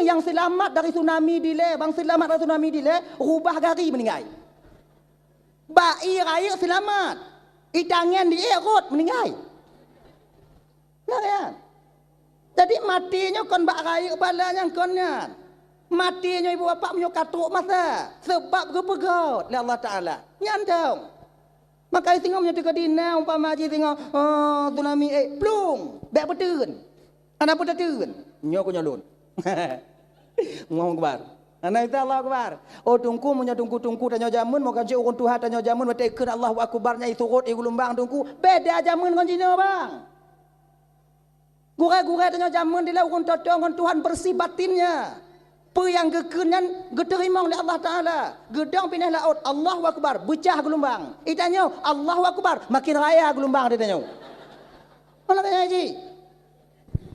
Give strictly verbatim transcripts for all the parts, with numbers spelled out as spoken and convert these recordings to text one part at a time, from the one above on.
Nyang seulamat dari tsunami dilée, bang seulamat dari tsunami dilée, rubah gari meuninggai. Bak ié rayeuk seulamat, itangen di ié rot meuninggai. Nah, ya. Jadi maté nyoe kon bak rayeuk bala nyang kon nyan. Maté nyoe ibu bapak meunyoe ka trok masa, seubab geupeugét lé Allah Taala. Nyan dong. Maka singoh meunyoe teuka dina umpama jih singoh, oh, tsunami, eh, plueng, bék peuteun. Hana peue tateun. Nyoe keu nyoe lôn. Allahu Akbar. Hana ita Allahu Akbar. Oh, Teungku, meunyoe Teungku-teungku tanyoe jameun, moga jeuet ureuëng tuha tanyoe jameun, watée kheun Allahu Akbar nyan isurot, igeulumbang Teungku. Beda jameun ngon jinoe, bang. Gurée-gurée tanyoe jameun dilée ureuëng toe-toe ngon Tuhan bersih batinnya. Peue nyang geukheun nyan geuteurimong lé Allah Taala. Geudong binéh laôt, Allahu Akbar, beucah geulumbang. Itanyoe, Allahu Akbar, makin raya geulumbang di tanyoe. Malah tanyoe ji.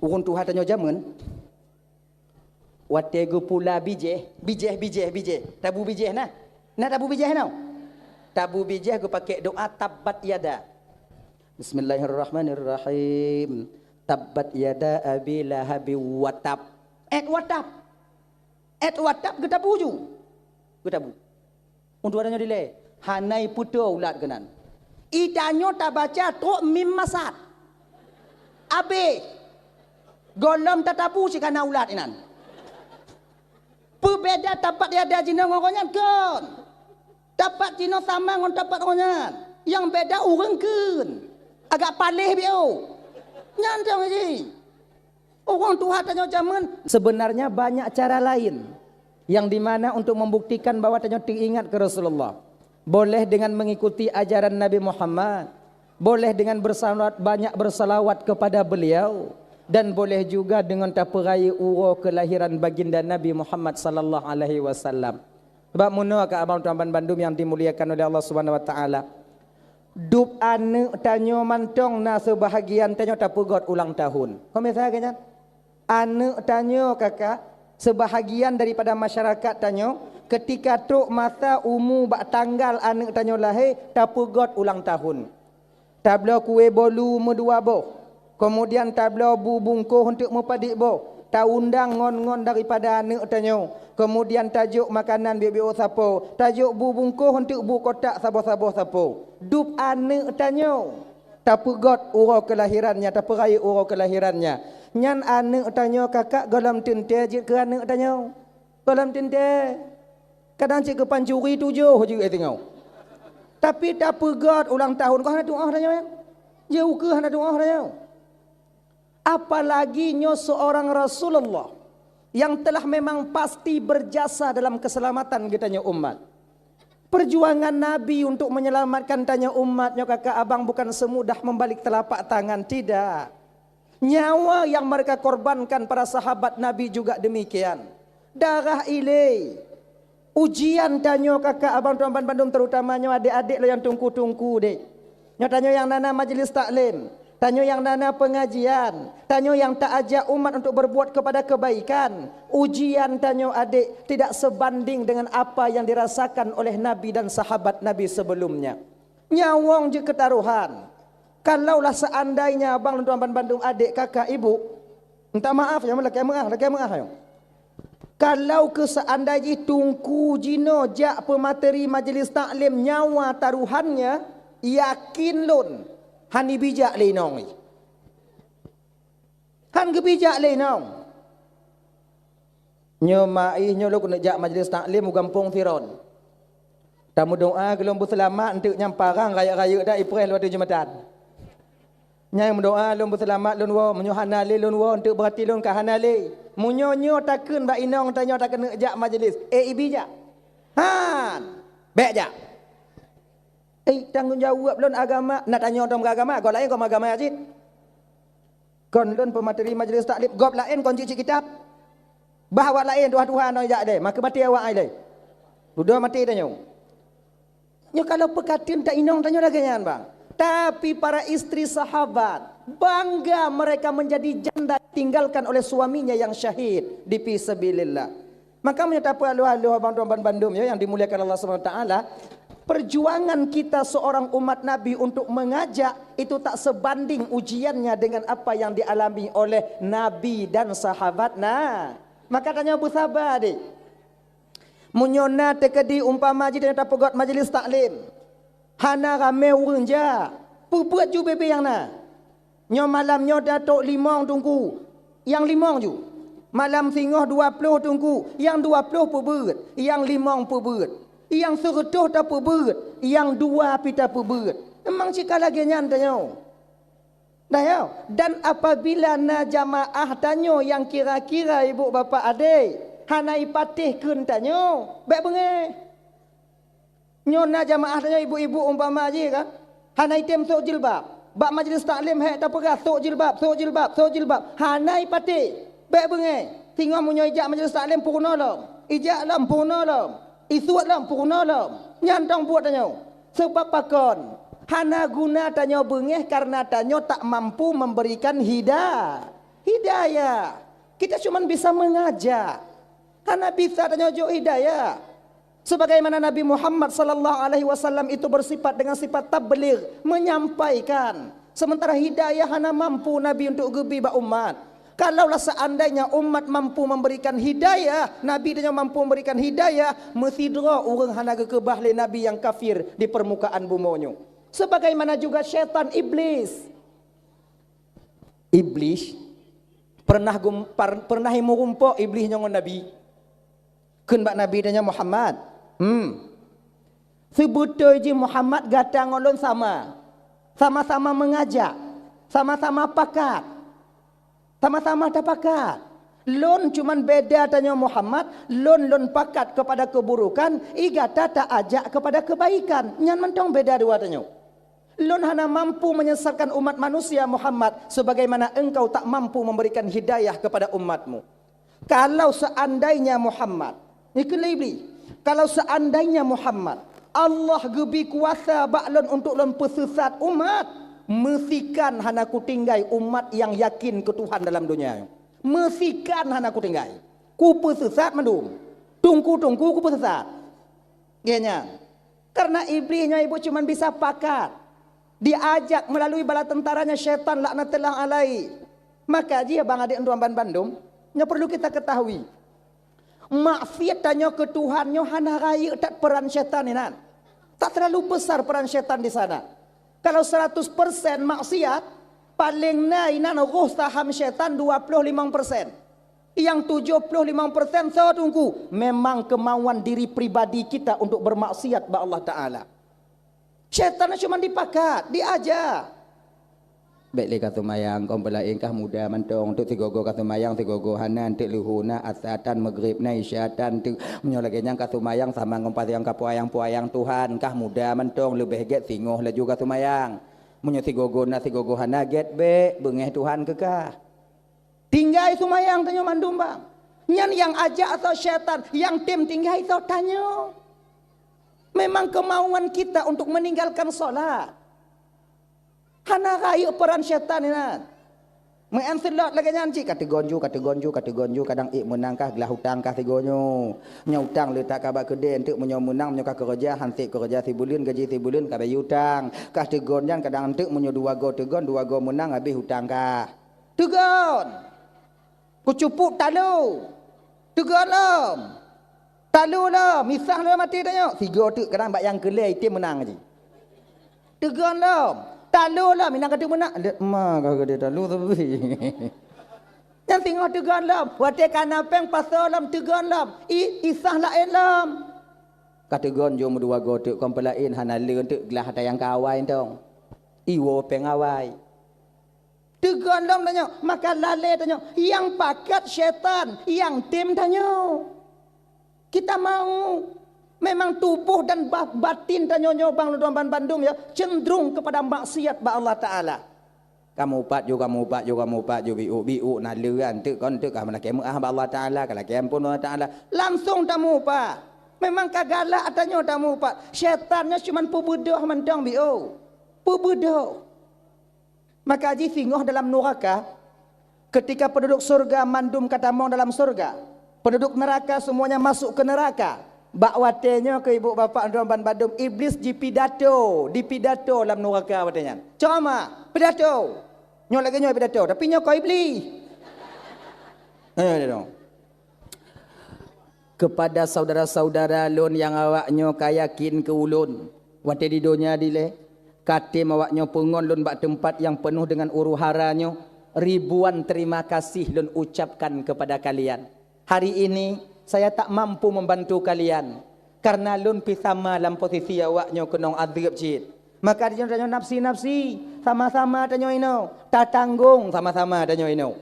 Ureuëng tuha tanyoe jameun, watée geupula bijéh, bijéh, bijéh, bijéh. Tabu bijéh na? Na tabu bijéh na? Tabu bijéh geupaké doa tabbat yada. Bismillahirrahmanirrahim. Tabbat yada abi lahabi wa tab. Et wa tab. Et wa tab geutabu ju. Geutabu. Untuk tanyoe dilée, hana ipeutoe ulat keunan. Itanyoe tabaca trok mim masat. Abéh. Gohlom tatabu sikana ulat inan. Peubeda tabbat yada jinoe ngon gobnyan kon. Tabbat jinoe sama ngon tabbat gobnyan. Nyang beda ureuëng kheun. Agak paléh biôh. Nyan dong ji. Ureuëng tuha tanyoe jameun. Sebenarnya banyak cara lain yang dimana untuk membuktikan bahwa tanyoe teuingat ke Rasulullah. Boleh dengan mengikuti ajaran Nabi Muhammad, boleh dengan bersalawat, banyak bersalawat kepada beliau, dan boleh juga dengan tapeurayeuk uroe kelahiran baginda Nabi Muhammad sallallahu alaihi wasallam. Sebab meunoe ka abang tuan bandum yang dimuliakan oleh Allah Subhanahu wa taala. Dub aneuëk tanyoe mantong na seubahagian tanyoe tapeugét ulang tahun. Ho misai lagée nyan? Aneuëk tanyoe kakak, seubahagian daripada masyarakat tanyoe, keutika trok masa umu bak tanggal aneuëk tanyoe lahé, tapeugét ulang tahun. Tabloe kué bolu meudua boh. Keumudian tabloe bu bungkôh eunteuk meupadit boh, taundang ngon-ngon daripada aneuëk tanyoe. Keumudian tajok makanan biôk-biôk sapo, tajok bu bungkôh eunteuk bu kotak saboh-saboh sapo. Dub aneuëk tanyoe tapeugét uroe keulahirannya, tapeurayeuk uroe keulahirannya. Nyan aneuëk tanyoe kakak gohlom teuntée jeuet keu aneuëk tanyoe. Gohlom teuntée. Kadang cit keu pancuri tujoh jeuet singoh. Tapi tapeugét ulang tahun, kon hana tuoh tanyoe nyan. Jeuet ukeue hana tuoh tanyoe. Apalagi nyoe seorang Rasulullah yang telah memang pasti berjasa dalam keselamatan geutanyoe umat. Perjuangan Nabi untuk menyelamatkan tanyoe umat nyoe kakak abang bukan semudah membalik telapak tangan, tidak. Nyawa yang mereka korbankan para sahabat Nabi juga demikian. Darah ilée. Ujian tanyoe kakak abang tuan bandum, terutama nyoe adék-adék lôn nyang tungku-tungku deh. Nyoe tanyoe nyang na-na majelis taklim, tanyoe nyang na-na pengajian, tanyoe nyang taajak umat untuk berbuat kepada kebaikan. Ujian tanyoe adék tidak sebanding dengan apa yang dirasakan oleh Nabi dan sahabat Nabi sebelumnya. Nyawöng jeuet keu tarohan. Kalaulah seandainya abang lôn tuan bandum adék kakak ibu, minta maaf ya, lakée meu'ah, lakée meu'ah ya. Kalau keu seandai jih tungku jinoe jak peumateri majelis taklim nyawa tarohannya, yakin lôn hana bijak lé inong jih. Han geubijak lé inong. Nyoe ma ih nyoe lôn keuneuk jak majelis taklim u gampông Siron. Tameudoá keu lôn beuseulamat eunteuk nyang parang rayeuk-rayeuk dak ipreh lôn ateueh jeumatan. Nyang meudoá lôn beuseulamat lôn woe, meunyoe hana lé lôn woe eunteuk beurati lôn ka hana lé. Meunyoe nyoe takheun bak inong tanyoe takeuneuk jak majelis, eh ibi jak? Han! Bék jak! Eh tanggong jaweueb lôn agama, na tanyoe tom agama, gob laén kom agama cit. Kon lôn peumateri majelis taklim, gob laén kon cit-cit kitab. Bah awak laén tuha-tuha nyoe jak deh, maka maté awak ai lé. Dudoe maté tanyoe. Nyoe kalau peukateun ta inong tanyoe lagée nyan bang. Tapi para istri sahabat bangga mereka menjadi janda ditinggalkan oleh suaminya yang syahid di fi sabilillah. Maka meunyoe tapeualôh-alôh abang tuan bandum ya yang dimuliakan Allah Subhanahu wa taala, perjuangan kita seorang umat Nabi untuk mengajak itu tak sebanding ujiannya dengan apa yang dialami oleh Nabi dan sahabat na. Maka tanyoe beusaba, dek. Meunyoe na teukeudi umpama jih tanyoe tapeugöt majelis taklim, hana ramé ureuëng jak, peubeuet ju ubé-ubé nyang na. Nyoe malam nyoe tatrok limong teungku, nyang limong ju. Malam singoh dua ploh teungku, nyang dua ploh peubeuet, nyang limong peubeuet. Nyang seureutôh tapeubeuet, nyang dua pih tapeubeuet. Memang cit ka lagée nyan tanyoe. Dah ya? Dan apabila na jamaah tanyoe nyang kira-kira ibu bapak adé, hana ipatéh kheun tanyoe, bék beungéh. Nyoe na jamaah tanyoe ibu-ibu umpama jih kan, hana item sôk jilbab. Bak majelis taklim hék tapeugah sôk jilbab, sôk jilbab, sôk jilbab. Hana ipatéh, bék beungéh. Singoh meunyoe ijak majelis taklim peurunoe lom, ijak lom peurunoe lom, isuet lom peurunoe lom. Nyan dong buet tanyoe. Sebab pakon? Hana guna tanyoe beungéh karena tanyoe tak mampu memberikan hida-, hidayah. Kita cuma bisa mengajak. Hana bisa tanyoe jok hidayah. Sebagaimana Nabi Muhammad sallallahu alaihi wasallam itu bersifat dengan sifat tabligh, menyampaikan. Sementara hidayah hana mampu Nabi untuk geubi bak umat. Kalaulah seandainya umat mampu memberikan hidayah, Nabi tanyoe mampu memberikan hidayah, meusidroe ureuëng hana geukeubah lé nabi nyang kafir di permukaan bumoe nyoe. Sebagaimana juga syaitan iblis. Iblis pernah gum-, par-, pernah meurumpok iblis nyoe ngon Nabi. Kheun bak Nabi tanyoe, "Muhammad, hmm, seubeutôi jih Muhammad gata ngon lôn sama. Sama-sama mengajak, sama-sama pakat. Sama-sama tapakat. Lôn cuman beda tanyoe Muhammad, lôn, lôn pakat kepada keburukan, i gata taajak kepada kebaikan. Nyan mantong beda dua tanyoe. Lôn hana mampu menyesatkan umat manusia Muhammad sebagaimana engkau tak mampu memberikan hidayah kepada umatmu." Kalau seandainya Muhammad, ikheun lé Iblis, kalau seandainya Muhammad, Allah geubi kuasa bak lôn untuk lôn peuseusat umat, meusikan hana kutinggai umat nyang yakin keu Tuhan dalam donya nyoe. Meusikan hana kutinggai. Kupeuseusat mandum. Teungku-teungku kupeuseusat. Geuh nyan. Karena Iblis nyoe ibu cuman bisa pakat. Diajak melalui bala tentaranya syaitan laknatullah alaihi. Maka jih bang adék tuan ban bandum, nyoe perlu kita ketahui. Maksiat tanyoe keu Tuhan nyoe hana rayeuk that peran syaitan inan. Tak terlalu besar peran syaitan di sana. Kalau seratus persen maksiat, paling na inan roh saham syaitan dua puluh limong persen. Nyang tujoh puluh limong persen soe teungku? Memang kemauan diri pribadi kita untuk bermaksiat bak Allah Taala. Syaitan cuma dipakat, diaja. Bék lé ka seumayang, kon peulaén kah muda mantong, teuk sigogo ka seumayang, sigogo hana, teuk leuhô na, asa tan, maghrib na, isya tan, teuk. Meunyoe lagée nyan ka seumayang sama ngon paséng ka peuyang-peuyang Tuhan, kah muda mantong, leubeh gét singoh laju ka seumayang. Meunyoe sigogo na, sigogo hana, gét bék, beungéh Tuhan keu kah. Tinggai seumayang tanyoe mandum bang. Nyan nyang ajak soe syaitan, nyang tem tinggai soe tanyoe. Memang kemauan kita untuk meninggalkan solat. Hana rayeuk peran syaitan inan. Meu'en seulot lagée nyan cit, ka teugon ju, ka teugon ju, ka teugon ju, kadang ék meunang kah glah utang kah sigoe nyoe. Nyoe utang le that ka bak keudée, enteuk meunyoe meunang, meunyoe ka keureuja, han sép keureuja sibuleuen, gaji sibuleuen ka bayeue utang. Kah teugon nyan kadang enteuk meunyoe dua goe teugon, dua goe meunang, habéh utang kah. Teugon! Kucupuk talu! Teugon lom! Talu lom! Misah lom até tanyoe! Sigoe teuk kadang bak nyang keu lhée item meunang jih. Teugon lom! Talu lom! Inan ka teuk meunang! Lét ma ka keudeh talu tapi. Nyan singoh teugon lom! Watée ka na péng pasoe lom teugon lom! I, isah laén lom! Ka teugon jom dua goe teuk kon peulaén hana le enteuk glah ata nyang ka awai tong. Iwoe péng awai. Teugon lom tanyoe, maka lalée tanyoe, nyang pakat syaitan, nyang tem tanyoe. Kita mau, memang tuboh dan ba-, batin tanyoe nyoe bang lôn ban bandum ya, cenderung kepada maksiat bak Allah Taala. Kamu upat ju, kamu upat ju, kamu upat ju, biuk, biuk, na leuan teuk kon teuk kah meulakée meuah bak Allah Taala, ka lakée ampôn Allah Taala. Langsung tamu upat. Memang ka galak tanyoe tamu upat. Syaitan nyoe cuman peubeudoh mantong biuk. Peubeudoh. Maka jih singoh dalam nuraka, ketika penduduk surga mandum ka tamong dalam surga, penduduk neraka semuanya masuk ke neraka. Bak watée nyoe keu ibu bapak droe ban bandum, Iblis jipidato, dipidato lam nuraka watée nyan. Ceramah, pidato. Nyoe lagée nyoe pidato, tapi nyoe kon Iblis. Eh, dia dong. Keupada saudara-saudara lôn nyang awaknyoe ka yakén keu ulôn, watée di donya dilée, ka tem awaknyoe peungon lôn bak teumpat nyang peunoh deungon huru-hara nyoe, ribuan terima kasih lôn ucapkan keupada kalian. Hari ini, saya tak mampu membantu kalian, karena lôn pih sama lam posisi awaknyoe keunong adeueb cit. Maka di nyoe tanyoe nafsi-nafsi, sama-sama tanyoe inoe, tatanggong sama-sama tanyoe inoe.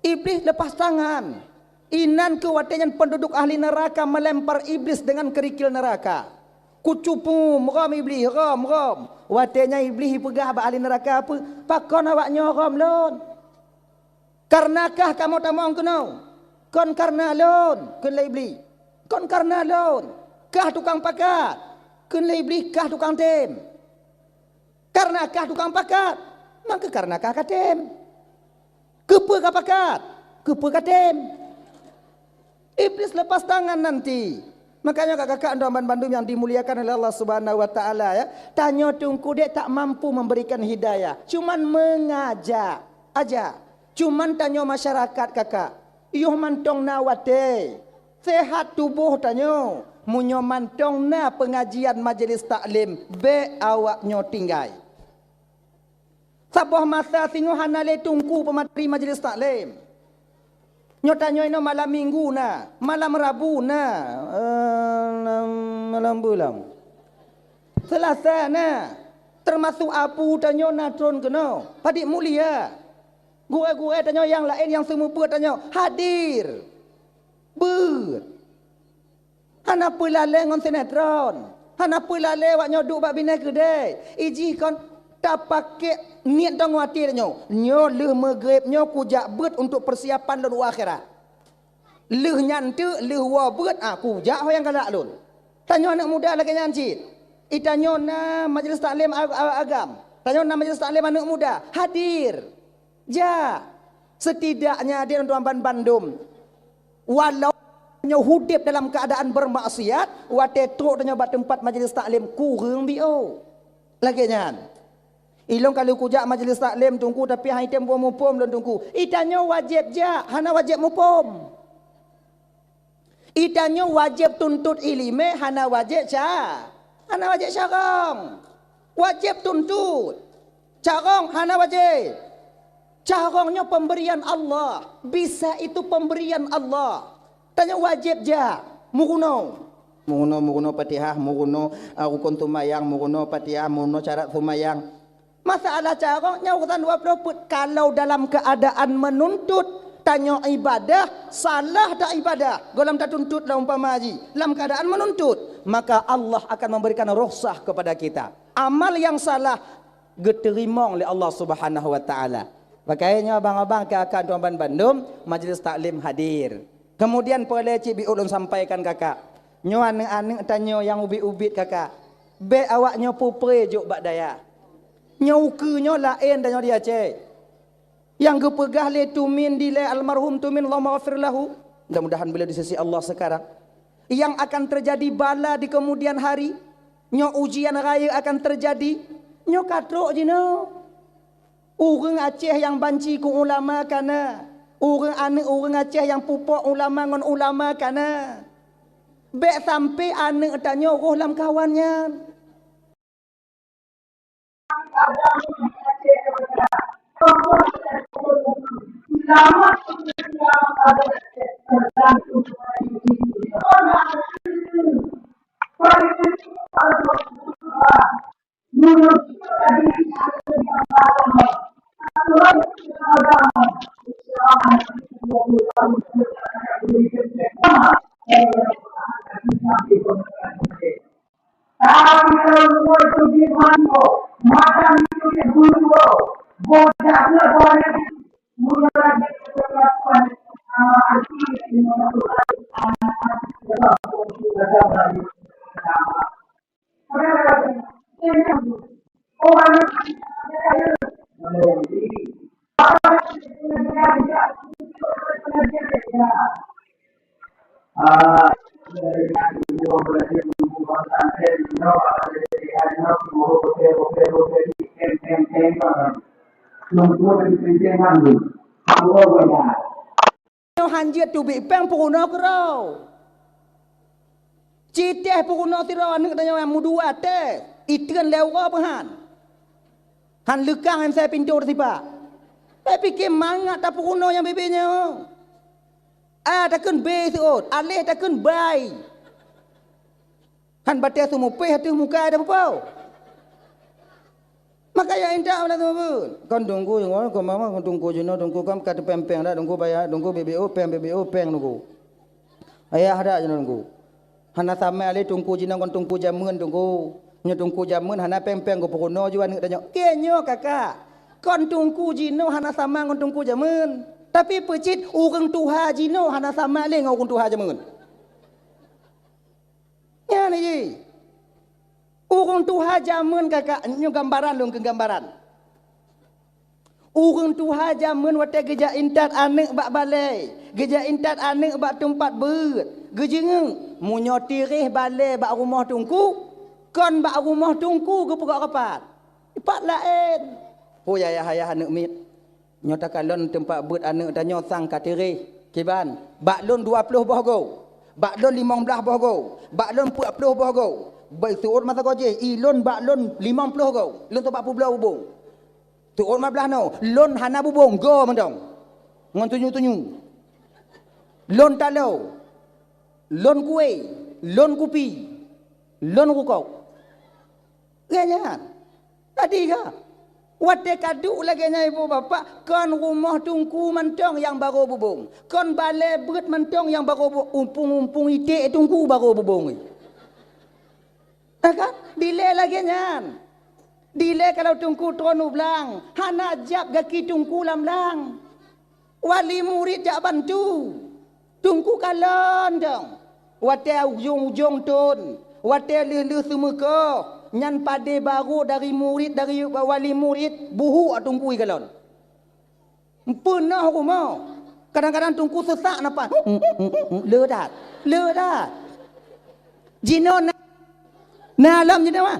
Iblih leupah tangan. Inan keuh watée nyan peunduduk ahli neuraka meulempar Iblih deungon keurikil neuraka. Kucupum, rhom Iblih, rhom, rhom. Watée nyan Iblih jipeugah bak ahli neuraka peue, "Pakon awaknyoe rhom lôn? Kareuna kah kamoe tamong keunoe?" "Kon kareuna lôn," kheun lé Iblih. "Kon kareuna lôn. Kah tukang pakat," kheun lé Iblih, "kah tukang tem." "Kareuna kah tukang pakat, maka kareuna kah ka tem. Keupeue ka pakat? Keupeue ka tem?" Iblih leupah tangan nanti. Makanya kakak-kakak dan bandum yang dimuliakan oleh Allah Subhanahu wa Taala, ya, tanyoe teungku dek tak mampu memberikan hidayah, cuman mengajak aja. Cuman tanyoe masyarakat kakak, yoh mantong na watée, sehat tuboh tanyoe, meunyoe mantong na peungajian majelis taklim, bék awaknyoe tinggai. Saboh masa singoh hana lé teungku peumateri majelis taklim. Nyoe tanyoe inoe malam minggu na, malam rabu na, eh, malam bulan, selasa na, teumasok abu tanyoe na tron keunoe, padit mulia. Gurée-gurée tanyoe nyang laén nyang seumeubeuet tanyoe hadir. Beuet. Hana peulalée ngon sinetron. Hana peulalée awaknyoe duek bak binéh keudée. Ijih kon tapakék niet tanyoe até tanyoe. Nyoe lheueh meugreb nyoe kujak beuet untuk persiapan lôn u akhirat. Lheueh nyan teuk, lheueh woe beuet, ah, kujak ho nyang galak lôn. Tanyoe aneuëk muda lagée nyan cit. Itanyoe na majelis taklim a-, a-, agam. Tanyoe na majelis taklim aneuëk muda. Hadir. Jak. Setidaknya di tuan bandum. Walau nyoe udeb dalam keuadaan beurmaksiat, watée trok tanyoe bak teumpat majelis taklim kureueng biôh. Lagée nyan. Ilôn ka lheueh kujak majelis taklim teungku, tapi han item buet muphom lôn teungku. Itanyoe wajéb jak, hana wajéb muphom. Itanyoe wajéb tuntot iéleumé, hana wajéb ca-, hana wajéb carông. Wajéb tuntot. Carông hana wajéb. Carông nyoe pemberian Allah. Bisa itu pemberian Allah. Tanyoe wajéb jak. Meurunoe. Meurunoe, meurunoe Fatihah, meurunoe, ah, rukon seumayang, meurunoe Fatihah, meurunoe syarat seumayang. Masalah carông nyan urusan dua ploh peuet. Kalau dalam keuadaan meununtut, tanyoe ibadah, salah dak ibadah, gohlom tatuntut lah umpama jih, lam keuadaan meununtut, maka Allah akan memberikan rukhsah kepada kita. Amal nyang salah geuteurimong lé Allah Subhanahu wa Taala. Maka nyoe abang-abang, kakak, tuan bandum, majelis taklim hadir. Kemudian peureulée cit beu ulôn sampaikan kakak. Nyoe aneuëk-aneuëk tanyoe nyang ubit-ubit kakak. Bék awaknyoe peupré jok bak dayah. Nyoe ukeue nyoe laén tanyoe di Aceh. Nyang geupeugah lé Tumin dilée, almarhum Tumin, Allahumma ghafir lahu. Mudah-mudahan beliau di sisi Allah sekarang. Yang akan terjadi bala di kemudian hari. Nyoe ujian raya akan terjadi. Nyoe ka trok jinoe. Ureuëng Aceh nyang banci keu ulama ka na. Ureuëng aneuëk ureuëng Aceh nyang pupok ulama ngon ulama ka na. Bék sampai aneuëk tanyoe roh lam kawan nyan. Nyoe hanjeuet teubiet péng peurunoe keudroe. Ci teh peurunoe sidroe aneuëk tanyoe nyang meudua teh, itreun lé uroe peuhan. Han leukang M C pintoe teusipak. Bèk pike mangat tapeurunoe nyang bebe nyoe. A takheun be seuôt, aléh takheun bai. Han batèe seumupéh ateueh muka tapeupau. Maka ya intat pada teungku. Kon teungku, kon mama, kon teungku jinoe, teungku kan ka teupeng-peng dah, teungku bayar, teungku B B O peng, B B O peng teungku. Ayah dah jinoe teungku. Hana sama lé teungku jinoe ngon teungku jameun teungku. Nyoe teungku jameun hana peng-peng geupeurunoe ju aneuëk tanyoe. Keu nyoe kakak. Kon teungku jinoe hana sama ngon teungku jameun. Tapi peucit ureuëng tuha jinoe hana sama lé ngon ureuëng tuha jameun. Nyan jih. Ureuëng tuha jameun kakak, nyoe gambaran lôn keu gambaran. Ureuëng tuha jameun watèe geujak intat aneuëk bak balèe, geujak intat aneuëk bak teumpat beuet, geujeungeuk, meunyoe tiréh balèe bak rumoh teungku, kon bak rumoh teungku geupeugah rapat. Pat laén. Ho yah, yah, yah aneuëk miet. Nyoe takalon teumpat beuet aneuëk tanyoe sang ka tiréh. Kiban, bak lôn dua ploh boh goe. Bak lôn limong blaih boh goe. Bak lôn peuet ploh boh goe. Bai seuôt masa goe jih, i lôn bak lôn limong ploh goe. Lôn teuh bak peubloe bubông. Seuôt ma blaih noe, lôn hana bubông, goe mantong. Ngon tunyueng-tunyueng. Lôn taloe. Lôn kué. Lôn kupi. Lôn rukok. Geuh nyan. Jadi ka. Watèe ka duek lagèe nyan ibu bapak, kon rumoh teungku mantong nyang barô bubông. Kon balèe beuet mantong nyang barô bu-, umpung-umpung iték teungku barô bubông. Na kan? Dilèe lagèe nyan. Dilèe kalau teungku tron u blang, hana jab gaki teungku lam blang. Wali murit jak bantu. Teungku kalon dong. Watèe ujong-ujong thon, watèe lheueh-lheueh seumeukoh, nyan padé barô dari murit, dari wali murit, buhuk teungku ikalon. Peunoh rumoh. Kadang-kadang teungku seusak nafas. Le that. Le that. Jinoe na, na lom jinoe mah.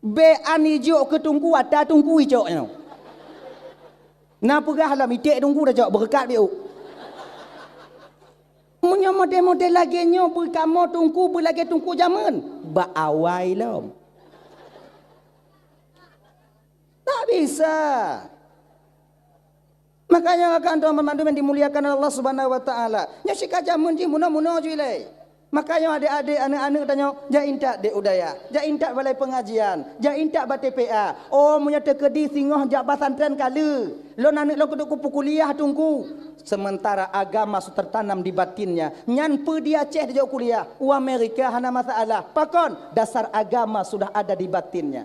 Bèk an ijok keu teungku, ata teungku icok nyoe. Na peugah lom iték teungku tacok beureukat biôk. Meunyoe model-model lagèe nyoe beukamoe teungku beulagèe teungku jameun, bak awai lom. Tak bisa. Makanya kan tuan-tuan banmandum yang dimuliakan oleh Allah Subhanahu wa taala. Nyoe sika jameun jih munoe-munoe ju ilèe. Makanya adék-adék, aneuk-aneuk tanyoe, jak intat dék u dayah, jak intat balai pengajian, jak intat bak T P A. Oh, meunyoe teukeudi singoh jak pesantren ka le. Lôn aneuk lôn keuneuk kupeukuliah teungku. Sementara agama su tertanam di batinnya. Nyan peue di Aceh dijok kuliah, u Amerika hana masalah. Pakon? Dasar agama sudah ada di batinnya.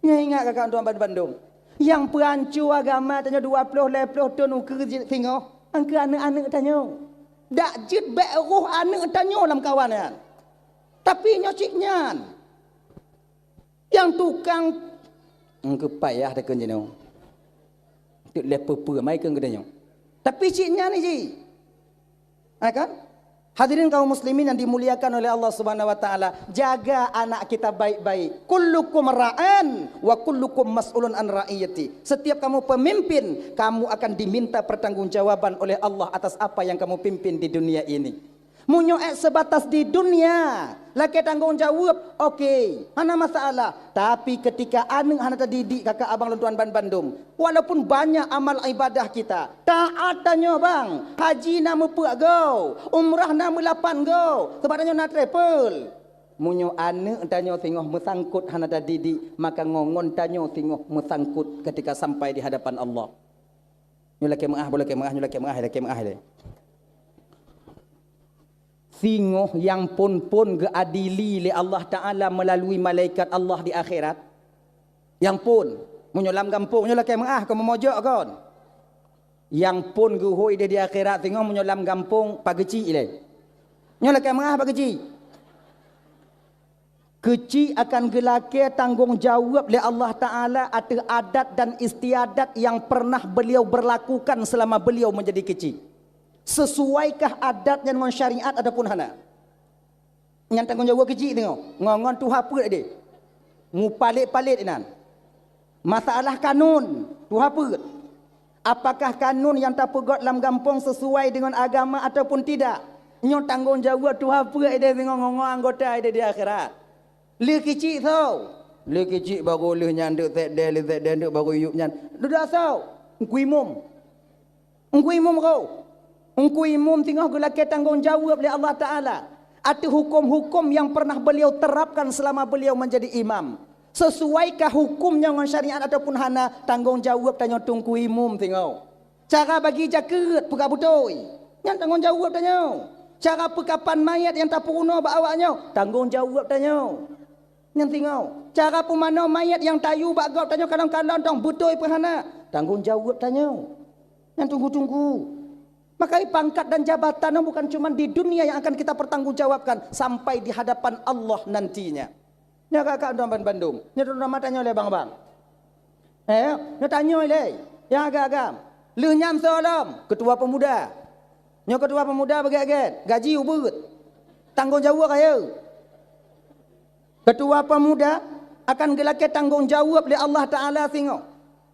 Nyoe ingat kakak tuan bandum. Nyang peuhanco agama tanyoe dua ploh lhèe ploh thon ukeue jeuet singoh, angkeu aneuk-aneuk tanyoe. Dak jeuet bèk roh aneuk tanyoe lam kawan nyan. Tapi nyoe cit nyan. Nyang tukang, angkeu payah takheun jinoe. Teuk lhèe peue-peue mai keu geutanyoe. Tapi cit nyan jih. Ha kan? Hadirin kaum muslimin yang dimuliakan oleh Allah Subhanahu wa taala, jaga anak kita baik-baik. Kullukum ra'in wa kullukum mas'ulun an ra'iyati. Setiap kamu pemimpin, kamu akan diminta pertanggungjawaban oleh Allah atas apa yang kamu pimpin di dunia ini. Meunyoe ék sebatas di dunia, lakèe tanggong jaweueb, oke, hana masalah. Tapi ketika aneuk hana tadidik, kakak abang lôn tuan bandum, walaupun banyak amal ibadah kita, taat tanyoe bang, haji na meupeuet goe, umrah na meulapan goe, sabab tanyoe na travel. Meunyoe aneuk tanyoe singoh meusangkot hana tadidik, maka ngon-ngon tanyoe singoh meusangkot ketika sampai di hadapan Allah. Nyoe lakèe meu'ah, boh lakèe meu'ah, nyoe lakèe meu'ah, lakèe meu'ah lé. Singoh nyang phon-phon geuadili lé Allah Taala meulalu malaikat Allah di akhirat. Nyang phon, meunyoe lam gampông nyoe lakèe meu'ah kon meumojok kon. Nyang phon geuhôi deh di akhirat singoh meunyoe lam gampông pageucik lé. Nyoe lakèe meu'ah pageucik. Keucik akan geulakèe tanggong jaweueb lé Allah Taala ateueh adat dan istiadat nyang pernah beliau berlakukan selama beliau menjadi keucik. Seusuaikah adat nyan ngon syariat ataupun hana? Nyan tanggong jaweueb keucik teungoh, ngon, ngon tuha peuet deh. Mupalét-palét inan. Masalah kanun, tuha peuet. Apakah kanun nyang tapeugöt lam gampông seusuai deungon agama ataupun tidak? Nyoe tanggong jaweueb tuha peue ideh singoh ngon anggota ideh di akhirat. Lheueh kicik soe? Lheueh kicik baru lheueh nyan deuk sekde, lheueh sekde deuk baru yup nyan. Dudoe soe? Teungku Imum. Teungku Imum roh. Teungku Imum singoh geulakée tanggong jaweueb lé Allah Taala ateueh huköm-huköm nyang pernah beliau terapkan selama beliau menjadi imam. Seusuaikah huköm nyoe ngon syariat ataupun hana, tanggong jaweueb tanyoe Teungku Imum singoh. Cara bagi jakeuet peugah beutôi, nyan tanggong jaweueb tanyoe. Cara peukapan mayét nyang tapeurunoe bak awak nyoe, tanggong jaweueb tanyoe. Nyan singoh. Cara peumanoe mayét nyang tayue bak gob tanyoe kalon-kalon tong beutôi peu hana, tanggong jaweueb tanyoe. Nyan teungku-teungku. Maka pangkat dan jabatan nyoe bukan cuma di dunia yang akan kita pertanggungjawabkan, sampai di hadapan Allah nantinya. Nyoe agak-agak droe bandum. Nyoe droe mata nyoe lé bang-bang. Eh, nyoe tanyoe lé. Nyang agam-agam. Lheueh nyan soe lom, ketua pemuda. Nyoe ketua pemuda beugét-gét, gaji ubeut. Tanggong jaweueb kayée. Ketua pemuda akan geulakée tanggong jaweueb lé Allah Taala singoh.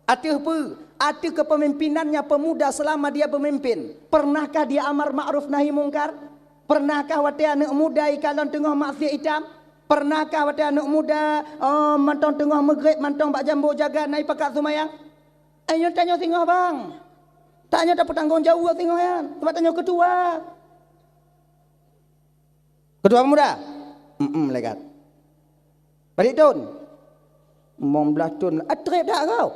Ateueh peue? Ateueh kepemimpinannya pemuda selama dia memimpin. Pernahkah dia amar ma'ruf nahi mungkar? Pernahkah watée aneuëk muda ikalon teungoh maksiat itam? Pernahkah watée aneuëk muda, oh, mantong teungoh meugreb mantong bak jambo jaga na ipakat seumayang? Ayo tanyoe singoh bang. Tanyoe tapeutanggong jaweueb singoh nyan. Sebab tanyoe ketua. Ketua pemuda? Mm-mm, malaikat. Padit thon? Limong blaih thon. Ah, treb dak kau?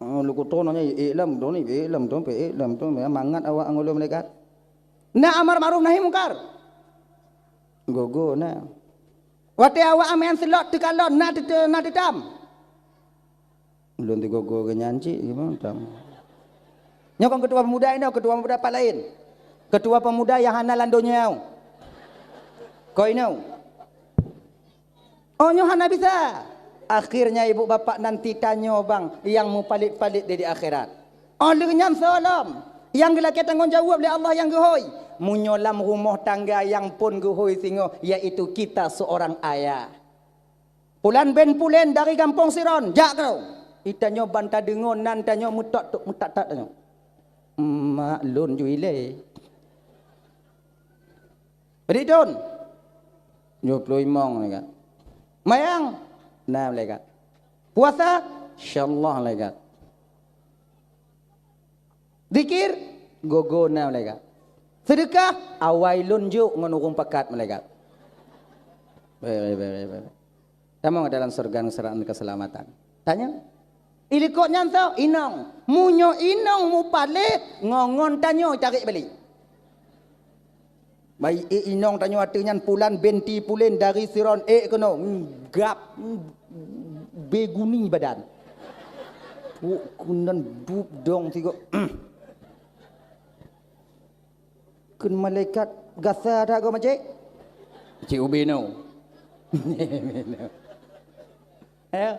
Oh, leuku thon nyan, eh, lam thon ni, eh, lam thon, eh, lam thon, ya, mangat awak angolo malaikat. Na amar ma'ruf nahi mungkar? Gogo na. Watée awak amen selot teukalon, na teu-, na teutam? Ulôn teugogo keu nyan cit, gimana tam? Nyoe kon ketua pemuda inoe, ketua pemuda pat laén. Ketua pemuda nyang hana lam donya. Ko inoe. Oh, nyoe hana bisa. Akhirnya ibu bapak nanti tanyoe bang nyang meupalet-palet di, di akhirat. Oh, lheueh nyan soe lom nyang geulakée tanggong jaweueb lé Allah nyang geuhôi. Meunyoe lam rumoh tangga nyang phon geuhôi singoh, yaitu kita seorang ayah. Pulan bin Pulen dari gampông Siron, jak keu. Itanyoe ban tadeungoe nan tanyoe meutot-tot meutat-tat tanyoe. Mak lôn ju ilée. Padit thon? Tujoh ploh limong malaikat. Mayang? Na malaikat. Puasa? Insyaallah malaikat. Zikir, gogo na malaikat. Seudeukah, awai lôn jok ngon ureuëng pakat malaikat. Bere, bere, bere. Tamong dalam syeuruga keuseudahan keuseulamatan. Tanyoe, ilikot nyan soe? Inong. Meunyoe inong mupalét, ngon-ngon tanyoe tarék balek. Bai ék inong tanyoe ateueh nyan pulan binti pulen dari Siron ék keunoe, gab, beguni badan. Puk keunan dup dong sigoe. Kheun malaikat gasa that goe macik? Cik ubé nyoe. Eh?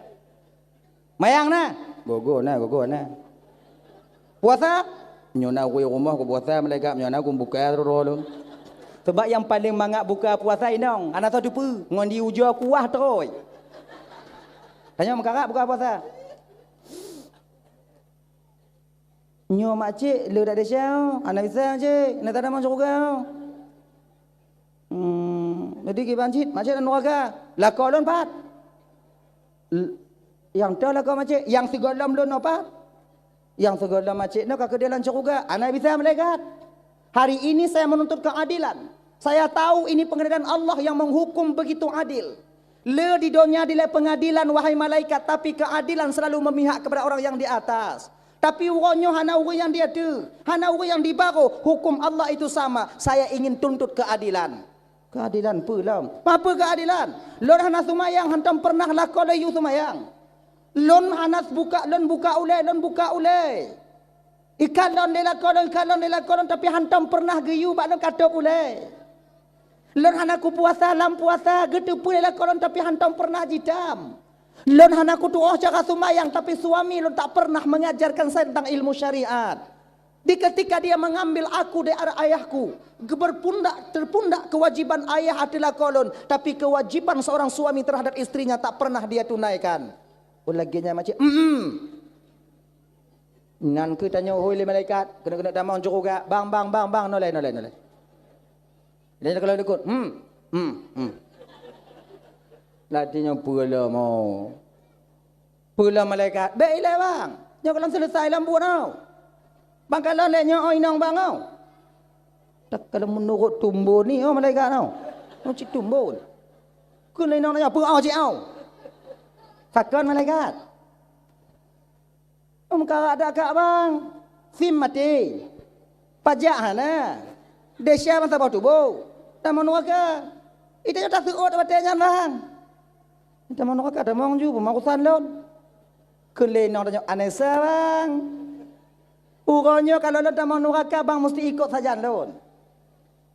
Mayang na? Gogo na, gogo na. Puasa? Nyoe na kui rumoh ku puasa malaikat, nyoe na ku buka roh lôn. Sebab nyang paleng mangat buka puasa inong, hana soe teupeu, ngon di ujoe kuah teroi. Tanyoe meukarat buka puasa. Nyoe makcik le dak desya, hana bisa makcik, na tadamong syeuruga. Hmm, jadi kiban cit, makcik lam nuraka. Lakoe lôn pat? L-, nyang toh lakoe makcik, nyang sigohlom lôn nyoe pat? Nyang sigohlom makcik nyoe ka keudeh lam syeuruga, hana bisa malaikat. Hari ini saya menuntut keadilan. Saya tahu ini pengadilan Allah yang menghukum begitu adil. Le di donya dilée pengadilan, wahai malaikat, tapi keadilan selalu memihak kepada orang yang di atas. Tapi uroe nyoe hana ureuëng nyang di ateueh, hana ureuëng nyang di barô, hukum Allah itu sama. Saya ingin tuntut keadilan. Keadilan peue lom? Apa keadilan? Lôn hana seumayang, hantom pernah lakoe lôn yue seumayang. Lôn hana buka, lôn buka ulée, lôn buka ulée. Ikalon lé lakoe lôn, ikalon lé lakoe lôn, tapi hantom pernah geuyue bak lôn katôb ulée. Lôn hana kupuasa lam puasa, geuteupeue lé lakoe lôn, tapi hantom pernah jitam. Lôn hana kutuoh cara seumayang, tapi suami lôn tak pernah mengajarkan saya tentang ilmu syariat. Di ketika dia mengambil aku dari ayahku, berpundak, terpundak kewajiban ayah ateueh lakoe lôn, tapi kewajiban seorang suami terhadap istrinya tak pernah dia tunaikan. Oh, lagée nyan makcik, mm-mm. Nyan keuh tanyoe hôi lé malaikat, keuneuk-keuneuk tamong syeuruga, bang, bang, bang, bang, nolai, nolai, nolai. Dan kalau likot, hmm, hmm, hmm. Lati nyoe peue lom, oh. Peue lom malaikat, "Bèk ilèe bang, nyoe ka lom seuleusai lom buet nyoe. Bang kalon lé nyoe, oh, inong bang, oh." Tak kalau meunurot tumbon ni, oh, malaikat, oh. Oh, cit tumbon. Kheun lé inong nyan, "Peue, oh, cit, oh." Pakon malaikat. Meukarat dak kak bang, sim maté, pajak hana, desya ban saboh tuboh, tamong nuraka. Ita nyoe taseuôt watèe nyan bang. Tamong nuraka, tamong ju, peuma urusan lôn. Kheun lé inong tanyoe, "Anesa bang, uroe nyoe kalau lôn tamong nuraka bang musti ikot sajan lôn."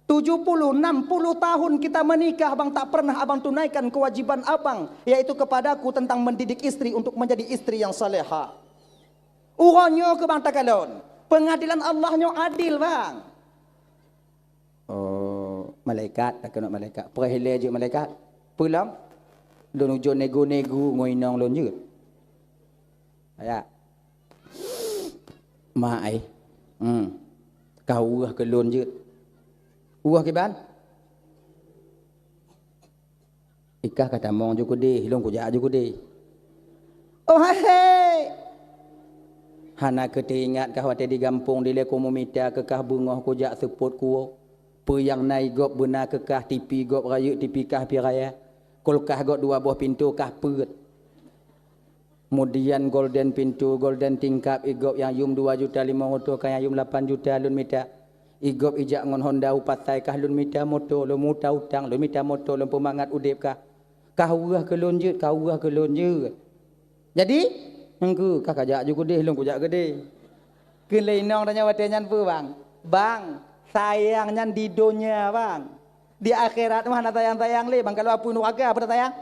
Tujuh puluh, enam puluh tahun kita menikah, bang, tak pernah abang tunaikan kewajiban abang, yaitu kepadaku tentang mendidik istri untuk menjadi istri yang salehah. Uroe nyoe keu bang takalon, pengadilan Allah nyoe adil, bang. Oh, malaikat, takheun malaikat. Peureuh ilèe jeuet malaikat. Peue lom? Lôn ujoe nego-nego ngon inong lôn jeuet. Aya. Mak ai. Hmm. Ka weueh keu lôn jeuet. Weueh kiban? Ikah ka tamong ju keudeh, lôn kujak ju keudeh. Oh hai! Hana keu teuingat kah watèe di gampông dilèe kamoe mita keu kah beungoh kujak seupôt kuwoe. Peue nyang na i gob beuna keu kah, tipi gob rayeuk, tipi kah pih raya. Kulkah gob dua boh pintoe kah peuet. Kemudian golden pintoe, golden tingkap, i gob nyang yum dua juta limong reutôh, ka nyang yum lapan juta lôn mita. I gob ijak ngon Honda u pasai kah lôn mita moto, lôn muta utang, lôn mita moto, lôn peumangat udép kah. Kah weueh keu lôn jeuet, kah weueh keu lôn jeuet. Jadi, engkeu kah kajak ju keudeh, lôn kujak keudeh. Kheun lé inong tanyoe watèe nyan peue, bang? Bang, sayang nyan di donya, bang. Di akhirat mah hana sayang-sayang lé, bang. Kalau apui nuraka, apa sayang?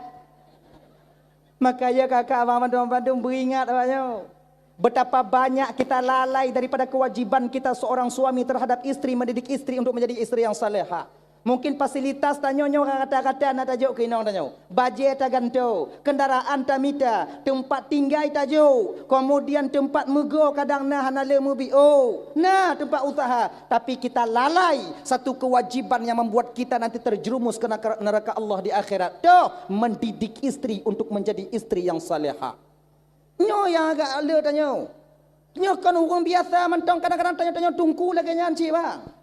Maka ya kakak, abang bandum-bandum beringat awak nyoe. Betapa banyak kita lalai daripada kewajiban kita seorang suami terhadap istri, mendidik istri untuk menjadi istri yang salehah. Mungkin fasilitas tanyoe nyoe rata-rata na tajok keu inong tanyoe. Bajèe tagantoe, kendaraan tamita, teumpat tinggai tajok, kemudian teumpat meugo kadang na hana lé meubi. Oh, na teumpat usaha, tapi kita lalai satu kewajiban yang membuat kita nanti terjerumus ke neraka, neraka Allah di akhirat. Toh, mendidik istri untuk menjadi istri yang salehah. Nyoe nyang agak le tanyoe. Nyoe kon ureueng biasa mantong, kadang-kadang tanyoe-tanyoe teungku lagèe nyan cit, bang.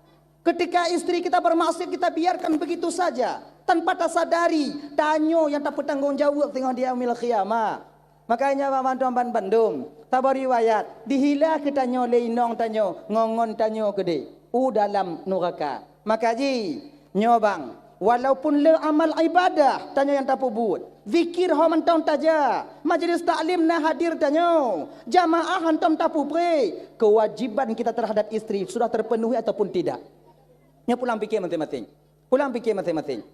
Ketika istri kita bermaksiat, kita biarkan begitu saja, tanpa tasadari, tanyoe nyang tapeutanggong jaweueb singoh di yaumil qiyamah. Makanya, bang, mantong ban bandum, saboh riwayat, dihila keu tanyoe lé inong tanyoe, ngon-ngon tanyoe keudeh u dalam nuraka. Maka ji, nyoe bang, walaupun le amal ibadah tanyoe nyang tapeubuet, zikir ho mantong taja, majlis taklim na hadir tanyoe, jamaah hantom tapeupreh, kewajiban kita terhadap istri sudah terpenuhi ataupun tidak? Nyoe pulang pikir maséng-maséng. Pulang pikir maséng-maséng.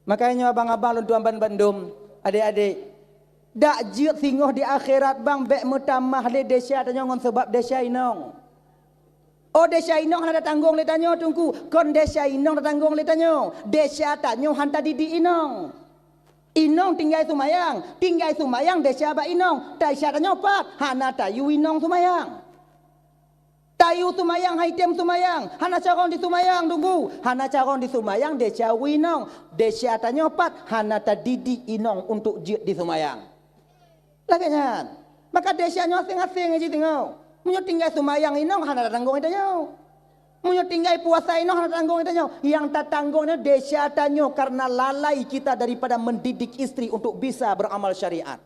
Makanya nyoe abang-abang lôn tuan ban bandum, adék-adék, dak jeuet singoh di akhirat bang bèk meutamah lé desya tanyoe ngon sabab desya inong. Oh, desya inong hana tatanggong lé tanyoe, Teungku. Kon desya inong tatanggong lé tanyoe. Desya tanyoe han tadidik inong. Inong tinggai seumayang, tinggai seumayang desya bak inong. Desya tanyoe pat, hana tayue inong seumayang. Tayue seumayang, han item seumayang, hana carông diseumayang, Teungku. Hana carông diseumayang, desya ureueng inong. Desya tanyoe pat, hana tadidik inong untuk jeuet diseumayang. Lagèe nyan. Maka desya nyoe aséng-aséng jih singoh. Meunyoe tinggai seumayang inong hana tatanggong lé tanyoe. Meunyoe tinggai puasa inong hana tatanggong lé tanyoe. Nyang tatanggong nyoe desya tanyoe karena lalai kita daripada mendidik istri untuk bisa beramal syariat.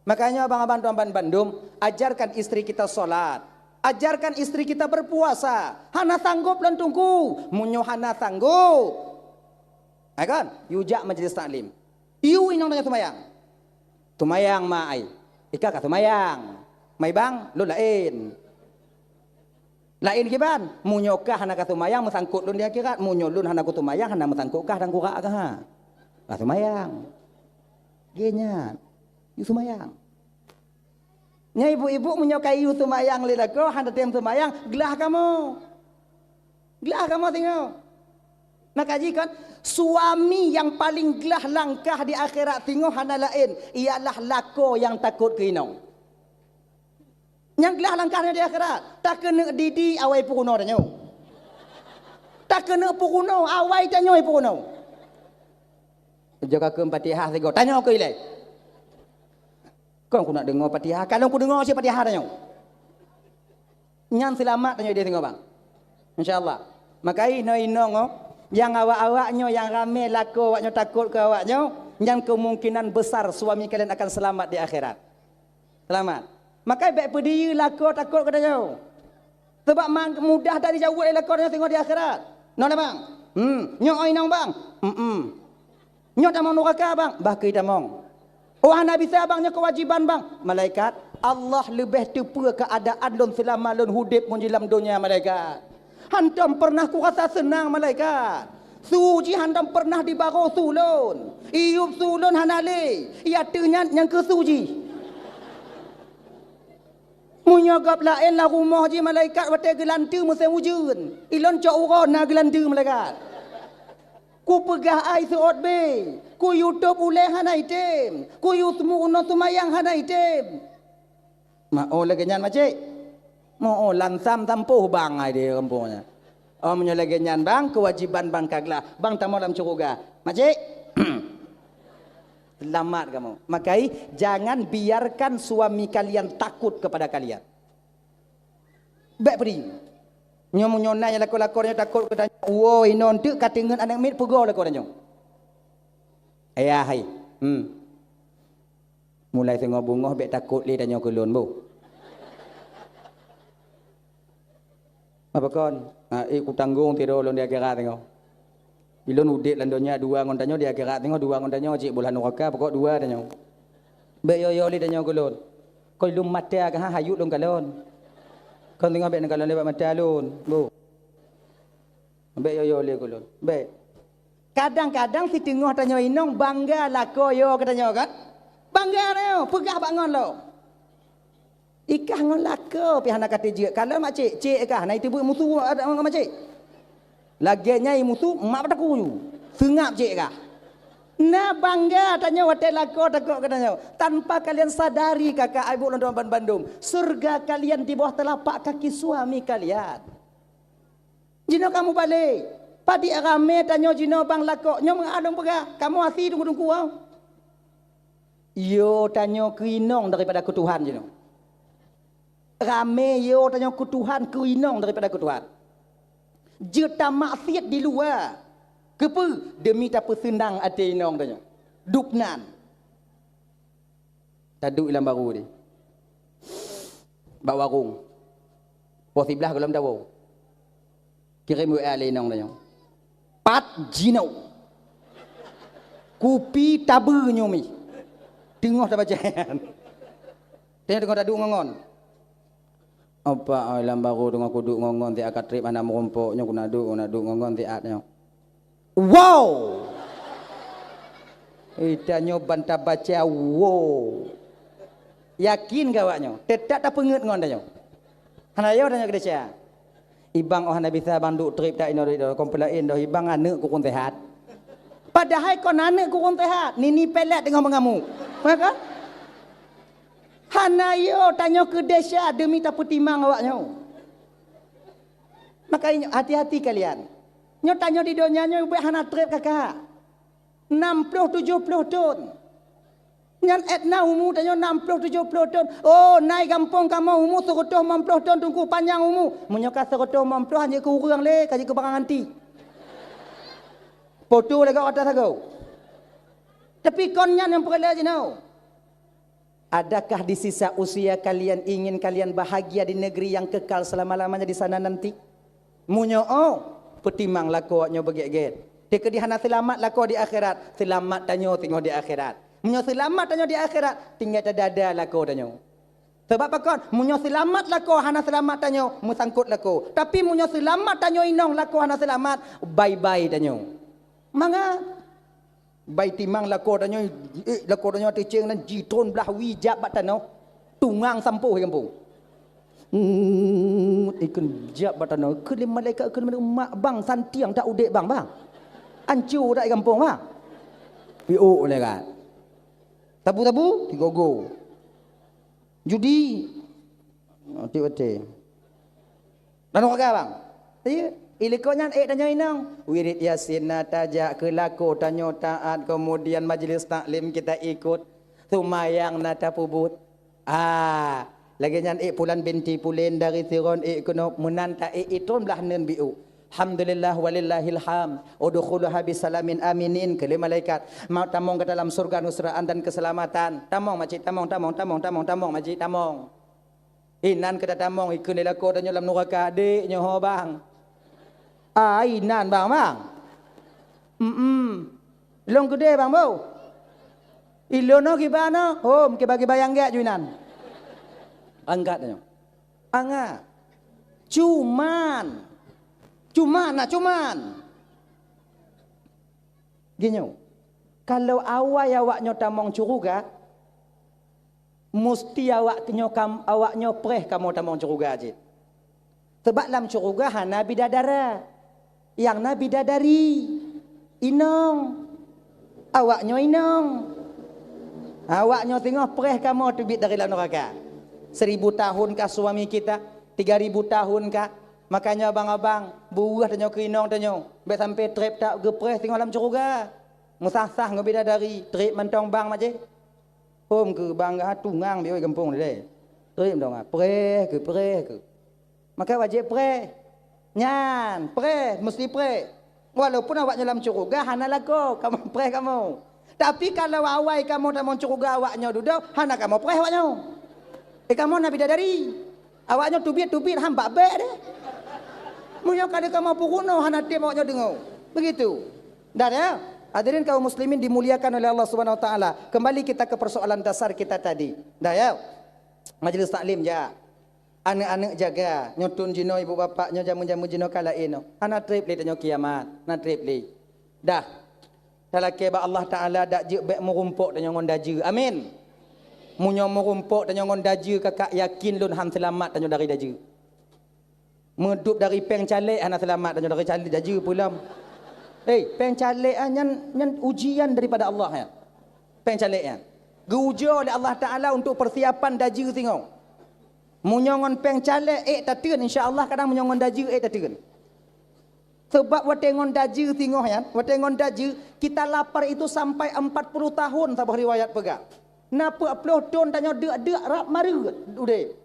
Makanya abang-abang tuan ban bandum, ajarkan istri kita salat. Ajarkan istri kita berpuasa. Hana sanggup lôn Teungku. Meunyoe hana sanggup, hai kon, yue jak majlis taklim. Yue inong tanyoe seumayang. Seumayang, mak ai. Ikah ka seumayang. Mai bang, lôn laén. Laén kiban? Meunyoe kah hana ka seumayang, meusangkot lôn di akhirat. Meunyoe lôn hana kuseumayang, hana meusangkot kah dan kurak kah. Ka seumayang. Lagèe nyan. Yue seumayang. Nyan ibu-ibu, meunyoe ka yue seumayang lé lakoe, hana tem seumayang, glah kamoe. Glah kamoe singoh. Maka jih kon, suami nyang paleng glah langkah di akhirat singoh hana laén, ialah lakoe nyang takot keu inong. Nyang glah langkah nyoe di akhirat, takeuneuk didik awai peurunoe tanyoe. Takeuneuk peurunoe, awai tanyoe peurunoe. Jok ka keu Fatihah sigoe, tanyoe keu ilée. Kon ku nak deungoe Fatihah, ka lôn kudeungoe cit Fatihah tanyoe. Nyan seulamat tanyoe ideh singoh bang. Insya Allah. Maka inoe inong oh, nyang awak-awak nyoe nyang ramé lakoe awak nyoe takot keu awak nyoe, nyan kemungkinan besar suami kalian akan selamat di akhirat. Selamat. Maka bék peudiyeu lakoe takot keu tanyoe. Sebab mang-, mudah that dijaweueb lé lakoe tanyoe singoh di akhirat. Nyoe bang. Hmm, nyoe inong bang. Hmm. Nyoe tamong nuraka bang, bah keu tamong. Oh hana bisa bang, nyoe keuwajiban bang. Malaikat, Allah leubeh teupeue keuadaan lôn seulama lôn udeb ngon jilam donya malaikat. Hantom pernah kurasa seunang malaikat. Su jih hantom pernah dibaroe su lôn. Iyup su lôn hana lé. Iya teuh nyan nyang keu su jih. Meunyoe gob laén lam rumoh jih malaikat watée geulanteue musém ujeuen, ilôn cok uroe na geulanteue malaikat. Kupeugah ai seuôt bé, kuyue tôb ulée hana item, kuyue seumu unoe seumayang hana item. Ma oh lagée nyan macik? Ma oh lansam sampôh bang ai di kampung nyan. Oh meunyoe lagée nyan bang, keuwajiban bang ka glah, bang tamong lam syeuruga. Macik? Selamat kamu. Makai, jangan biarkan suami kalian takut kepada kalian. Bék peudiyeu. Nyoe meunyoe na nyang lakoe-lakoe nyoe takot keu tanyoe, woe inong teuk ka teungeut aneuk miet peugoe lakoe tanyoe. Ayah hai. Hmm. Mulai singoh beungoh bék takot lé tanyoe keu lôn boh. Apa kon? Ha, eh, kutanggong tiroe lôn di akhirat singoh. Ilôn udeb lam donya dua ngon tanyoe, di akhirat singoh dua ngon tanyoe, cit boh lam nuraka pokok dua tanyoe. Bék yo-yo lé tanyoe keu lôn. Kon lôn mata ka ha, hayut lôn kalon. Kon singoh bék neukalon lé bak mata lôn. Boh. Bék yo-yo lé keu lôn. Bék. Kadang-kadang siteungoh tanyoe inong bangga lakoe yo keu tanyoe kan? Bangga tanyoe, peugah bak ngon lom. Ikah ngon lakoe pih hana ka teujeuet. Kalon mak cik, cik kah na iteubiet musu ngon mak cik. Lagée nyai musu mak bak takue ju. Seungab cik kah. Na bangga tanyoe watée lakoe takot keu tanyoe. Tanpa kalian sadari kakak ibu lôn bandum, surga kalian di bawah telapak kaki suami kalian. Jinoe kamoe balek. Padit ramé tanyoe jinoe bang lakoe nyoe meungadong peugah, kamoe hase teungku-teungku. Yo tanyoe keu inong daripada keu Tuhan jinoe. Ramé yo tanyoe keu Tuhan, keu inong daripada keu Tuhan. Jeuet tamaksiet di luwa. Keupeue? Demi tapeuseunang até inong tanyoe. Dubnan. Taduek lam baru di. Bak warong. Poh siblaih gohlom tawoe. Kirém W A lé inong tanyoe. Pat jinoe. Kupi tabeue nyoe mi. Teungoh tabaca nyan. Tanyoe teungoh taduek ngon-ngon. Apa ai lam baru teungoh kuduek ngon-ngon siat ka treb hana meurumpok nyoe keunaduek, keunaduek ngon-ngon siat nyoe. Wow! Eh, tanyoe ban tabaca wow. Yakin keu awak nyoe, teutap tapeungeut ngon tanyoe. Hana yo tanyoe keudesya. Ibang oh hana bisa bang duek treb tak inoe doh, kompolaen doh ibang aneuk kureueng sehat. Padahai kon aneuk kureueng sehat, nini pelet teungoh meungamuk. Ya kan? Hana yo tanyoe keudesya demi tapeutimang awak nyoe. Maka inyo, hati-hati kalian. Nyoe tanyoe di donya nyoe ubé hana treb kakak. Enam puluh tujuh puluh thon. Nyan etna umu tanyoe enam puluh tujuh puluh thon. Oh, nai gampông kamoe umu seratus lima puluh thon teungku panyang umu. Meunyoe ka seratus lima puluh hana keu ureueng lé, ka jeuet keu barang antik. Poto lagak atas ago. Tapi kon nyan nyang peureulée jinoe. Adakah di sisa usia kalian ingin kalian bahagia di negeri yang kekal selama-lamanya di sana nanti? Meunyoe oh, peutimang lakoe nyoe beugét-gét. Teukeudi hana seulamat lakoe di akhirat, seulamat tanyoe singoh di akhirat. Meunyoe seulamat tanyoe di akhirat, tinggai tadada lakoe tanyoe. Sabab pakon? Meunyoe seulamat lakoe hana seulamat tanyoe, meusangkot lakoe. Tapi meunyoe seulamat tanyoe inong lakoe hana seulamat, bye-bye tanyoe. Mangat Bai timang lakoe tanyoe, eh, lakoe tanyoe teucéng nan jitron blah wie jak bak tanoh. Tungang sampôh di gampông. Ngut, ikheun jak bak tanoh. Kheun lé malaikat, kheun lé malaikat, mak bang santiang tak udép bang, bang. Anco tak di gampông, bang. Piôh lé kan. Sabu-sabu, tigogo. Judi. Até-até. Lalu ka bang. Iya. Ilikot nyan ék tanyoe inong. Wirid Yasin na tajak, keu lakoe tanyoe taat, kemudian majlis taklim kita ikut, seumayang na tapeubuet. Ah, lagée nyan ék pulan binti pulen dari Siron ék keunoe meunan ta ék itron blah neun biu. Alhamdulillah walillahil hamd. Udkhuluha bisalamin aminin, keu lé malaikat. Ma-, tamong ke dalam surga nusraan dan keselamatan. Tamong, makcik, tamong, tamong, tamong, tamong, tamong, makcik, tamong. Inan keu tatamong, ikheun lé lakoe tanyoe lam nuraka, "Dek, nyoe ho, Bang." "Ah, inan, Bang, Bang." "Mm-mm. Lôn keudeh, Bang, bo." "Ilôn nyoe kiban nyoe." "Hom, kiban-kiban nyang gét ju inan." Angkat tanyoe. Angat. Cuman. Cuman, nah, cuman. Geuh nyoe, kalau awai awaknyoe tamong syeuruga, musti awaknyoe kam-, awaknyoe preh kamoe tamong syeuruga cit. Sabab lam syeuruga hana bidadara. Nyang na bidadari, inong. Awaknyoe inong. Awaknyoe singoh preh kamoe teubiet dari lam nuraka. Seribu tahun kah suami kita, tiga ribu tahun kah. Makanya abang-abang, buweuh tanyoe keu inong tanyoe. Bék sampai treb that geupreh singoh lam syeuruga. Meusah-sah ngon bidadari, treb mantong bang maje. Hom keu bang gah tungang biwai gampông deh. Treb mantong ah, preh keu, preh keu. Maka wajéb preh. Nyan, preh, meusti preh. Walaupun awaknyoe lam syeuruga hana lakoe, kamoe preh kamoe. Tapi kalau awai kamoe tamong syeuruga awaknyoe dudoe, hana kamoe preh awaknyoe. Eh, kamoe na bidadari. Awaknyoe teubiet-teubiet han bak bék deh. Meunyoe ka lheueh kamoe peurunoe hana tem awaknyoe deungoe. Begitu. Dah ya? Hadirin kaum muslimin dimuliakan oleh Allah Subhanahu wa taala. Kembali kita ke persoalan dasar kita tadi. Dah ya? Majlis taklim jak. Aneuk-aneuk jaga. Nyoe thon jinoe ibu bapak nyoe jameun-jameun jinoe ka laén nyoe. Hana treb lé tanyoe kiamat. Hana treb lé. Dah. Talakée bak Allah Taala dak jeuet bék meurumpok tanyoe ngon dajeu. Amin. Meunyoe meurumpok tanyoe ngon dajeu, kakak yakin lôn han seulamat tanyoe dari dajeu. Meudup dari péng calék hana seulamat tanyoe dari calék dajeu peue lom. Hei, péng calék ah nyan, nyan ujian daripada Allah nyan. Péng calék nyan. Geuujoe lé Allah Taala untuk persiapan dajeu singoh. Meunyoe ngon péng calék ék tateun, insya Allah kadang meunyoe ngon dajeu ék tateun. Sabab watée ngon dajeu singoh nyan, watée ngon dajeu, kita lapar itu sampai empat puluh tahun saboh riwayat peugah. Na peuet ploh thon tanyoe deuk-deuk rab mareuet udeb.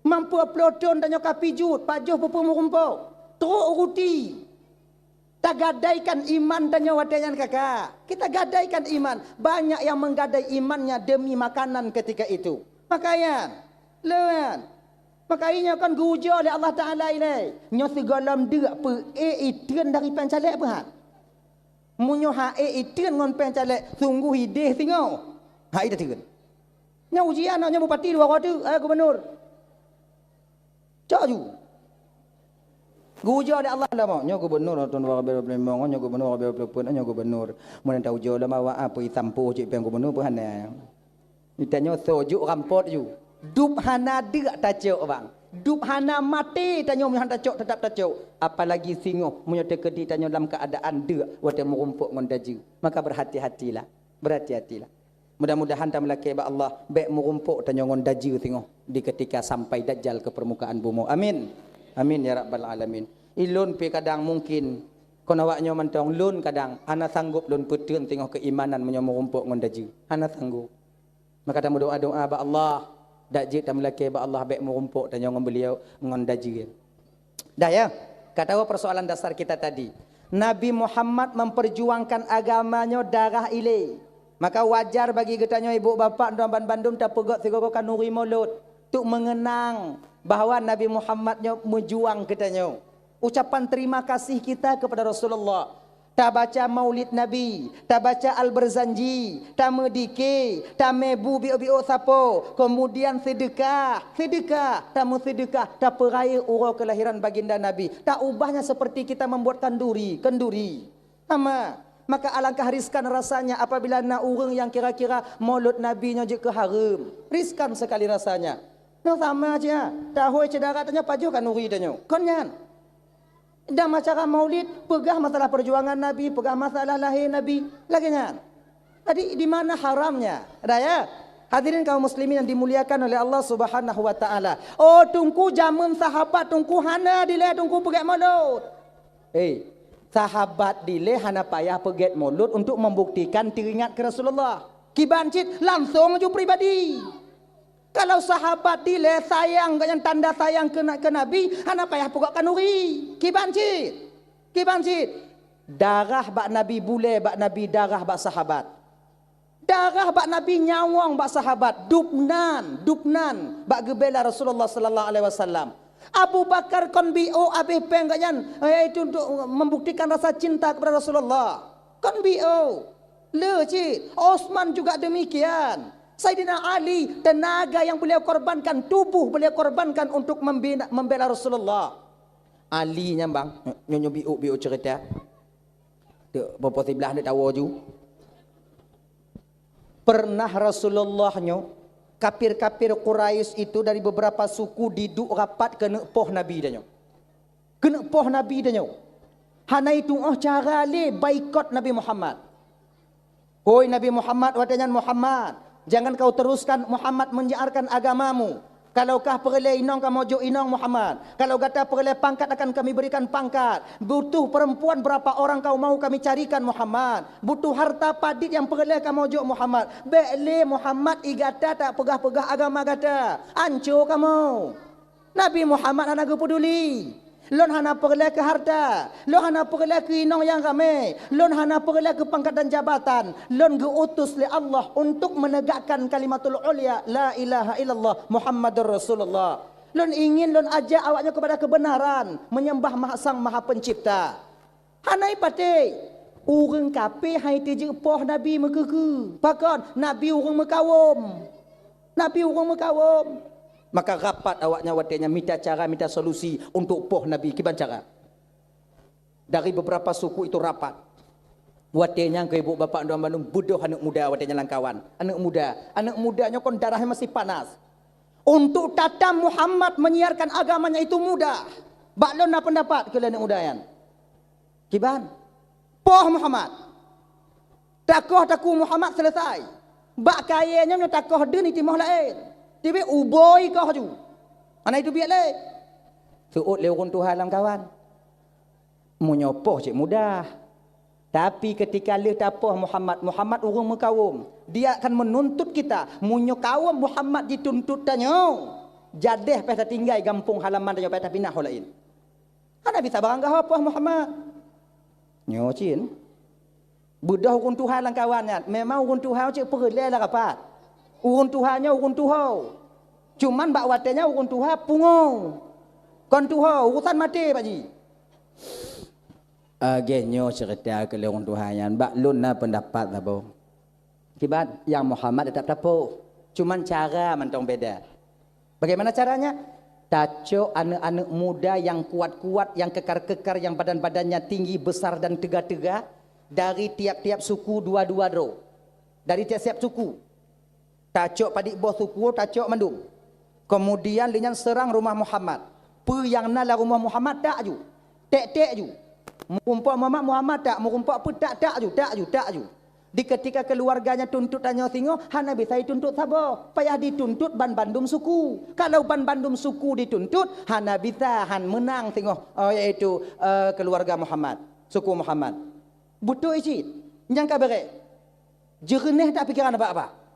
Mam peuet ploh thon tanyoe ka pijuet, pajoh peue-peue meurumpok. Trok ruti. Tagadaikan iman tanyoe watée nyan kakak. Kita gadaikan iman. Banyak yang menggadai imannya demi makanan ketika itu. Makanya, leuan. Maka inyoe kan geuujoe lé Allah Taala ilée. Nyoe sigohlom deuk peu ék iteun dari péng calék peuhat. Meunyoe ha ék iteun ngon péng calék, sungguh ideh singoh. Ha iteun. Nyoe ujian nyoe bupati dua roh teuk, eh, gubernur. Cok ju. Geuujoe lé Allah lama. Nyoe gubernur tahun dua ribu dua puluh lima, nyoe gubernur dua ribu dua puluh empat, nyoe gubernur. Meunan ta ujoe lama awak apa itampoh cik péng gubernur peuhana. Ditanyoe soe jok rampot ju. Dub hana deuk tacok bang. Dub hana maté tanyoe meuhan tacok tetap tacok. Apalagi singoh meunyoe teukeudi tanyoe lam keuadaan deuk watée meurumpok ngon dajeu. Maka berhati-hatilah. Berhati-hatilah. Mudah-mudahan tameulakée bak Allah bék meurumpok tanyoe ngon dajeu singoh di ketika sampai Dajjal ke permukaan bumoe. Amin. Amin ya rabbal alamin. Ilôn pi kadang mungkin kon awaknyoe mantong lôn kadang hana sanggob lôn peuteun singoh keuimanan meunyoe meurumpok ngon dajeu. Hana sanggob. Maka tameudoa-doa bak Allah, dak jeuet tameulakée bak Allah bék meurumpok tanyoe ngon beuliau ngon dajeu. Dah ya, ka tawoe persoalan dasar kita tadi. Nabi Muhammad memperjuangkan agama nyoe darah ilée. Maka wajar bagi geutanyoe ibu bapak dan bandum tapeugét sigoe-goe khanuri mulod untuk mengenang bahwa Nabi Muhammad nyoe meujuang keu tanyoe. Ucapan terima kasih kita kepada Rasulullah. Tabaca Maulid Nabi, tabaca Al-Barzanji, tameudike, tamé bu biôk-biôk sapo, kemudian seudeukah, seudeukah, tameuseudeukah, tapeurayeuk uroe keulahiran baginda Nabi. Taubahnya seperti kita membuat kanduri, kenduri. Sama. Maka alangkah riskan rasanya apabila na ureuëng nyang kira-kira mulod Nabi nyoe jeuet keu hareuem. Riskan sekali rasanya. Nyoe sama aja. Tahôi syedara tanyoe pajoh kanduri tanyoe. Kon nyan. Dalam acara Maulid, peugah masalah perjuangan Nabi, peugah masalah lahé Nabi, lagée nyan. Jadi, di mana haramnya? Dah ya? Hadirin kaum muslimin yang dimuliakan oleh Allah Subhanahu wa taala. Oh, teungku, jameun sahabat teungku hana dilée teungku peugét mulod. Eh, sahabat dilée hana payah peugét mulod untuk membuktikan teuingat keu Rasulullah. Kiban cit langsong ju pribadi. Kalau sahabat dilée sayang, gobnyan tanda sayang keu na-, keu Nabi, hana payah peugét khanuri. Kiban cit. Kiban cit. Darah bak Nabi, bulée bak Nabi, darah bak sahabat. Darah bak Nabi, nyawöng bak sahabat, dubnan, dubnan bak geubela Rasulullah sallallahu alaihi wasallam. Abu Bakar kon biôh abéh péng gobnyan, eh, itu untuk membuktikan rasa cinta kepada Rasulullah. Kon biôh. Le cit. Utsman juga demikian. Saidina Ali, tenaga yang beliau korbankan, tubuh beliau korbankan untuk membina, membela Rasulullah. Ali nyan bang, nyoe, nyoe biôh-biôh cerita. Teuk, popo siblah neuk tawoe ju. Pernah Rasulullah nyoe, kafir-kafir Quraisy itu dari beberapa suku diduek rapat keuneuk poh Nabi tanyoe. Keuneuk poh Nabi tanyoe. Hana itu'oh cara lé baikot Nabi Muhammad. Hôi Nabi Muhammad, watée nyan Muhammad, jangan kau teruskan Muhammad menyiarkan agamamu. Kalau kah peureulée inong, kamoe jok inong Muhammad. Kalau gata peureulée pangkat, akan kami berikan pangkat. Butuh perempuan berapa orang kau mau, kami carikan Muhammad. Butuh harta padit nyang peureulée, kamoe jok Muhammad. Bék lé Muhammad i gata tapeugah-peugah agama gata. Anco kamoe. Nabi Muhammad hana geupeuduli. Lôn hana peureulée keu harta, lôn hana peureulée keu inong nyang ramé, lôn hana peureulée keu pangkat dan jabatan. Lôn geu-utus lé Allah untuk menegakkan kalimatul ulya, la ilaha illallah Muhammadur Rasulullah. Lôn ingin lôn ajak awaknyoe kepada kebenaran, menyembah Maha, Sang Maha Pencipta. Hana ipatéh. Ureuëng kafé hai teujeuet poh Nabi meukeue-keue. Pakon? Nabi ureuëng meukawöm. Nabi ureuëng meukawöm. Maka rapat awaknyan watée nyan mita cara, mita solusi untuk poh Nabi. Kiban cara? Dari beberapa suku itu rapat. Watée nyan keu ibu bapak dan bandum beudôh aneuëk muda watée nyan lam kawan. Aneuëk muda. Aneuëk muda nyoe kon darahnya masih panas. Untuk tatam Muhammad menyiarkan agamanya itu mudah. Bak lôn na pendapat keu lé aneuëk muda nyan. Kiban? Poh Muhammad. Takoh takue Muhammad selesai. Bak kayée nyoe, nyoe takoh deuen itimoh laén. Teubiet ubôi koh ju. Hana itu biet lé. Seuôt lé ureuëng tuha lam kawan. Meunyoe poh cit mudah. Tapi ketika lheueh tapoh Muhammad, Muhammad ureuëng meukawöm. Dia akan menuntut kita. Meunyoe kawöm Muhammad jituntut tanyoe, jadéh payah tatinggai gampông halaman tanyoe, payah tapinah ho laén. Hana bisa baranggaho poh Muhammad. Nyoe cit. Beudôh ureuëng tuha lam kawan nyan. Memang ureuëng tuha cit peureulée lah rapat. Ureuëng tuha nyoe ureuëng tuho. Cuman bak watée nyan ureuëng tuha pungo. Kon tuho, urusan maté bak jih. Lagée nyoe cerita keu lé ureuëng tuha nyan. Bak lôn na pendapat saboh. Kiban, nyang Muhammad teutap tapoh. Cuman cara mantong beda. Bagaimana caranya? Tacok aneuëk-aneuëk muda nyang kuat-kuat, nyang kekar-kekar, nyang badan-badannya tinggi, besar dan teuga-teuga dari tiap-tiap suku dua-dua droe. Dari tiap-tiap suku. Tacok padit boh suku, tacok mandum. Kemudian lé nyan seurang rumoh Muhammad. Peue nyang na lam rumoh Muhammad, tak ju. Ték-ték ju. Meurumpok Muhammad, Muhammad tak. Meurumpok peue, tak, tak ju, tak ju, tak ju. Di ketika keuluwarganya tuntot tanyoe singoh, hana bisa jituntut saboh. Payah dituntut ban bandum suku. Kalau ban bandum suku dituntut, hana bisa, han meunang singoh, eh, yaitu, eh, keuluwarga Muhammad, suku Muhammad. Beutôi cit. Nyang ka beurék. Jeureuneh that pikeran bapak-bapak.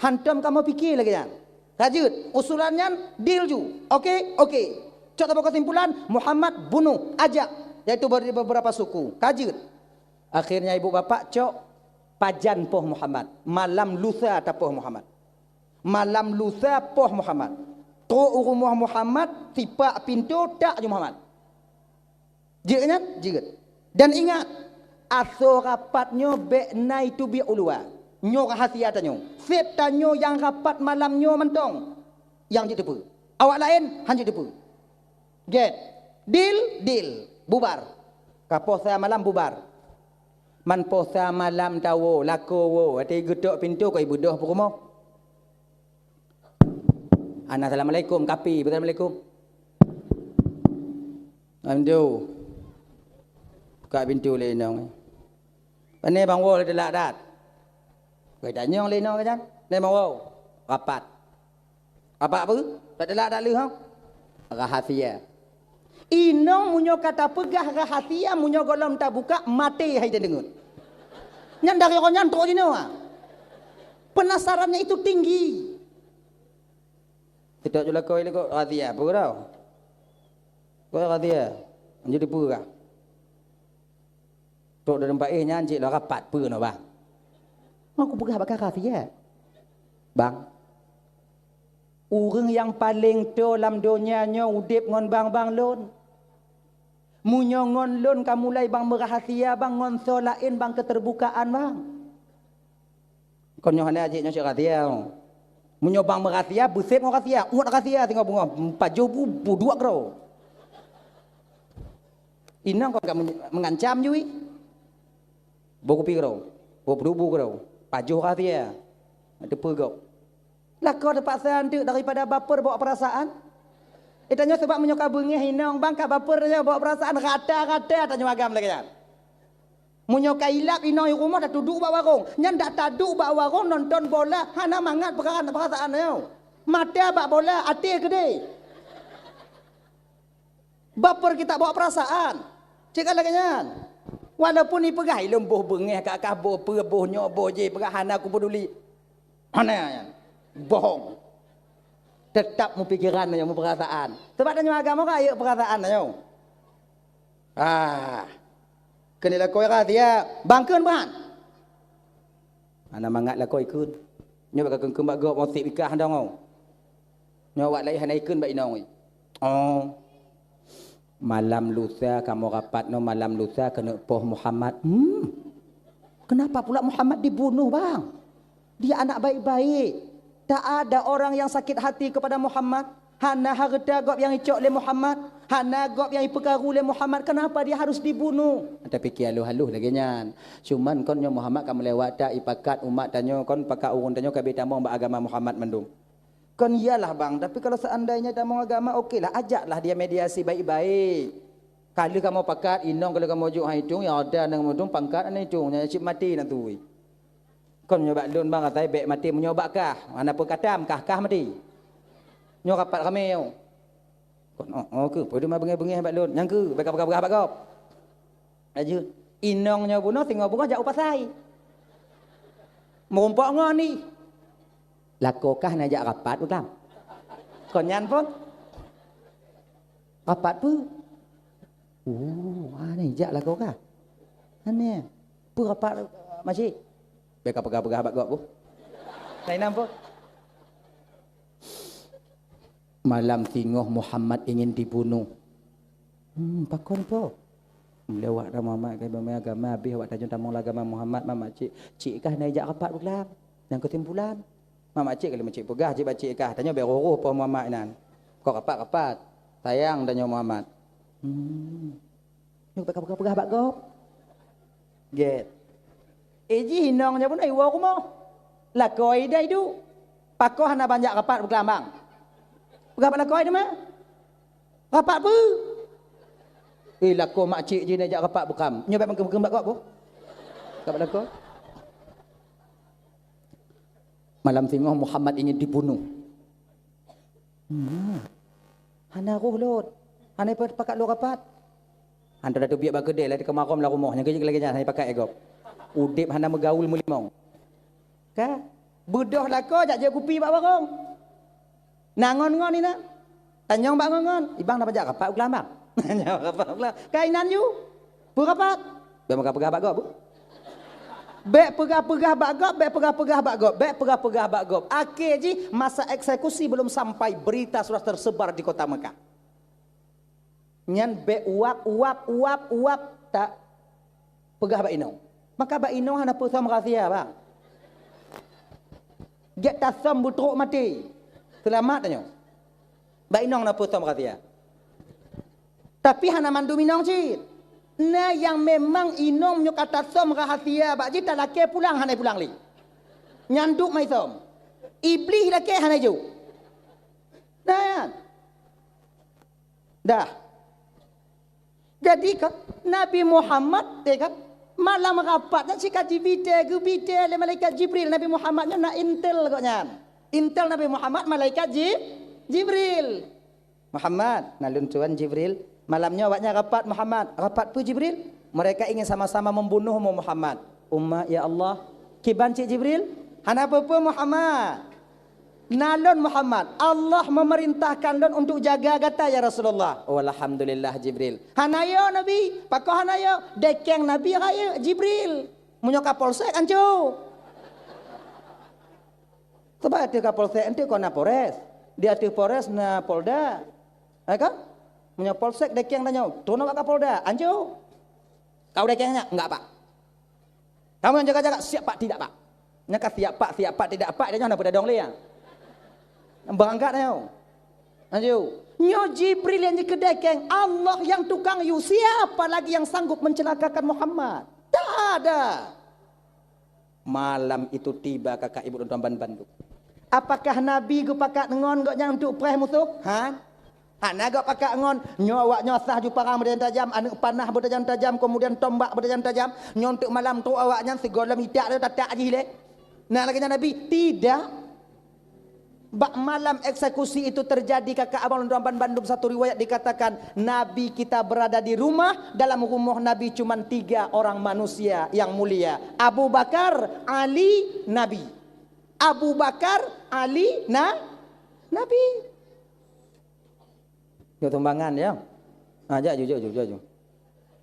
Hantom kamoe pike lagée nyan. Ka jeuet, usulan nyan deal ju. Oke? Oke. Cok saboh kesimpulan, Muhammad bunoh, ajak, yaitu be-, beberapa suku. Ka jeuet. Akhirnya ibu bapak cok pajan poh Muhammad. Malam lusa tapoh Muhammad. Malam lusa poh Muhammad. Trok u rumoh Muhammad, sipak pintoe, tak ju Muhammad. Jeuet nyan? Jeuet. Dan ingat, asoe rapat nyoe bék na iteubiet u luwa. Nyoe rahasia tanyoe. Sép tanyoe nyang rapat malam nyoe mantong nyang jeuet teupeue. Awak laén han jeuet teupeue. Gét. Deal? Deal. Bubar. Ka poh sa malam bubar. Man poh sa malam tawoe, lakoe woe, watée geutok pintoe kon ibeudôh peurumoh. Ana assalamualaikum, kapi, assalamualaikum. Alhamdulillah. Buka pintoe lé inong. Pane bang woe, teulak that. Wei tanyong lé inong nyan. Pane bang woe. Rapat. Rapat peue? Tak teulak that leuh, ha? Rahasia. Inong meunyoe ka tapeugah rahsia, meunyoe gohlom tabuka, maté hai tadeungon. Nyan dari uroe nyan trok jinoe. Penasarannya itu tinggi. Tidak jula koi lego rahsia, peue keu? Koi rahsia. Jadi peugah. Trok dalam paih nyan cit lôn rapat peue nyoe, Bang? Mau kupeugah bak kah siat. Bang, ureuëng nyang paleng toe lam donya nyoe udeb ngon bang-bang lôn. Meunyoe ngon lôn ka mulai bang meurahsia, Bang, ngon soe laén bang keuteubukaan, Bang. Kon nyoe hana jih nyoe cit rahsia. Meunyoe bang meurahsia, beuseb ngon rahsia, uet rahsia singoh beungoh, pajoh bu, bu dua kro. Inong kon ka men-, mengancam jui. Boh kupi kro, boh peudubu kro, pajoh rahsia. Teupeue gob. Lakoe teupaksa anteuk daripada baper bawa perasaan. Eh, tanyoe sebab meunyoe ka beungéh inong bang ka baper tanyoe bawa perasaan rata-rata tanyoe agam lagée nyan. Meunyoe ka ilab inong i rumoh, tatuduek bak warong. Nyan dak taduek bak warong nonton bola, hana mangat peukara perasaan nyoe. Mata bak bola, até keudeh. Baper kita bawa perasaan. Cit ka lagée nyan. Walaupun ipeugah ilôn boh beungéh, ka kah boh peue, boh nyoe, boh jéh, peugah hana kupeduli. Hana nyan. Bohong. Tetap meupikiran nyoe, meuperasaan. Sebab tanyoe agama ka ayek perasaan nyoe. Ah. Keuneuk lakoe rahsia, bang kheun ban. Hana mangat lakoe kheun. Nyoe bak kakheun-kheun bak gob, moseb ikah dong. Nyoe awak laén hana ikheun bak inong. Oh. Malam lusa kamoe rapat nyoe, malam lusa keuneuk poh Muhammad. Hmm. Kenapa pula Muhammad dibunuh, Bang? Dia anak baik-baik. Tak ada orang yang sakit hati kepada Muhammad. Hana hareuta gob nyang icok lé Muhammad, hana gob nyang ipeukaru lé Muhammad, kenapa dia harus dibunuh? Tapike haloh-haloh lagée nyan. Cuman kon nyoe Muhammad ka meulewat that ipakat umat tanyoe, kon pakat ureuëng tanyoe ka beutamong bak agama Muhammad mandum. Kon iyalah bang, tapi kalau seandainya tamong agama, okelah, ajaklah dia mediasi baik-baik. Ka lheueh kamoe pakat, inong ka lheueh kamoe jok han itong, nyang ada nyang meuitong pangkat hana itong, nyang cit maté na tui. Kon nyoe bak lôn bang, asai bék maté meunyoe bak kah. Hana peue katam, kah-kah maté. Nyoe rapat ramé nyoe. Kon oh, oh keuh, peue teuma beungéh-beungéh bak lôn. Nyang keuh, bék ka peugah-peugah bak gob. Laju, inong nyoe bunoe singoh beungoh jak u pasai. Meurumpok ngon i. Lakoe kah na jak rapat beutam. Kon nyan pun. Rapat peue? Oh, aneh jak lakoe kah? Aneh. Peue rapat, Makcik? Bék ka peugah-peugah bak gob, Bu. Lain apa? Malam singoh Muhammad ingin dibunuh. Hmm, pakon po? Lewat dah Muhammad ka beumain agama, habéh awak tajong tamong agama Muhammad, Mak Makcik. Cik kah na jak rapat beukelam? Nyang keusimpulan. Mak Makcik kali Makcik peugah, cik Makcik kah. Tanyoe bék roh-roh po Muhammad inan. Kok rapat-rapat. Sayang tanyoe Muhammad. Hmm. Nyoe bak peugah-peugah bak gob. Gét. Eh, jih inong nyoe pun iwoe rumoh. Lakoe idai du. Pakoh hana banjak rapat beukeulambang. Peugah bak lakoe teuma. Rapat peue? Eh, lakoe makcik jih neujak rapat beukam. Nyoe bék meukeum-keum bak gob, boh. Rapat lakoe. Malam singoh Muhammad ingin dibunuh. Hmm. Hana roh lôn. Hana pakat lôn rapat. Hantom teubiet bak keudè, lagèe keumarôm lam rumoh. Nyang keujeuet lagèe nyan, hana pakat lé gob. Udép hana meugaul meulimong. Ka? Beudôh lakoe jak jép kupi bak warông. Na ngon-ngon inan. Tanyong bak ngon-ngon. Ibang na pajak rapat u keulambang. Tanyong rapat u keulambang. Ka inan yue. Peue rapat? Bék peugah-peugah bak gob. Bék peugah-peugah bak gob, bék peugah-peugah bak gob, bék peugah-peugah bak gob. Akhé jih masa eksekusi belum sampai, berita sudah tersebar di kota Mekah. Nyan bék uap, uap, uap, uap, tak peugah bak inong. Maka bak inong hana peue som rahsia, bang. Gét tasöm beutrok maté. Seulamat tanyoe. Bak inong na peue som rahsia. Tapi hana mandum inong cit. Na nyang memang inong nyoe ka tasöm rahsia bak jih, talakée pulang hana pulang lé. Nyan duek mai som. Iblih lakée hana jok. Nah, nyan. Dah. Jadi kan, Nabi Muhammad, ya kan, malam rapat nyan sika jibité, geubité lé malaikat Jibril. Nabi Muhammad nyan na intel gobnyan. Intel Nabi Muhammad malaikat Ji-, Jibril. "Muhammad," nan lôn tuan Jibril, Malam nyoe awaknyan rapat, "Muhammad." "Rapat peue, Jibril?" "Mereka ingin sama-sama membunuhmu, Muhammad." "Umma, ya Allah." "Kiban cit, Jibril?" "Hana peue-peue, Muhammad. Na lôn, Muhammad. Allah memerintahkan lôn untuk jaga gata, ya Rasulullah." "Oh, alhamdulillah, Jibril." "Hana yo, Nabi." "Pakon hana yo?" "Dekeng Nabi rayeuk, Jibril. Meunyoe ka polsek, anco." Sebab ateueh Kapolsek enteuk kon na Polres. Di ateueh Polres na Polda. Ya kan? Meunyoe Polsek dekeng tanyoe, teunoe bak Kapolda, anco. Kau dekeng nyak? Enggak, Pak. Kamu yang jaga-jaga, siap, Pak, tidak, Pak. Nyan ka siap, Pak, siap, Pak, tidak, Pak, dia nyoe hana peudadong lé, ya. Beurangkat tanyoe. Anco. Nyoe Jibril yang jikeudekeng, Allah yang tukang yue, siapa lagi yang sanggup mencelakakan Muhammad? Tak ada. Malam itu tiba kakak ibu dan teman bandum. Apakah Nabi geupakat ngon gobnyan untuk preh musoh? Ha? Hana geupakat ngon. Nyoe awaknyoe sah ju parang beutajam-tajam, aneuk panah beutajam-tajam, kemudian tombak beutajam-tajam. Nyoe untuk malam tu awaknyan sigohlom itak lé tatak jih lé. Na lagée nyan Nabi? Tidak. Bak malam eksekusi itu terjadi, kakak abang lôn tuan ban bandum, satu riwayat dikatakan, Nabi kita berada di rumah, dalam rumoh Nabi cuman tiga orang manusia yang mulia, Abu Bakar, Ali, Nabi. Abu Bakar, Ali, na, Nabi. Jok sumbangan, ya. Ha, jak ju, jak ju, jak ju.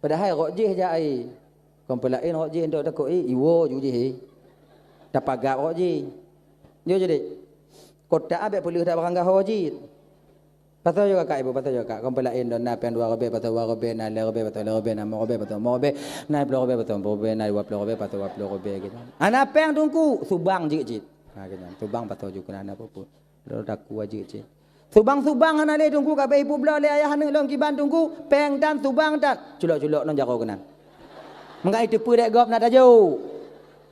Padahai rot jih jak ai. Kon peulaén rot jih, entok takot, eh, iwoe ju jih, eh. Tapagab rot jih. Jok ju dek. Kotak abek peuleueh dak barang gaho jih. Pasoe ju kakak ibu, pasoe ju kakak. Kon peulaén don na péng dua ribèe, pasoe dua ribèe, na lhèe ribèe, pasoe lhèe ribèe, na limong ribèe, pasoe limong ribèe, na ploh ribèe, pasoe ploh ribèe, na dua ploh ribèe, pasoe dua ploh ribèe gitu. Ana péng teungku, subang jeuet cit. Ha, gitu. Subang pasoe ju keunan apa pun. Lôn takue jeuet cit. Subang-subang hana lé teungku, ka bèk ipubloe lé ayah aneuk lôn kiban teungku, péng tan, subang tan. Culok-culok ngon jaroe keunan. Meungan iteupeue dek gob na tajok.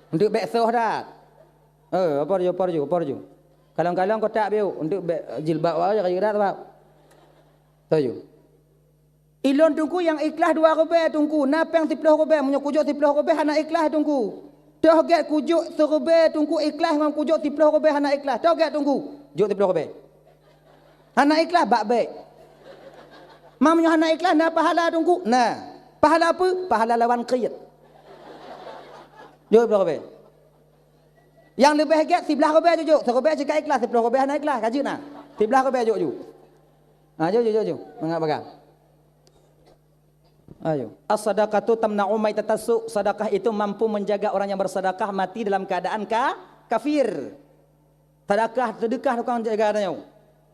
Enteuk bèk soh that. Eh, apa ju, apa ju, apa ju. Kalon-kalon kotak biu, enteuk bèk jilbab awak aja ka jeurat bab. Taju. Ilôn teungku nyang ikhlas dua ribèe teungku, na péng siploh ribèe, meunyoe kujok siploh ribèe hana ikhlas teungku. Toh gèt kujok siribèe teungku ikhlas ngon kujok siploh ribèe hana ikhlas. Toh gèt teungku, jok siploh ribèe. Hana ikhlas bak bèk. Ma meunyoe hana ikhlas na pahala teungku? Na. Pahala peue? Pahala lawan kriet. Jok siploh ribèe. Nyang leubeh gèt siblaih ribèe jok, siribèe cit ka ikhlas, siploh ribèe hana ikhlas, ka jeuet na. Siblaih ribèe jok ju. Ha, jok ju, jok ju. Mangat bagah. Ayo. As-sadaqatu tamna'u maitatas su'. Sedekah itu mampu menjaga orang yang bersedekah mati dalam keadaan ka-, kafir. Sedekah, sedekah tukang jaga tanyoe.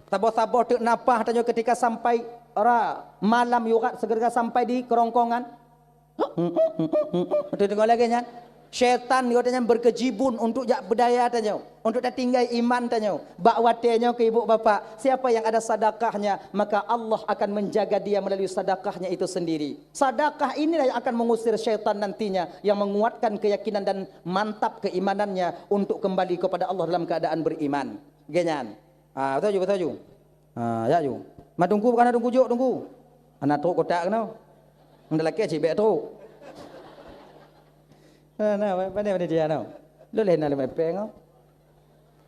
Saboh-saboh teuk nafah tanyoe ketika sampai ra-, malam yurat segera sampai di kerongkongan. Betul dengar lagi nyan? Syaitan geutanyoe berkejibun untuk jak beudaya tanyoe, untuk tatinggai iman tanyoe. Bak watèe nyoe keu ibu bapak, siapa yang ada sedekahnya, maka Allah akan menjaga dia melalui sedekahnya itu sendiri. Sedekah inilah yang akan mengusir syaitan nantinya, yang menguatkan keyakinan dan mantap keimanannya untuk kembali kepada Allah dalam keadaan beriman. Geuh nyan. Ah, beutôi ju, beutôi ju. Ah, jak ju. Ma teungku bukan na teungku jok teungku. Ana trok kotak keunoe. Ngon lakèe cit bèk trok. Ah, na, pandai, pandai dia na. Lôn lé na lima pèng.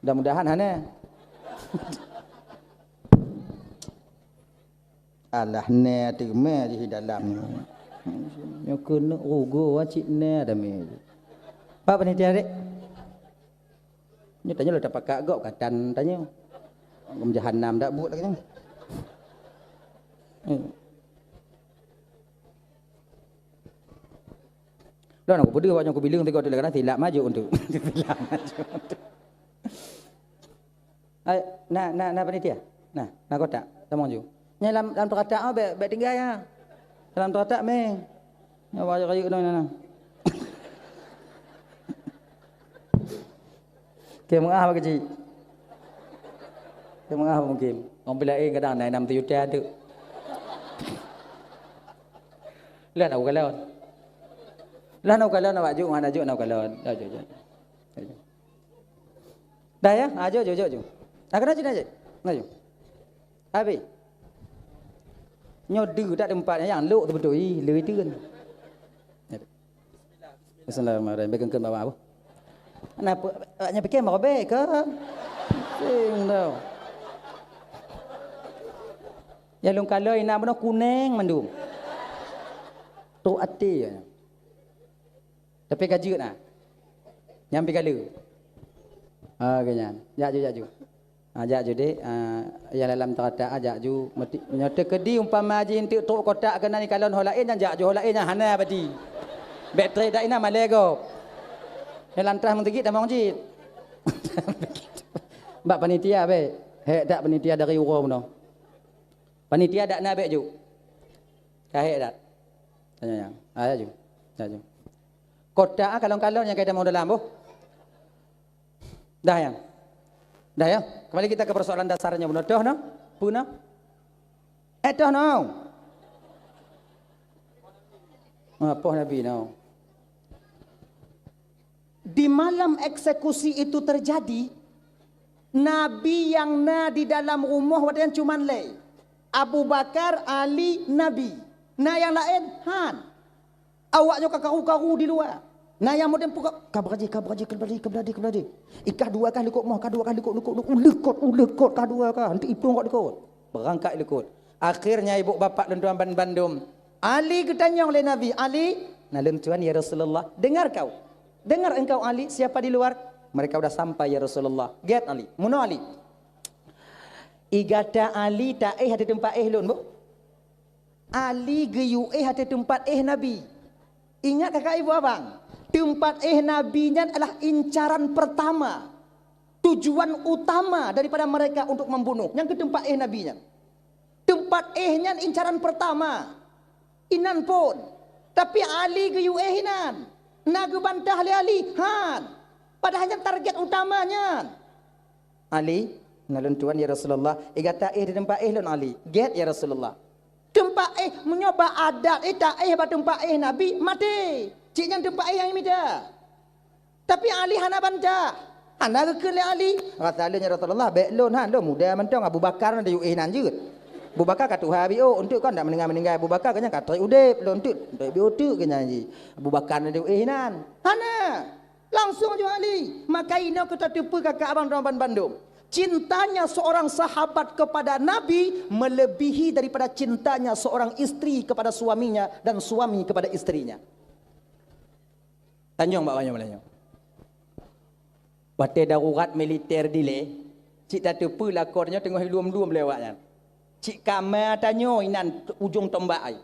Mudah-mudahan hana. Alah, nè teumè jih dalam. Nyoe keuneuk rugoe cit nè damé. Pak panitia dek. Nyoe tanyoe lôn tapakak gob katan tanyoe. Gom jahanam dak buet lagèe nyoe. Hmm. Lôn aku peudeuh awak nyoe kubileung sigoe tu lagèe na silap maju untuk. Silap maju untuk. Hai, na, na, na panitia. Nah, na kotak. Tamong ju. Nyan lam, lam teukatak ah, bèk, bèk tinggai ah. Lam teukatak meh. Nyoe bak rayeuk-rayeuk nyoe, nyoe, nyoe. Keu meu'ah bak keuchik. Keu meu'ah bak mungkin. Wong pih laén kadang na enam juta tu. Lah nak kalon. Lah nak kalon awak juk, hana juk nak kalon. Dah juk, juk. Dah juk. Dah ya? Ha, jok, jok, jok, jok. Ha, kena cina je. Nah, jok. Habis. Nyoe deuh tak tempat nyang lok tu betul. Ih, leu itu kan. Bismillahirrahmanirrahim. Bagi kena bawa apa? Kenapa? Awaknya fikir mau robek ke? Sing tau. Ya lôn kalon inan bunoe kuneng mandum. Trok até. Tapi ka jeuet na. Nyang pi kale. Ah, ke nyan. Jak ju, jak ju. Ah, jak ju dek. Ah, ya dalam terata ah, jak ju. Meuti-, nyoe teukeudi umpama ji enteuk trok kotak keunan ikalon ho laén nyan jak ju ho laén nyan hana bati. Bèk trép dak inan malèe gob. Nyoe lantas meuteugit tamong jih. Bak panitia bèk. Hek dak panitia dari uroe bunoe. Panitia dak na bèk ju. Ka hek dak. Tanya nyang. Ah, jak ju. Jak ju. Kotak ah kalon-kalon nyang ka itamong dalam boh. Dah ya. Dah ya. Kembali kita ke persoalan dasarnya bunoe. Toh no? Puna? Eh toh no? Apa Nabi no? Di malam eksekusi itu terjadi, Nabi nyang na di dalam rumoh watèe nyan cuman lé. Abu Bakar, Ali, Nabi. Na nyang laén? Han. Awak nyoe ka karu-karu di luwa. Na nyang model puka, "Ka beurajih, ka beurajih, ka beurajih, ka beurajih, ka beurajih." Ikah dua kah likot moh, kah dua kah likot, likot, likot, likot, likot, kah dua kah. Hana iplueng likot. Beurangkat likot. Akhirnya ibu bapak lôn tuan ban-, bandum. Ali geutanyong lé Nabi, "Ali, na lôn tuan ya Rasulullah." "Dengar kau. Dengar engkau Ali, siapa di luar?" "Mereka udah sampai ya Rasulullah." "Gét Ali. Meunoe Ali. Igata Ali taéh ateueh teumpat éh lôn, boh." Ali geuyue éh ateueh teumpat éh Nabi. Ingat kakak ibu abang, teumpat éh Nabi nyan adalah incaran pertama, tujuan utama daripada mereka untuk membunuh. Nyang keu teumpat éh Nabi nyan. Teumpat éh nyan incaran pertama. Inan phon. Tapi Ali geuyue éh inan. Na geubantah lé Ali, han. Padahai nyan target utama nyan. "Ali, na lôn tuan ya Rasulullah, igata éh di teumpat éh lôn Ali." "Gét ya Rasulullah." Teumpat éh, meunyoe bak adat éh taéh bak teumpat éh Nabi, maté. Cit nyan teumpat éh nyang imita. Tapi Ali hana bantah. Hana geukheun lé Ali, "Rasa lôn ya Rasulullah, bèk lôn han, lôn muda mantong, Abu Bakar na dayue éh nan jeuet. Abu Bakar ka tuha biôh, eunteuk kon dak meuninggai-meuninggai Abu Bakar, keu nyan ka trép udép, lôn eunteuk, eunteuk biôh teuk keu nyan jih. Abu Bakar na dayue éh nan." Hana. Langsung ju Ali. Maka inoe keu tateupeue kakak abang droe ban bandum. Cintanya seorang sahabat kepada Nabi melebihi daripada cintanya seorang istri kepada suaminya dan suami kepada istrinya. Tanyong bak banyoe malam nyoe. Watèe darurat militer dilèe, cit tateupeue lakoe nyoe teungoh ilum-lum lé awak nyan. Cit kama tanyoe inan ujong tombak ai.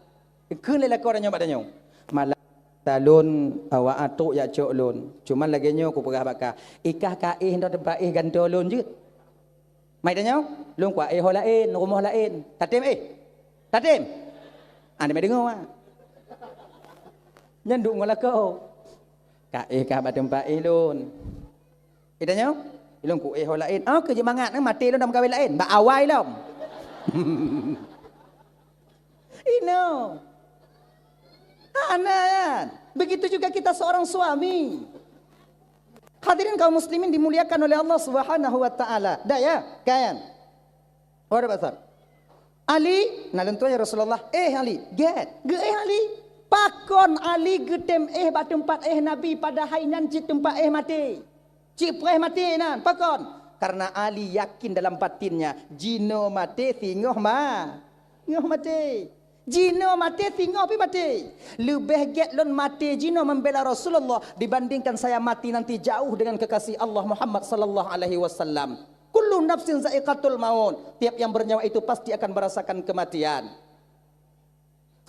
Kheun lé lakoe nyoe bak tanyoe. Malam talon awak atok jak cok lôn. Cuman lagèe nyoe kupeugah bak kah. Ikah ka éh nyoe teumpat éh gantoe lôn jeuet. Mai tanyoe, lôn kuéh ho laén, rumoh laén. Tatem éh? Tatem? Ah, ni mai deungoe, ah. Nyan duek ngon lakoe. Ka éh ka bak teumpat éh lôn. Itanyoe, lôn kuéh ho laén. Ah, keu jeuet mangat, eh, maté lôn dah meukawen laén. Bak awai lom. Inoe. Hana nyan. Begitu juga kita seorang suami. Hadirin kaum muslimin dimuliakan oleh Allah Subhanahu wa taala. Dah ya, kan? Waduh pasal. Ali, na lôn tuan ya Rasulullah. Eh Ali, gét. Geuéh Ali. Pakon Ali geutem éh bak teumpat éh Nabi padahai nyan cit teumpat éh maté. Cit preh maté nan, pakon? Karena Ali yakin dalam batinnya, jinoe maté singoh ma-, singoh maté. Jinoe maté singoh pih maté. Leubeh gét lôn maté jinoe membela Rasulullah dibandingkan saya mati nanti jauh dengan kekasih Allah Muhammad sallallahu alaihi wasallam. Kullu nafsin zaiqatul maut. Tiap yang bernyawa itu pasti akan merasakan kematian.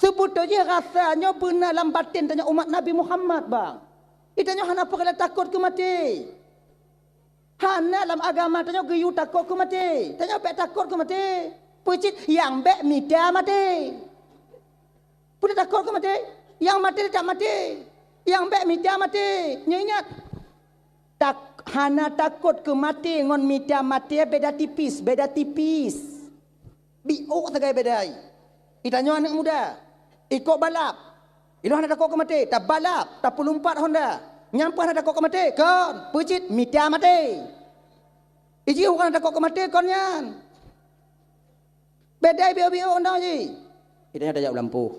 Seubeutôi jih rasa nyoe beuna lam baten tanyoe umat Nabi Muhammad, bang. Itanyoe hana peureulée takot keu maté. Hana lam agama tanyoe geuyue takot keu maté. Tanyoe bék takot keu maté. Peue cit nyang bék mita maté. Peue takot keu maté? Nyang maté teutap maté. Nyang bék mita maté. Nyoe ingat, tak-, hana takot keu maté ngon mita maté beda tipis, beda tipis. Biôk sagai beda. Itanyoe aneuk muda, ikot balap. Ilôn hana takot keu maté, tabalap, tapeulumpat honda. Nyan peue hana takot keu maté? Kon, peue cit mita maté. Iji hana takot keu maté kon nyan. Beda biôk-biôk honda jih. Itanyoe tajak u lampôh.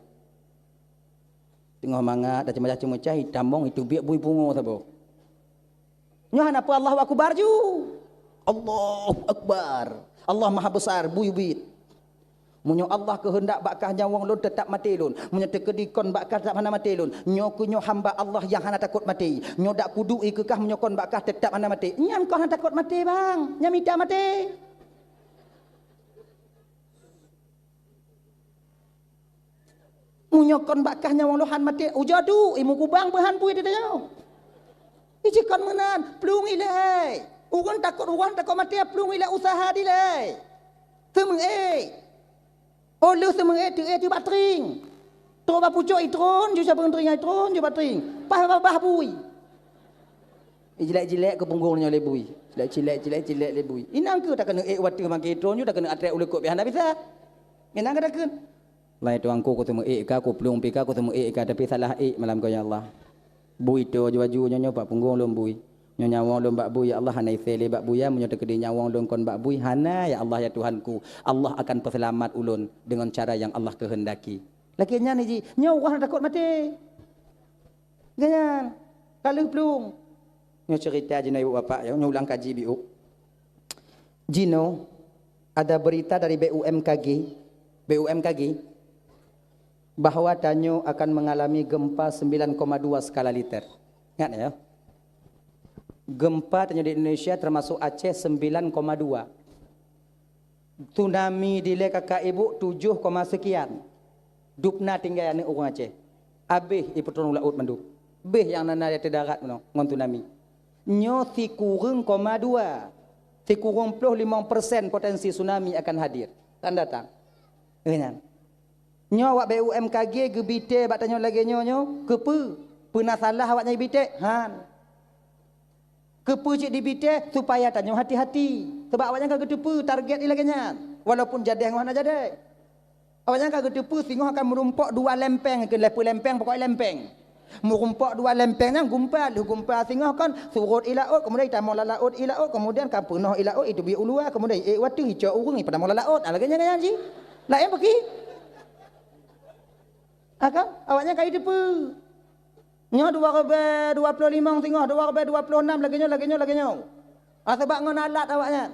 Teungoh mangat, taceumoh-caceumoh cah, itamong, itubiet bui pungo saboh. Nyoe hana peue Allahu Akbar ju. Allahu Akbar. Allah Maha Besar, bui ubit. Meunyoe Allah keuheundak bak kah nyawöng lôn, teutab maté lôn. Meunyoe teukeudi kon bak kah, teutab hana maté lôn. Nyoe keuh nyoe hamba Allah nyang hana takot maté. Nyoe dak kuduek i keu kah, meunyoe kon bak kah, teutab hana maté. Nyan kon hana takot maté, bang. Nyan mita maté. Meunyoe kon bak kah nyawöng lôn han maté, ujoe duek, i meukubang beuhan bui teuh nyoe. Iji kon meunan, plueng ilée. Ureuëng takot, ureuëng takot maté, plueng ilée, usaha dilée. Teumeuék. Oh lheueh teumeuék, teuék teuh bak tring. Trok bak pucok itron, ju sapeue tring itron, ju bak tring. Paih babah bui. Jilek-jilek keu punggong nyoe lé bui. Jilek-jilek, jilek-jilek lé bui. Inong keuh takeuneuk ék watée maké itron ju takeuneuk atrek ulée kok pih hana bisa. Inong keuh takheun. Lai tuangku, ku teumeuék ka, ku plueng pih ka, ku teumeuék ka, tapi salah ék malam ko, ya Allah. Bui toe aju-aju nyoe, nyoe bak punggong lôn bui. Nyoe nyawöng lôn bak bui, ya Allah, hana isé lé bak bui, ya. Meunyoe teukeudi nyawöng lôn kon bak bui, hana, ya Allah, ya Tuhanku. Allah akan peuseulamat ulôn deungon cara nyang Allah keuheundaki. Lagée nyan ji, nyoe wah takot maté. Ganyan, ka lheueh plueng. Nyoe ceurita jinoe ibu bapak, ya, nyoe ulang kaji biôk. Jinoe ada berita dari B U M K G, B U M K G, bahwa tanyoe akan mengalami gempa sembilan koma dua skala Richter. Ingat ya, gempa tanyoe di Indonesia termasuk Aceh sembilan koma dua. Tsunami dilée kakak ibu tujoh koma sekian. Dubna tinggai aneuëk ureuëng Aceh. Abéh ipeutron u laôt mandum. Béh nyang na-na di ateueh darat meunoe ngon tsunami. Nyoe sikureueng koma dua. Sikureueng ploh limong persen potensi tsunami akan hadir. Akan datang. Eh, nyan. Nyoe awak B U M K G geubitée bak tanyoe lagée nyoe nyoe. Keupeue? Peue na salah awaknyan ibitée? Han. Keupeue cit dibitée? Supaya tanyoe hati-hati. Sabab awaknyan ka geuteupeue target ilée lagée nyan, walaupun jadéh ngon hana jadéh. Awaknyan ka geuteupeue singoh akan meurumpok dua lempeng, keu lhée peuet lempeng, pokok lempeng. Meurumpok dua lempeng nyan gumpa, lheueh gumpa singoh kon surot i laôt, keumudian itamong lam laôt i laôt, keumudian ka peunoh i laôt, iteubiet u luwa, keumudian iék u ateueh, icok ureuëng, ipeudamong lam laôt. Nah, lagée nyan, nyan jih. Laén pakri? Ha kan? Awaknyan ka jiteupeue. Nyoe dua ribée dua ploh limong singoh, dua ribée dua ploh nam lagée nyoe, lagée nyoe, lagée nyoe. Ah, sabab ngon alat awaknyan.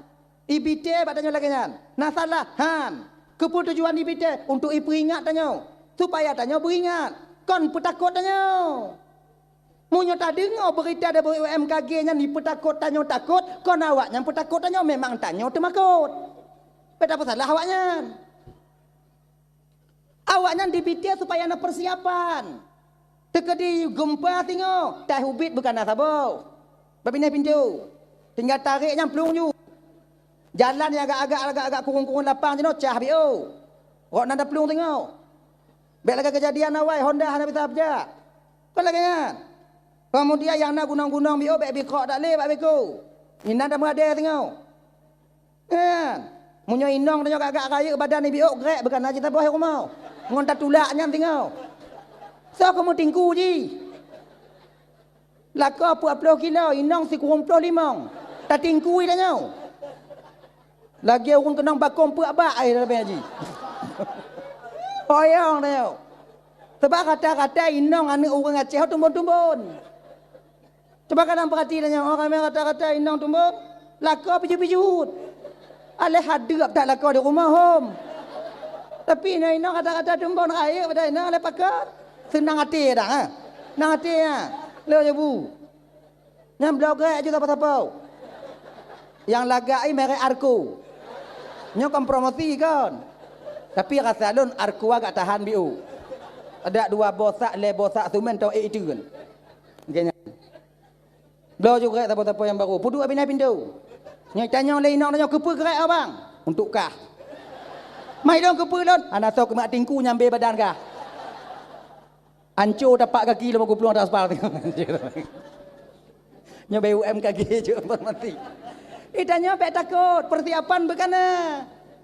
Ibitée bak tanyoe lagée nyan. Na salah? Han. Keupeue tujuan ibitée? Untuk ipeuingat tanyoe. Supaya tanyoe beuingat. Kon peutakot tanyoe. Meunyoe tadeungoe beurita dari B U M K G nyan ipeutakot tanyoe takot, kon awaknyan peutakot tanyoe, memang tanyoe teumakot. Bék tapeusalah awaknyan. Awaknyan dibitée supaya na peusiapan. Teukeudi gumpa singoh, tai ubit bukana saboh. Bak binéh pintoe. Tinggai tarék nyan plueng ju. Jalan nyang agak-agak, agak-agak kurong-kurong lapang jinoe cah biôh. Rot nan taplueng singoh. Bék lagée keujadian awai Honda hana bisa beujak. Kon lagée nyan. Keumudian nyang na gunong-gunong biôh bék bikrok that lé bak beko. Inan tameuadée singoh. Nyan, meunyoe inong tanyoe gak-gak rayeuk badan ibi ôk grek bukana cit saboh rumoh. Ngon tatulak nyan singoh. Soe keuh meutingku jih? Lakoe peuet ploh kilo, inong sikureueng ploh limong. Tatingkui tanyoe. Lagée ureuëng keunong bakong peuet bak ai leubeh jih. Oyong tanyoe. Sabab rata-rata inong aneuëk ureuëng Aceh tumbon-tumbon. Cuba kadang peurati tanyoe, oh, ramé rata-rata inong tumbon, lakoe pijuet-pijuet. Aléh hadeueb that lakoe di rumoh hom. Tapi inong-inong rata-rata tumbon rayeuk pada inong aléh pakon. Seunang até dah, ha? Seunang até, ha? Lé jabu. Nyang bloe grek aju sapa-sapa. Nyang lagak i merek Arko. Nyoe kon promosi kon. Tapi rasa lôn Arko agak tahan biôh. Ada dua boh sak, lhée boh sak sumen tau ék iteun. Geuh nyan. Bloe ju grek sapo-sapo nyang barô. Peuduek binéh pintoe. Nyoe tanyong lé inong tanyoe, "Keupeue grek, Abang?" "Untuk kah." "Mai lôn keupeue lôn?" "Hana soe keumat tingku nyang bé badan kah." Anco tapak gaki lom kuplueng atas aspal. Nyoe B U M K G cok informasi. Ih, tanyoe bék takot, persiapan beukana.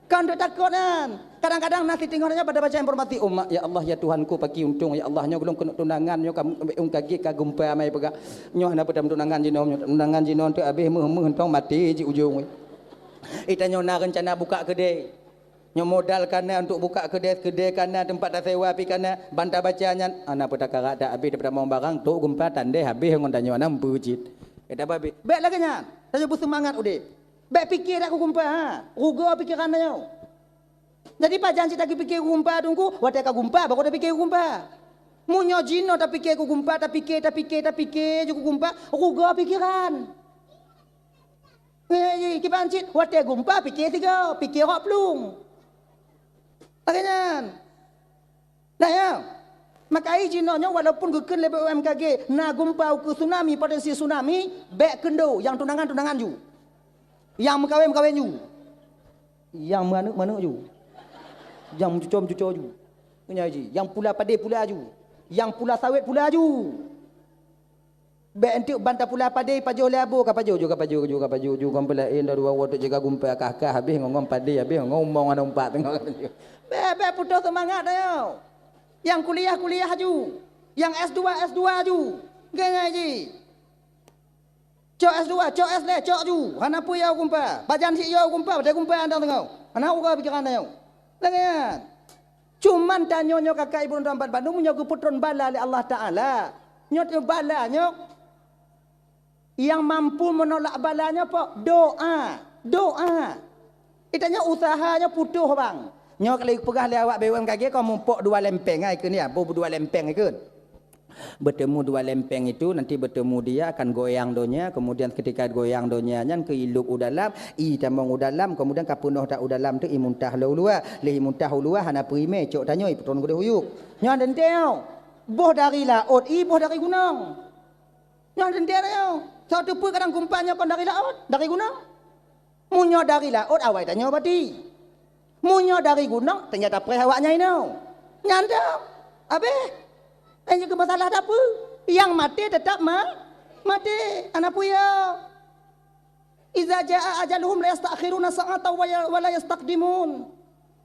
Kon teutakot nyan. Kadang-kadang na siteungoh nyan pada baca informasi, "Oh mak, ya Allah, ya Tuhanku, paki untông, ya Allah, nyoe ulôn keuneuk tunangan, nyoe ka, um, kagét ka gumpa amai peugah. Nyoe hana peudam tunangan jinoe, nyoe tunangan jinoe teu abéh meuh-meuh untông maté jih ujông." Ih, tanyoe na reuncana buka keudè. Nyoe modal kana untuk buka keudè, keudè kana, teumpat tasewa pih kana, ban tabaca nyan, hana peue takarat dak abéh daripada mong barang, trok gumpa tandeh abéh ngon tanyoe na meupeue cit. Kata babéh, bék lagée nyan, tanyoe beuseumangat udép. Bék pike dak keu gumpa, ha. Rugoe pikeran tanyoe. Jadi pajan cit tapiké keu gumpa Teungku, watée ka gumpa baru tapiké keu gumpa. Meunyoe jinoe tapiké keu gumpa, tapiké, tapiké, tapiké ju keu gumpa, rugoe pikeran. Nyan, kiban cit watée gumpa piké sigoe, piké rot plueng. Lagée nyan. Nah, ya. Maka jinoe nyoe walaupun geukheun lé B U M K G na gumpa ukeue tsunami, potensi tsunami, bék keundo nyang tunangan-tunangan ju. Nyang meukawen-meukawen ju. Nyang meuaneuk-meuaneuk ju. Nyang meucuco-meucuco ju. Nyan ji, nyang pula padé pula ju. Nyang pula sawét pula ju. Bék enteuk ban tapula padé pajoh lé abo, ka pajoh ju, ka pajoh ju, ka pajoh ju, kon peulaén dua-dua woe teuk jiga gumpa kah-kah habéh ngon, ngon padé habéh ngon umong aneuk umpat teungoh ka pajoh. Bék, bék putôh seumangat tanyoe. Nyang kuliah-kuliah aju, nyang S dua, S dua aju. Ngai-ngai ji. Cok S dua, cok S lhèe, cok ju. Hana peue yo gumpa. Pajan cit yo gumpa, padahai gumpa andang teungoh. Hana uroe pikeran tanyoe. Lagée nyan. Cuman tanyoe nyoe kakak ibu dan tuan bandum nyoe geupeutron bala lé Allah Taala. Nyoe teuh bala nyoe nyang mampu meunolak bala nyoe po doa. Doa. Itanyoe usaha nyoe putôh bang. Nyoe kalau peugah lé awak B U M K G kau mumpok dua lempeng ai keu ni, boh dua lempeng ai keu. Bertemu dua lempeng itu, nanti bertemu dia akan goyang donya, kemudian ketika goyang donya nyan keu ilop u dalam, i tamong u dalam, kemudian ka peunoh that u dalam tu i muntah lom u luwa, lheuh i muntah u luwa hana peue imé, cok tanyoe i peutrôn keudeh u yup. Nyoe teuntée nyoe, boh dari laôt i boh dari gunong. Nyoe teuntée nyoe, soe teupeu kadang gumpa nyoe kon dari laôt, dari gunong. Meunyoe dari laôt awai tanyoe bati. Meunyoe dari gunong, tanyoe tapreh awaknyan inoe. Nyan dong. Abéh. Nyang jeuet keu masalah tapeue? Nyang maté teutap ma-, maté. Hana peue yo. Iza jaa ajaluhum la yastakhiruna sa'atan wa ya-, wa la yastaqdimun.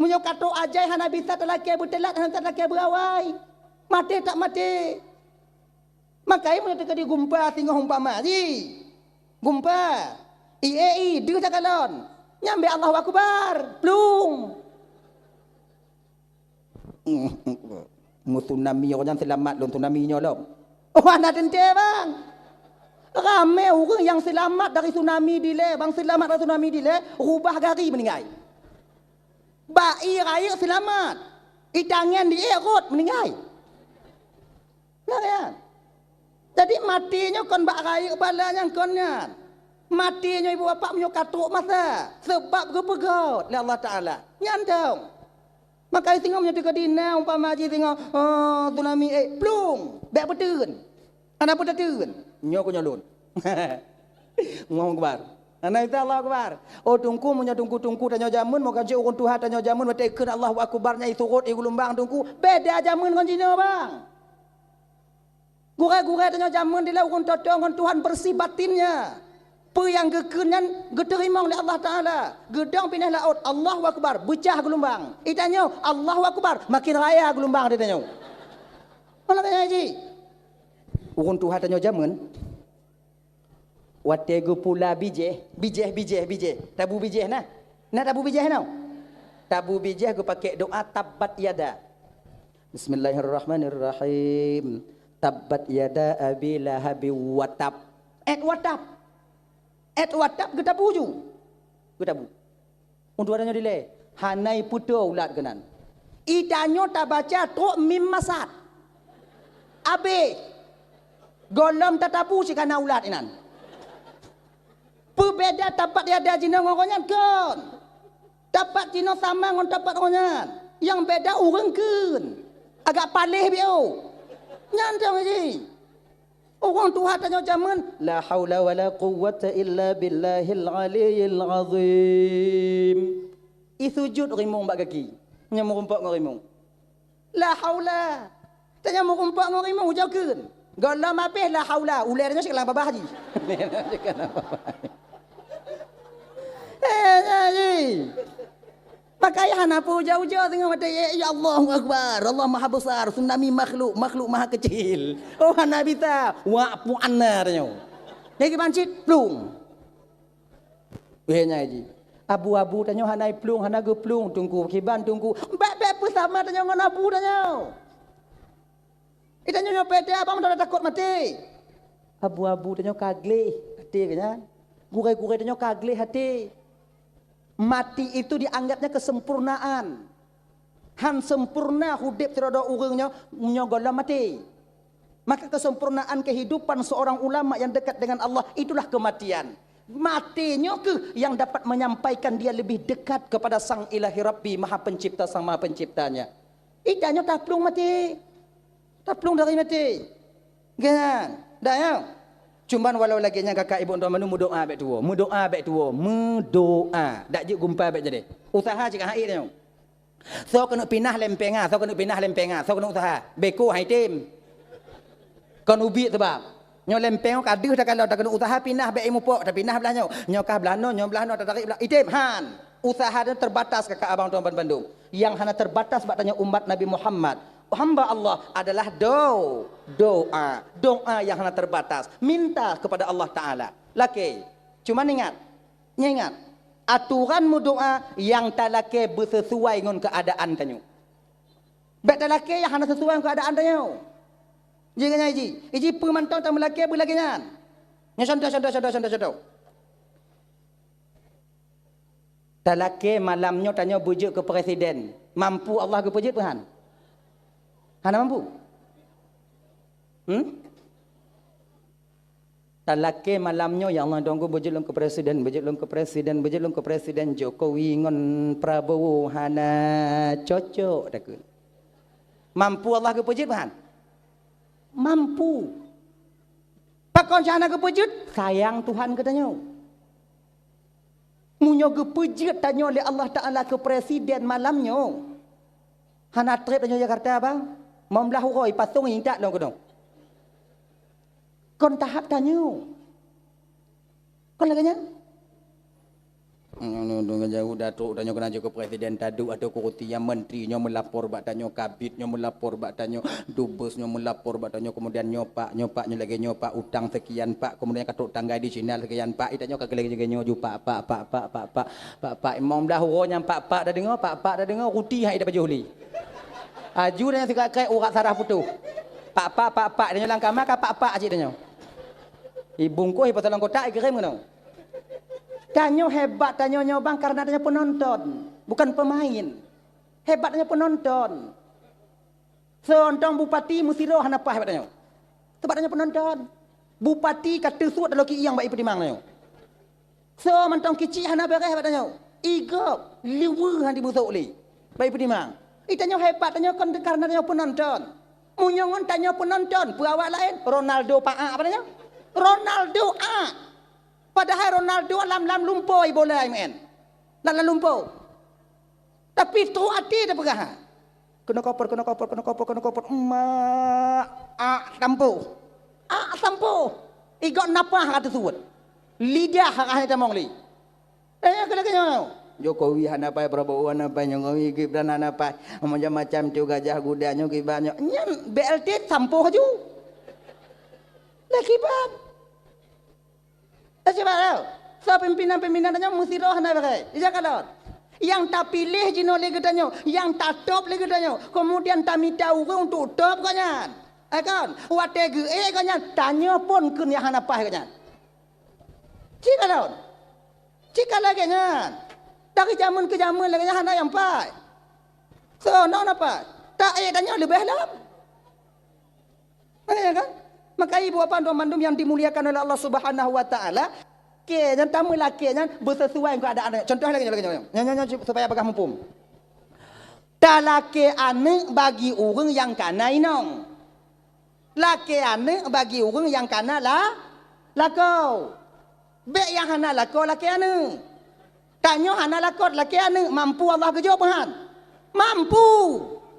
Meunyoe ka trok ajai hana bisa talakée beuteulat, hana bisa talakée beuawai. Maté teutap maté. Maka meunyoe teukeudi gumpa singoh umpama jih. Gumpa. I, e, i, deuh takalon. Nyan bék Allahu Akbar. Plueng. Mu tsunami nyoe nyan seulamat lôn tsunami nyoe lom. Oh, hana teuntée, bang. Ramé ureuëng nyang seulamat dari tsunami dilée, bang seulamat dari tsunami dilée, rubah gari meuninggai. Bak ie rayeuk seulamat. Itangen di ie rot meuninggai. Nah, ya. Jadi maté nyoe kon bak rayeuk bala nyang kon nyan. Maté nyoe ibu bapak meunyoe ka trok masa, seubab geupeugét lé Allah Taala. Nyan dong. Maka singoh meunyoe teukeudi na umpama jih singoh, oh, tsunami, eh, plueng, bék beuteun. Hana peue tateun. Nyoe keu nyoe lôn. Allahu Akbar. Hana isa Allahu Akbar. Oh, teungku, meunyoe teungku-teungku tanyoe jameun, moga jeuet ureuëng tuha tanyoe jameun, watée kheun Allahu Akbar nyang i surot i geulumbang teungku. Beda jameun ngon jinoe, bang. Gurée-gurée tanyoe jameun dilée ureuëng toe-toe ngon Tuhan beureusi batinnya. Peue nyang geukheun nyan geuteurimong lé Allah Taala. Geudong binéh laôt, Allahu Akbar, beucah geulumbang. Itanyoe, Allahu Akbar, makin raya geulumbang di tanyoe. Malah kaya ji. Ureuëng tuha tanyoe jameun, watée geupula bijéh, bijéh, bijéh, bijéh. Tabu bijéh na? Na tabu bijéh na? Tabu bijéh geupakée doa tabbat yada. Bismillahirrahmanirrahim. Tabbat yada abi lahabi wa tab. Et wa tab. Et wa tab geutabu ju. Geutabu. Untuk tanyoe dilée, hana ipeutoe ulat keunan. Itanyoe tabaca trok mim masat. Abéh. Gohlom tatabu sikana ulat inan. Peubeda tabbat yada jinoe ngon gobnyan kon. Tabbat jinoe sama ngon tabbat gobnyan. Nyang beda ureuëng kheun. Agak paléh biôh. Nyan dong ji. Ureuëng tuha tanyoe jameun, la haula wala quwwata illa billahil aliyyil azim. I sujud rimong bak gaki. Nyan meurumpok ngon rimong. La haula. Tanyoe meurumpok ngon rimong ujoe kheun. Gohlom abéh la haula, ulée tanyoe sikalang babah ji. Eh, nyan ji. Maka ya hana peue ujoe-ujoe singoh watée, ya, ya Allahu Akbar, Allah Maha Besar, tsunami makhluk, makhluk maha kecil. Oh, hana bisa, wak puan na tanyoe. Lagi bancit, plueng. Weh, nyai ji. Abu-abu tanyoe hana iplueng, hana geuplueng, teungku. Kiban teungku. Bék-bék peusama tanyoe ngon abu tanyoe. Itanyoe nyoe pété abang meunan takot maté. Abu-abu tanyoe ka gleh até geuh nyan. Gurée-gurée tanyoe ka gleh até. Mati itu dianggapnya kesempurnaan. Han sempurna udeb sidroe ureuëng nyoe, nyoe gohlom maté. Maka kesempurnaan kehidupan seorang ulama yang dekat dengan Allah itulah kematian. Maté nyoe keuh yang dapat menyampaikan dia lebih dekat kepada Sang Ilahi Rabbi, Maha Pencipta, Sang Maha Penciptanya. Ita nyoe taplueng maté. Taplueng dari maté. Kan? Dah ya? Cuman walau lagée nyan kakak ibu tuan meudoa bék tuwoe. Meudoa bék tuwoe. Meudoa. Dak jeuet gumpa bék jadi. Usaha cit ka hai nyoe. Soe keuneuk pinah lempeng ah, soe keuneuk pinah lempeng ah, soe keuneuk usaha. Beko hai tem. Kon ubit sebab. Nyoe lempeng ka deuh takalon, ta keuneuk usaha pinah bék mupok, tapinah blah nyoe. Nyoe kah blah noe, nyoe blah noe, tatarik blah. Item han. Usaha nyoe terbatas kakak abang tuan bandum. Yang hana terbatas bak tanyoe umat Nabi Muhammad. Hamba Allah adalah do, doa. Doa yang hana terbatas. Minta kepada Allah Taala. Lakée. Cuma ingat, Nyan ingat, aturan meudoa nyang talakée beusesuai ngon keuadaan tanyoe. Bék talakée nyang hana sesuai ngon keuadaan tanyoe. Ji nyan ji, iji peue mantong tameulakée beulagée nyan. Nyoe contoh, contoh, contoh, contoh, contoh. Talakée malam nyoe tanyoe beujeuet keu presiden. Mampu Allah geupeujeuet peue han? Hana mampu. Hmm? Talakée malam nyoe, "Ya Allah, dong beujeuet lôn keu presiden, beujeuet lôn keu presiden, beujeuet lôn keu presiden, Jokowi ngon Prabowo hana cocok," takheun. Mampu Allah geupeujeuet peue han? Mampu. Pakon hana geupeujeuet? Sayang Tuhan keu tanyoe. Meunyoe geupeujeuet tanyoe lé Allah Taala keu presiden malam nyoe, hana treb tanyoe Jakarta, bang. Meublah uroe pasong intat lom keunoe. Kon tahap tanyoe. Kon lagée nyan? Nyoe, nyoe, nyoe, jauh datuk tanyoe keunan jeuet keu presiden taduek atau kursi nyang menteri nyoe meulapor bak tanyoe, kabid nyoe meulapor bak tanyoe, dubes nyoe meulapor bak tanyoe, kemudian nyoe pak, nyoe pak, nyoe lagée nyoe pak, utang sekian pak, kemudian ka trok tanggai di China sekian pak, itanyoe ka lagée nyoe ju pak, pak, pak, pak, pak, pak, pak, pak, imam dah uroe nyang pak, pak dah deungoe, pak, pak dah deungoe, ruti hai dah pajoh lé. Aju dan sikat krek urat sarah putôh. Pak, pak, pak, pak, tanyoe lam kama ka pak, pak cit tanyoe. Ibungkôh, ipeusalon kotak, ikirém keunoe. Tanyoe hebat tanyoe nyoe bang karena tanyoe penonton, bukan pemain. Hebat tanyoe penonton. Seuntong bupati meusidroe hana paih bak tanyoe. Sabab tanyoe penonton. Bupati ka teusuet dalam kieng bak ipeutimang tanyoe. Soe mantong kicik hana beureh bak tanyoe. Igop, liweue han jibusok lé. Bak ipeutimang. Itanyoe hebat tanyoe kon karena tanyoe penonton. Meunyoe ngon tanyoe penonton, peue awak laén? Ronaldo paak bak tanyoe. Ronaldo ak. Padahai Ronaldo lam, lam lumpoe bola imeu'en. Lam, lam lumpoe. Tapi trok até tapeugah. Keunoe koper, keunoe koper, keunoe koper, keunoe koper. Mak, ak tampoh. Ak tampoh. Igok napah ka teusuet. Lidah ka hana tamong lé. Eh, keuneuk nyoe. Jokowi hana pai, Prabowo hana pai, Jokowi Gibran hana pai. Macam-macam tu gajah guda nyoe kiban nyoe. Nyan B L T tampoh aju. Dah kiban. Eh, cuba tau. Soe pimpinan-pimpinan tanyoe meusidroe hana beureh. Ija kalon. Nyang tapiléh jinoe lé geutanyoe, nyang tatôb lé geutanyoe. Kemudian tamita ureuëng untuk tôb gobnyan. Eh, kon? Watée geuék gobnyan, tanyoe phon keu nyang hana paih gobnyan. Ci kalon. Ci ka lagée nyan. Dari jameun keu jameun lagée nyan hana nyang paih. Soe na paih? Taék tanyoe leubeh lom. Makanya kan? Maka ibu bapak tuan mandum yang dimuliakan oleh Allah Subhanahu wa taala, ke nyan tameulakée nyan beusesuai ngon keuadaan. Contoh lagée nyoe, lagée nyoe. Nyan, nyan, nyan, supaya bagah muphom. Talakée aneuëk bagi ureuëng nyang kana inong. Lakée aneuëk bagi ureuëng nyang kana la-, lakoe. Bék nyang hana lakoe lakée aneuëk. Tanyoe hana lakoe lakée aneuëk, mampu Allah geujok meuhan? Mampu!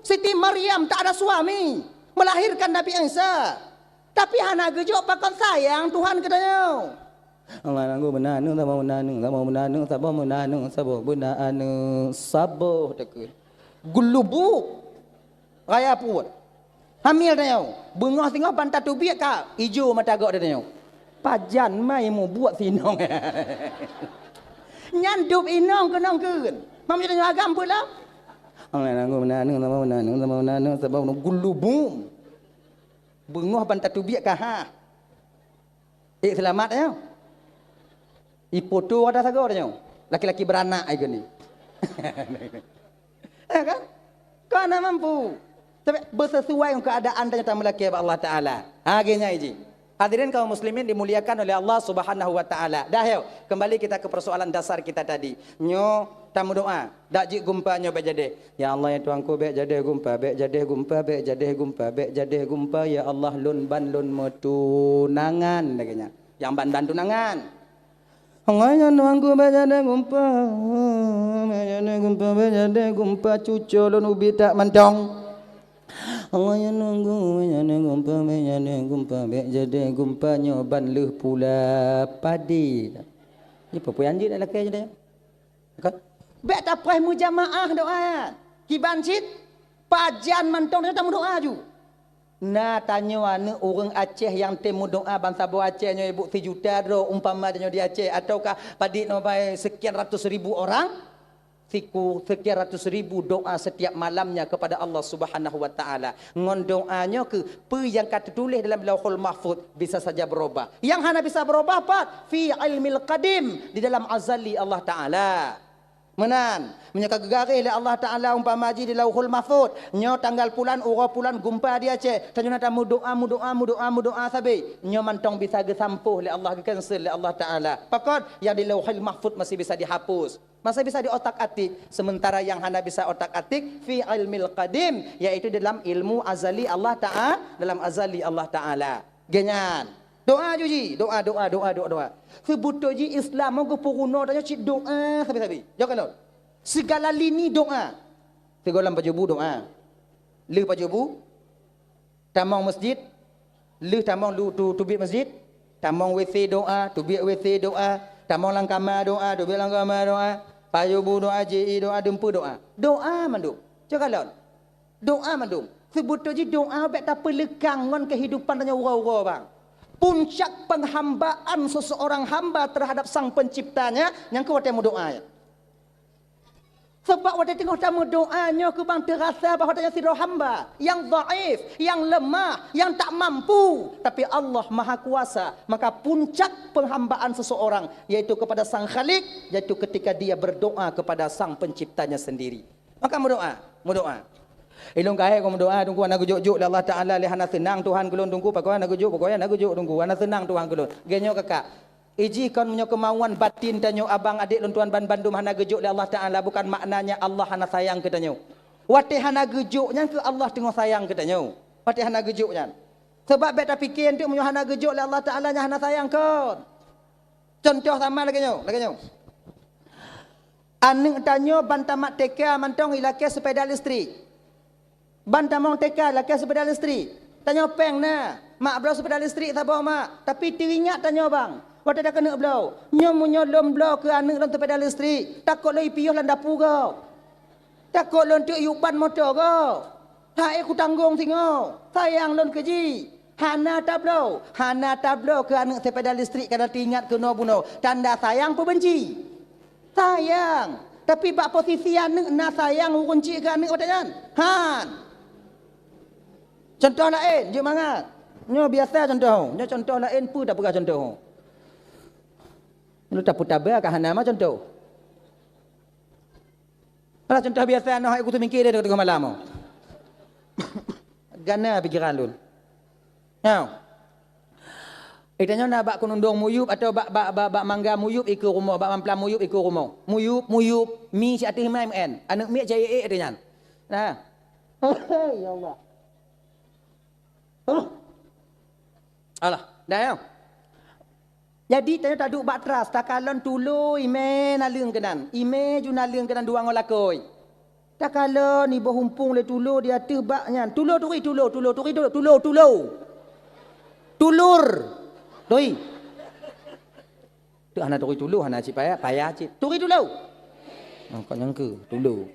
Siti Maryam tak ada suami, melahirkan Nabi Isa. Tapi hana geujok pakon sayang Tuhan keu tanyoe. Allah nanggu beuna aneuëk, saboh beuna aneuëk, saboh beuna aneuëk, saboh beuna aneuëk, saboh beuna aneuëk, saboh takheun. Geulubu. Raya peuet. Hamil tanyoe. Beungoh singoh ban tateubiet ka ijo mata gok tanyoe. Pajan mai mubuet sinong. Nyan dub inong keunong keun. Mam tanyoe agam peue lom? Angan nanggu beuna aneuëk, saboh beuna aneuëk, saboh beuna aneuëk, saboh beuna geulubu. Beungoh ban tateubiet ka ha. Ék seulamat tanyoe. Ipoto ada sagoe tanyoe. Laki-laki beranak ai geuni. Ya kan? Hana mampu. Tapi beusesuai ngon keuadaan tanyoe tameulakée bak Allah Taala. Ha, geuh nyan jih. Hadirin kaum muslimin dimuliakan oleh Allah Subhanahu wa Taala. Dah, yo, kembali kita ke persoalan dasar kita tadi. Nyoe tameudoa, dak jeuet gumpa nyoe bék jadeh. Ya Allah, ya Tuhanku, bék jadeh gumpa, bék jadeh gumpa, bék jadeh gumpa, bék jadeh gumpa, ya Allah, lôn ban lôn meutunangan, lagée nyan. Nyang ban-ban tunangan. Ngon nyan Tuhanku bék jadeh gumpa, bék jadeh gumpa, bék jadeh gumpa, cuco lôn ubit that mantong. Ngon nyan Tuhanku bék jadeh gumpa, bék jadeh gumpa, bék jadeh gumpa, nyoe ban lheueh pula padé. Nyoe peue nyang jeuet lakée jadeh? Kan? Bék tapreh meujamaah doa. Kiban cit, pajan mantong tanyoe tameudoa ju. Na tanyoe aneuëk ureuëng Aceh nyang tem meudoa bansaboh Aceh nyoe, ibu, sijuta droe umpama tanyoe di Aceh, ataukah padit nyoe bai sekian ratus ribu orang, siku sekian ratus ribu doa setiap malamnya kepada Allah Subhanahu wa Taala. Ngon doa nyoe keuh peue nyang ka teutuléh dalam Lauhul Mahfuz bisa saja berubah. Nyang hana bisa berubah pat? Fi ilmil qadim, di dalam azali Allah Taala. Meunan, meunyoe ka geugaréh lé Allah Taala umpama jih di Lauhul Mahfuz, nyoe tanggal pulan, uroe pulan gumpa di Aceh, tanyoe na tameudoa, meudoa, meudoa, meudoa sabe, nyoe mantong bisa geusampôh lé Allah, geucancel lé Allah Taala. Pakon? Nyang di Lauhul Mahfuz masih bisa dihapus, masih bisa diotak-atik, sementara nyang hana bisa otak-atik, fi ilmil qadim, yaitu dalam ilmu azali Allah Taala, dalam azali Allah Taala. Geuh nyan. Doa ju jih, doa, doa, doa, doa, doa. Seubeutôi jih Islam nyoe geupeurunoe tanyoe cit doa sabe-sabe. Jok kalon. Segala lini doa. Sigohlom pajoh bu doa. Lheueh pajoh bu, tamong masjid. Lheueh tamong lu-, tu-, teubiet masjid, tamong W C doa, teubiet W C doa, tamong lam kama doa, teubiet lam kama doa, pajoh bu doa, J I doa, dumpeue doa. Doa mandum. Jok kalon. Doa mandum. Seubeutôi jih doa bék tapeuleuka ngon keuhidupan tanyoe uroe-uroe, bang. Puncak penghambaan seseorang hamba terhadap Sang Penciptanya, nyang keu watée meudoa nyan. Sabab watée teungoh tameudoa nyoe keu bang teurasa bahwa tanyoe sidroe hamba nyang dhaif, nyang leumah, nyang tak mampu. Tapi Allah Maha Kuasa. Maka puncak penghambaan seseorang yaitu kepada Sang Khalik, yaitu ketika dia berdoa kepada Sang Penciptanya sendiri. Maka meudoa, meudoa. Ilôn kahé keu meudoa, Teungku, hana geujok-jok lé Allah Taala, lé hana seunang Tuhan keu lôn, Teungku, pakon hana geujok, pakon hana geujok, Teungku, hana seunang Tuhan keu lôn. Geuh nyoe kakak. Iji kon meunyoe keumauan batin tanyoe abang adék lôn tuan ban bandum hana geujok lé Allah Taala, bukan maknanya Allah hana sayang keu tanyoe. Watée hana geujok nyan keuh Allah teungoh sayang keu tanyoe. Watée hana geujok nyan. Sabab bék tapike eunteuk meunyoe hana geujok lé Allah Taala nyan hana sayang kon. Contoh sama lagée nyoe, lagée nyoe. Aneuëk tanyoe ban tamat T K mantong ilakée sepeda listrik. Ban tamong T K ilakée sepeda listrik. Tanyoe péng na, mak bloe sepeda listrik saboh mak, tapi teuingat tanyoe bang, watée takeuneuk bloe, nyoe meunyoe lôn bloe keu aneuëk lôn sepeda listrik, takot lôn ipiôh lam dapu gob. Takot lôn teuk yuban moto gob. Hai kutanggong singoh, sayang lôn keu jih. Hana tabloe, hana tabloe keu aneuëk sepeda listrik kana teuingat keunoe bunoe. Tanda sayang peubenci? Sayang. Tapi bak posisi aneuëk na sayang ureuëng cit keu aneuëk watée nyan? Han. Contoh laén, jeuet mangat. Nyoe biasa contoh. Nyoe contoh laén peue tapeugah contoh. Nyoe tapeutaba ka hana ma contoh. Alah, contoh biasa, noh hai kutu mingke dia tengah malam. Gana pikiran lôn. Nyoe. Ita nyoe na bak keunundong muyup atau bak, bak, bak, bak mangga muyup ikeue rumoh, bak mamplam muyup ikeue rumoh. Muyup, muyup, mi si ateueh mai meu'en. Aneuëk miet cai ék ateueh nyan. Nah. Ya Allah. Alah, dah ya. Jadi tanyoe taduek bak teras, takalon tulo imé naleueng keunan, imé ju naleueng keunan dua ngon lakôi. Takalon iboh umpung lé tulo di ateueh bak nyan. Tulo turi, tulo, tulo turi, tulo, tulo, tulo. Tulur. Turi. Tu hana turi tulo, hana cit payah, payah cit. Turi tulo. Oh, kok nyangka tulo.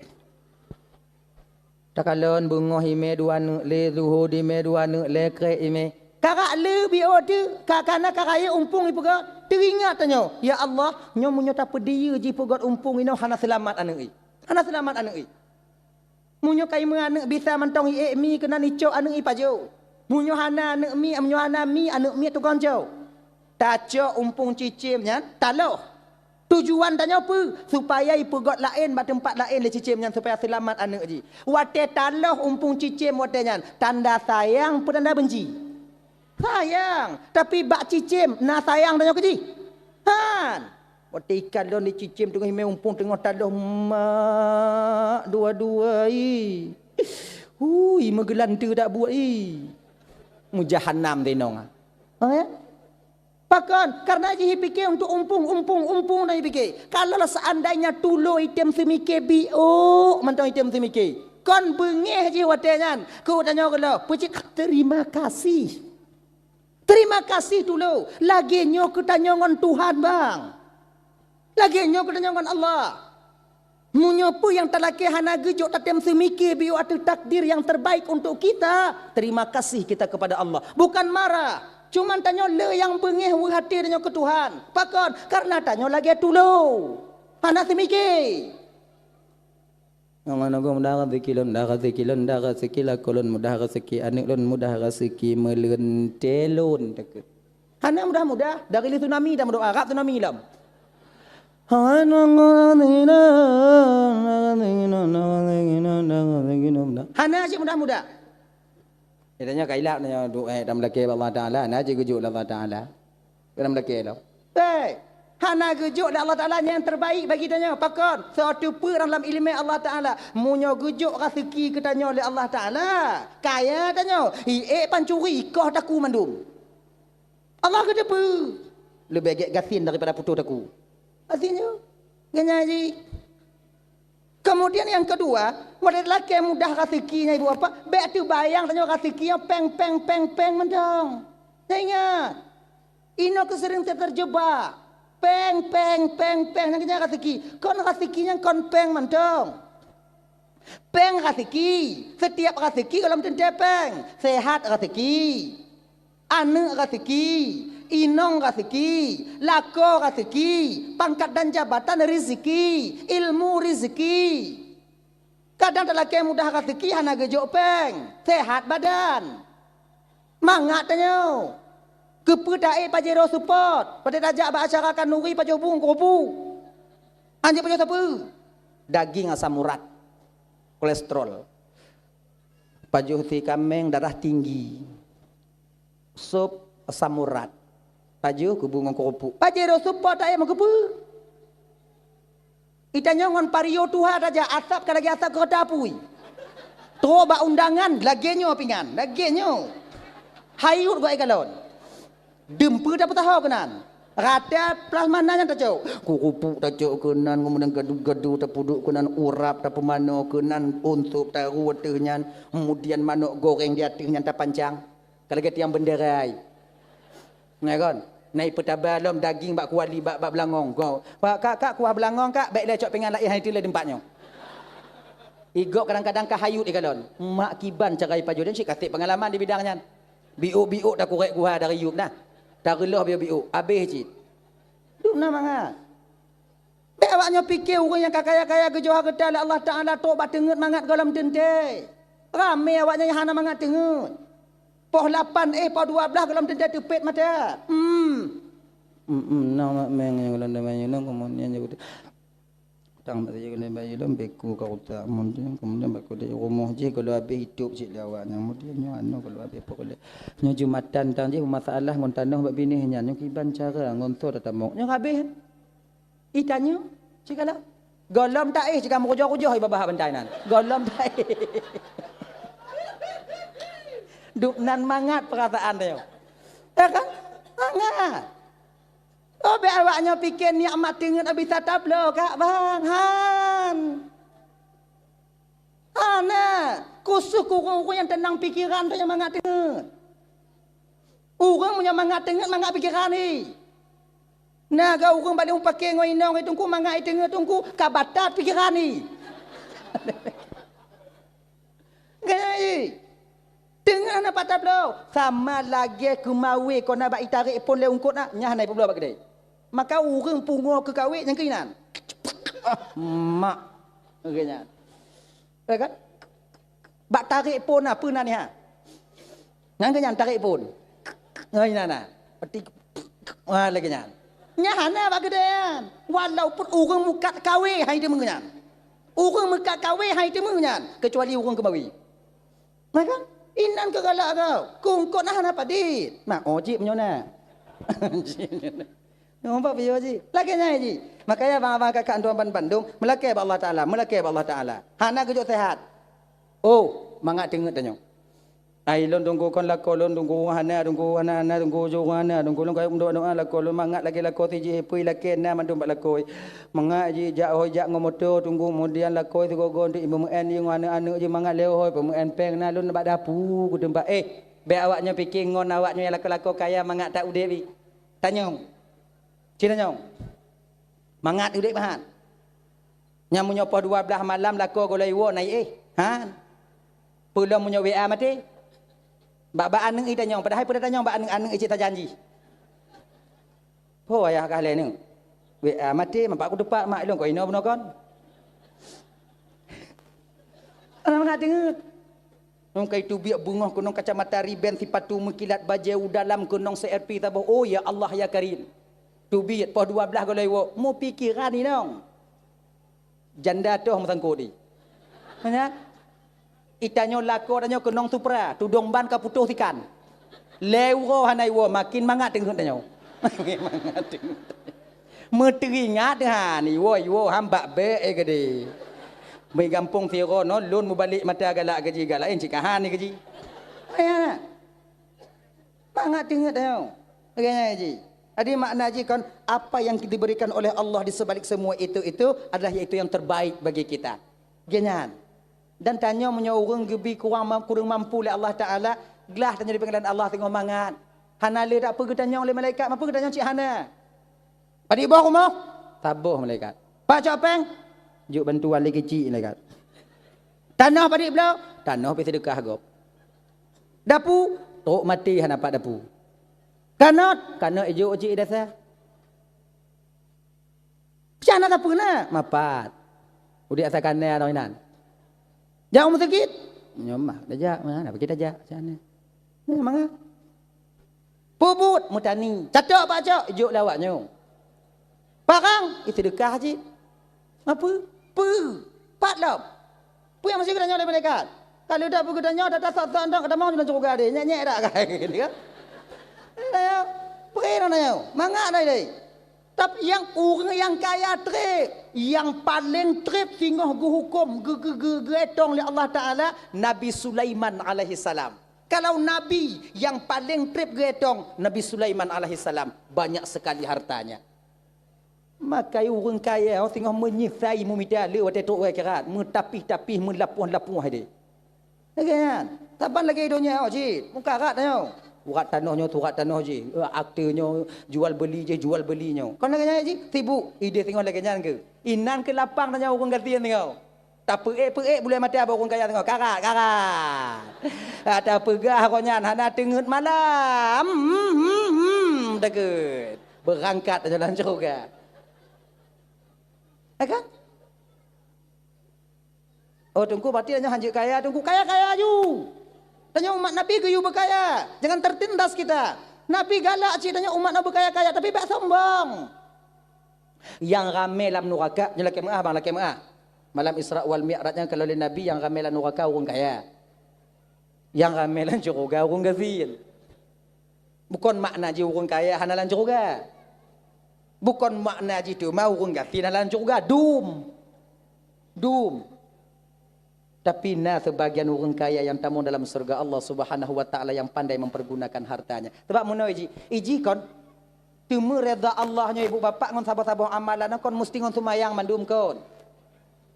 Takalon beungoh imé dua neuk lé, zuhô di imé dua neuk lé, krek imé. Karak lé biôh teuh, ka, kana ka rayeuk umpung ipeugah, teuingat tanyoe, "Ya Allah, nyoe meunyoe tapeudiyeu jipeugét umpung inoe hana seulamat aneuëk i. Hana seulamat aneuëk i." Meunyoe ka imé aneuëk bisa mantong iék mi keunan icok aneuëk i pajoh. Meunyoe hana aneuëk mi, meunyoe hana mi aneuëk miet tukang cok. Tacok umpung cicém nyan, taloh. Tujuan tanyoe peue? Supaya ipeugöt laén bak teumpat laén lé cicém nyan supaya seulamat aneuk jih. Watée taloh umpung cicém watée nyan, tanda sayang peue tanda beunci? Sayang. Tapi bak cicém na sayang tanyoe keu jih? Han. Watée ikalon di cicém teungoh imé umpung teungoh taloh mak dua-dua i. Hui, meugeulante dak buet i. Meujahanam teuinong ah. Ha, ya? Pakon? Karena jih pike untuk umpung, umpung, umpung dan pike. Kalau seandainya tulo item semike biuk mantong item semike. Kon beungéh jih watée nyan. Keu tanyoe geuloh, peucit terima kasih. Terima kasih tulo. Lagée nyoe keu tanyoe ngon Tuhan, bang. Lagée nyoe keu tanyoe ngon Allah. Meunyoe peue nyang talakée hana geujok tatem seumike biôh ateueh takdir nyang terbaik untuk kita, terima kasih kita kepada Allah. Bukan marah. Cuman tanyoe le nyang beungéh weueh até tanyoe keu Tuhan. Pakon? Karena tanyoe lagée tulo. Hana seumike. Ngon meunoe mudah rezeki lôn, mudah rezeki lôn, mudah rezeki lakoe lôn, mudah rezeki aneuk lôn, mudah rezeki meuleuntée lôn. Hana mudah-mudah, dari li tsunami dah meudoa, rab tsunami lom. Hana cit mudah-mudah. Dia tanya ka ilak nanya doa eh, dan melakée bak Allah Taala, na cit geujok lé Allah Taala. Kena melakée lom. Hei, hana geujok lé Allah Taala nyang terbaik bagi tanyoe. Pakon? Seuteupeue dalam ileumé Allah Taala. Meunyoe geujok raseuki keu tanyoe lé Allah Taala, kaya tanyoe, iék pancuri, ikoh taku mandum. Allah geuteupeue. Leubeh gét gasien daripada putoh taku. Artinya, geunya jih. Kemudian yang kedua, watée lakée mudah raseuki nyan ibu bapak, bék teubayang tanyoe raseuki nyan péng, péng, péng, péng mantong. Nyan ingat, inoe keu seuring terjebak. Péng, péng, péng, péng, nyan keuh nyan raseuki. Kon raseuki nyan kon péng mantong. Péng raseuki, setiap raseuki gohlom teuntée péng. Sehat raseuki. Aneuk raseuki, inong raseuki, lakoe raseuki, pangkat dan jabatan rizeuki, ilmu rizeuki. Kadang talakée mudah raseuki hana geujok péng, sehat badan. Mangat tanyoe. Keupeue taék Pajero Sport, watée tajak bak acara khanuri pajoh bu ngon keurupu. Anjeuk pajoh sapeue? Daging asam urat, kolesterol. Pajoh si kaméng darah tinggi. Sop asam urat. Pajoh keu bu ngon keurupu. Pajero Sport taék meukeupeu. Itanyoe ngon Vario tuha tajak, asap ka lagée asap keureuta apui. Trok bak undangan lagée nyoe pingan, lagée nyoe. Hayut gok ikalon. Dum peue tapeusaho keunan. Rata plasma na nyan tacok. Keurupu tacok keunan, kemudian gadu-gadu tapeuduek keunan, urap tapeumanoe keunan, unsop taru ateueh nyan, kemudian manok goreng di ateueh nyan tapancang. Ka lagée tiang bendera ai. Ngai kon? Na ipeutaba lom daging bak kuali bak, bak beulangong. Go. Pak, kak, kak, kuah beulangong, kak, bék lé cok pingan laén hai teulé teumpat nyoe. Igok kadang-kadang ka hayut ikalon. Mak kiban cara ipajoh dan cit kaseb pengalaman di bidang nyan. Biôk-biôk takurek guha dari yup nah. Tareulôh biôk-biôk, abéh cit. Dum na mangat. Bék awak nyoe pike ureuëng nyang ka kaya-kaya geujoh hareuta lé Allah Taala trok bak teungeut mangat gohlom teuntée. Ramé awak nyoe nyang hana mangat teungeut. Poh lapan éh, poh dua blaih gohlom teuntée teupet mata. Hmm. Hmm, hmm, nang mak meng nyang gohlom teuntée bayeue nang keumudian nyang tang bak saja keuneuk bayeue lom beku ka utak mungkin keumudian bak kudé rumoh jih gohlom habéh itôb cit lé awak nyan keumudian nyoe anu gohlom habéh poh gohlom. Nyoe jeumatan tang jih masalah ngon tanoh bak binéh nyan nyoe kiban cara ngon so tatamong. Nyoe habéh. Itanyoe, cit ka lom. Gohlom taéh cit ka meurujoh-rujoh i babah bantai nan. Gohlom taéh. Dum nan mangat peurasaan tanyoe. Ya kan? Mangat. Oh, bék awak nyoe pike nikmat teungeut bisa tabloe kak bang. Han. Hana. Khusos keu ureuëng-ureuëng nyang teunang pikeran tanyoe mangat teungeut. Ureuëng meunyoe mangat teungeut mangat pikeran ni. Na ga ureuëng bak lé mupake ngon inong i teungku mangat i teungeut teungku ka batat pikeran ni. Gaya i. Teungeut hana pat tabloe, sama lagée keumawé kon na bak itarek phon lé ungkot na, nyan hana ipubloe bak keudée. Maka ureuëng pungoe keu kawé nyang keuinan. Ah, mak. Gaya nyan. Ya kan? Bak tarek phon na peue na ni ha. Nyan keuh nyan tarek phon. Nyan na na. Peti. Ha lagée nyan. Nyan hana bak keude nyan. Walaupun ureuëng mukat kawé hai teumé nyan. Ureuëng mukat kawé hai teumé nyan, keucuali ureuëng keumawi. Nah kan? Inan keu galak kau. Kungkot nah hana padit. Nah, ojik meunyoe na. Nyoe bak piye jih. Lagée nyan jih. Makanya abang-abang kakak tuan ban bandum, meulakée bak Allah Taala, meulakée bak Allah Taala. Hana geujok sehat. Oh, mangat teungeut tanyoe. Ai lôn tunggu kon lakoe lôn tunggu hana tunggu hana hana tunggu jok hana tunggu lôn kayém doa-doa lakoe lôn mangat lagée lakoe sijih pui lakée na mandum bak lakoe. Mangat jih jak hôi jak ngon moto tunggu kemudian lakoe sigoe-goe untuk imeu'en jih ngon aneuk-aneuk jih mangat lé hôi peumeu'en péng na lôn bak dapu geuteumpat. Eh, bék awaknyoe pike ngon awaknyoe nyang lakoe-lakoe kaya mangat that udeb jih. Tanyong. Cit tanyong. Mangat udeb meuhat. Nyan meunyoe poh dua blaih malam lakoe gohlom iwoe na iéh. Han. Peulom meunyoe W A maté. Bak-bak aneuk itanyong, padahai peue tatanyong bak aneuk-aneuk cit tajanji. Ho ayah kah lé neuk. W A maté, mampak kuteupat mak ilôn kau inoe bunoe kon. Aneuk mangat teungeut. Nong kai teubiet beungoh keunong kacamata riben sipatu meukilat bajée u dalam keunong C R P saboh. Oh ya Allah ya Karim. Teubiet poh dua blaih gohlom iwoe, meupikiran inong. Janda toh meusangkot di. Manya, itanyoe lakoe tanyoe keunong supra, tudong ban ka putôh sikan. Lé uroe hana iwoe, makin mangat teungeut tanyoe. Mangat teungeut. Meuteuingat han iwoe, iwoe han bak bék eh gede. Meugampông siro no lôn mubalek mata galak gaji galak laén cit kahan ni gaji. Ayah. Mangat teungeut tanyoe. Lagée nyan jih. Jadi makna jih kon apa yang diberikan oleh Allah di sebalik semua itu, itu adalah yaitu yang terbaik bagi kita. Lagée nyan. Dan tanyoe meunyoe ureuëng geubi kurang ma-, kureueng mampu lé Allah Taala, glah tanyoe di pengadilan Allah teungoh mangat. Hana le dak peue geutanyong lé malaikat, ma peue geutanyong cit hana. Padit boh rumoh? Saboh malaikat. Pak cok péng? Jok bantuan lé keuchik malaikat. Tanoh padit bloe? Tanoh pih seudeukah gob. Dapu? Trok maté hana pat dapu. Kanot? Kanot ijok cik dasa. Cah na sapeue na? Mapat. Udeb asa kanai atau inan. Jak u meuseukit? Nyoe mah, tajak, mana pergi tajak, cah na. Nyoe mangat. Peubuet meutani, catok bak cok, jok lé awaknyoe. Parang, ih, seudeukah cit. Apa? Peu? Pat lom. Peue nyang masih geutanyoe lé malaikat? Ka leudak peue geutanyoe, data sot-sot ntok, ka tamong dalam syeuruga deh, nyek-nyek dak? Kan? Peue na nyoe? Mangat dai dai. Tapi nyang ureuëng nyang kaya treb, nyang paleng treb singoh geuhuköm, geu-, geu-, geu-, geuetong lé Allah Taala, Nabi Sulaiman alaihissalam. Kalau nabi nyang paleng treb geuetong, Nabi Sulaiman alaihissalam, banyak sekali hartanya. Maka ureuëng kaya singoh meunyeusai meumita le watée trok u akhirat, meutapih-tapih, meulapoh-lapoh deh. Lagée nyan, saban lagée donya nyoe cit, mukarat nyoe. Surat tanoh nyoe, surat tanoh jih, akte nyoe, jual beli jih, jual beli nyoe. Kon lagée nyan jih, sibuk, ideh singoh lagée nyan keuh. Inan keuh lapang tanyoe ureuëng gasien singoh. Tapeuék-peuék buleuen mata bak ureuëng kaya singoh. Karat, karat. Tapeugah roh nyan hana teungeut malam. Hmm, hmm, hmm, deukeut. Beurangkat tanyoe lam syeuruga. Ya kan? Oh, Teungku, berarti tanyoe hanjeuet kaya, Teungku. Kaya-kaya aju. Tanyoe umat Nabi geuyue beukaya. Jangan tertindas kita. Nabi galak cit tanyoe umat Nabi beukaya-kaya, tapi bék sombong. Nyang ramé lam nuraka, nyoe lakée meuáh, bang, lakée meuáh. Malam Isra wal Mi'raj nyan ka lheueh lé Nabi nyang ramé lam nuraka ureuëng kaya. Nyang ramé lam syeuruga ureuëng gasien. Bukon makna jih ureuëng kaya hana lam syeuruga. Bukon makna jih teuma ureuëng gasien hana lam syeuruga. Dum. Dum. Tapi na seubagian ureuëng kaya nyang tamong dalam syeuruga Allah Subhanahu wa Taala nyang pandai mempergunakan hartanya. Sebab meunoe jih, iji kon teuma reda Allah nyoe ibu bapak ngon saboh-saboh amalan kon musti ngon seumayang mandum kon.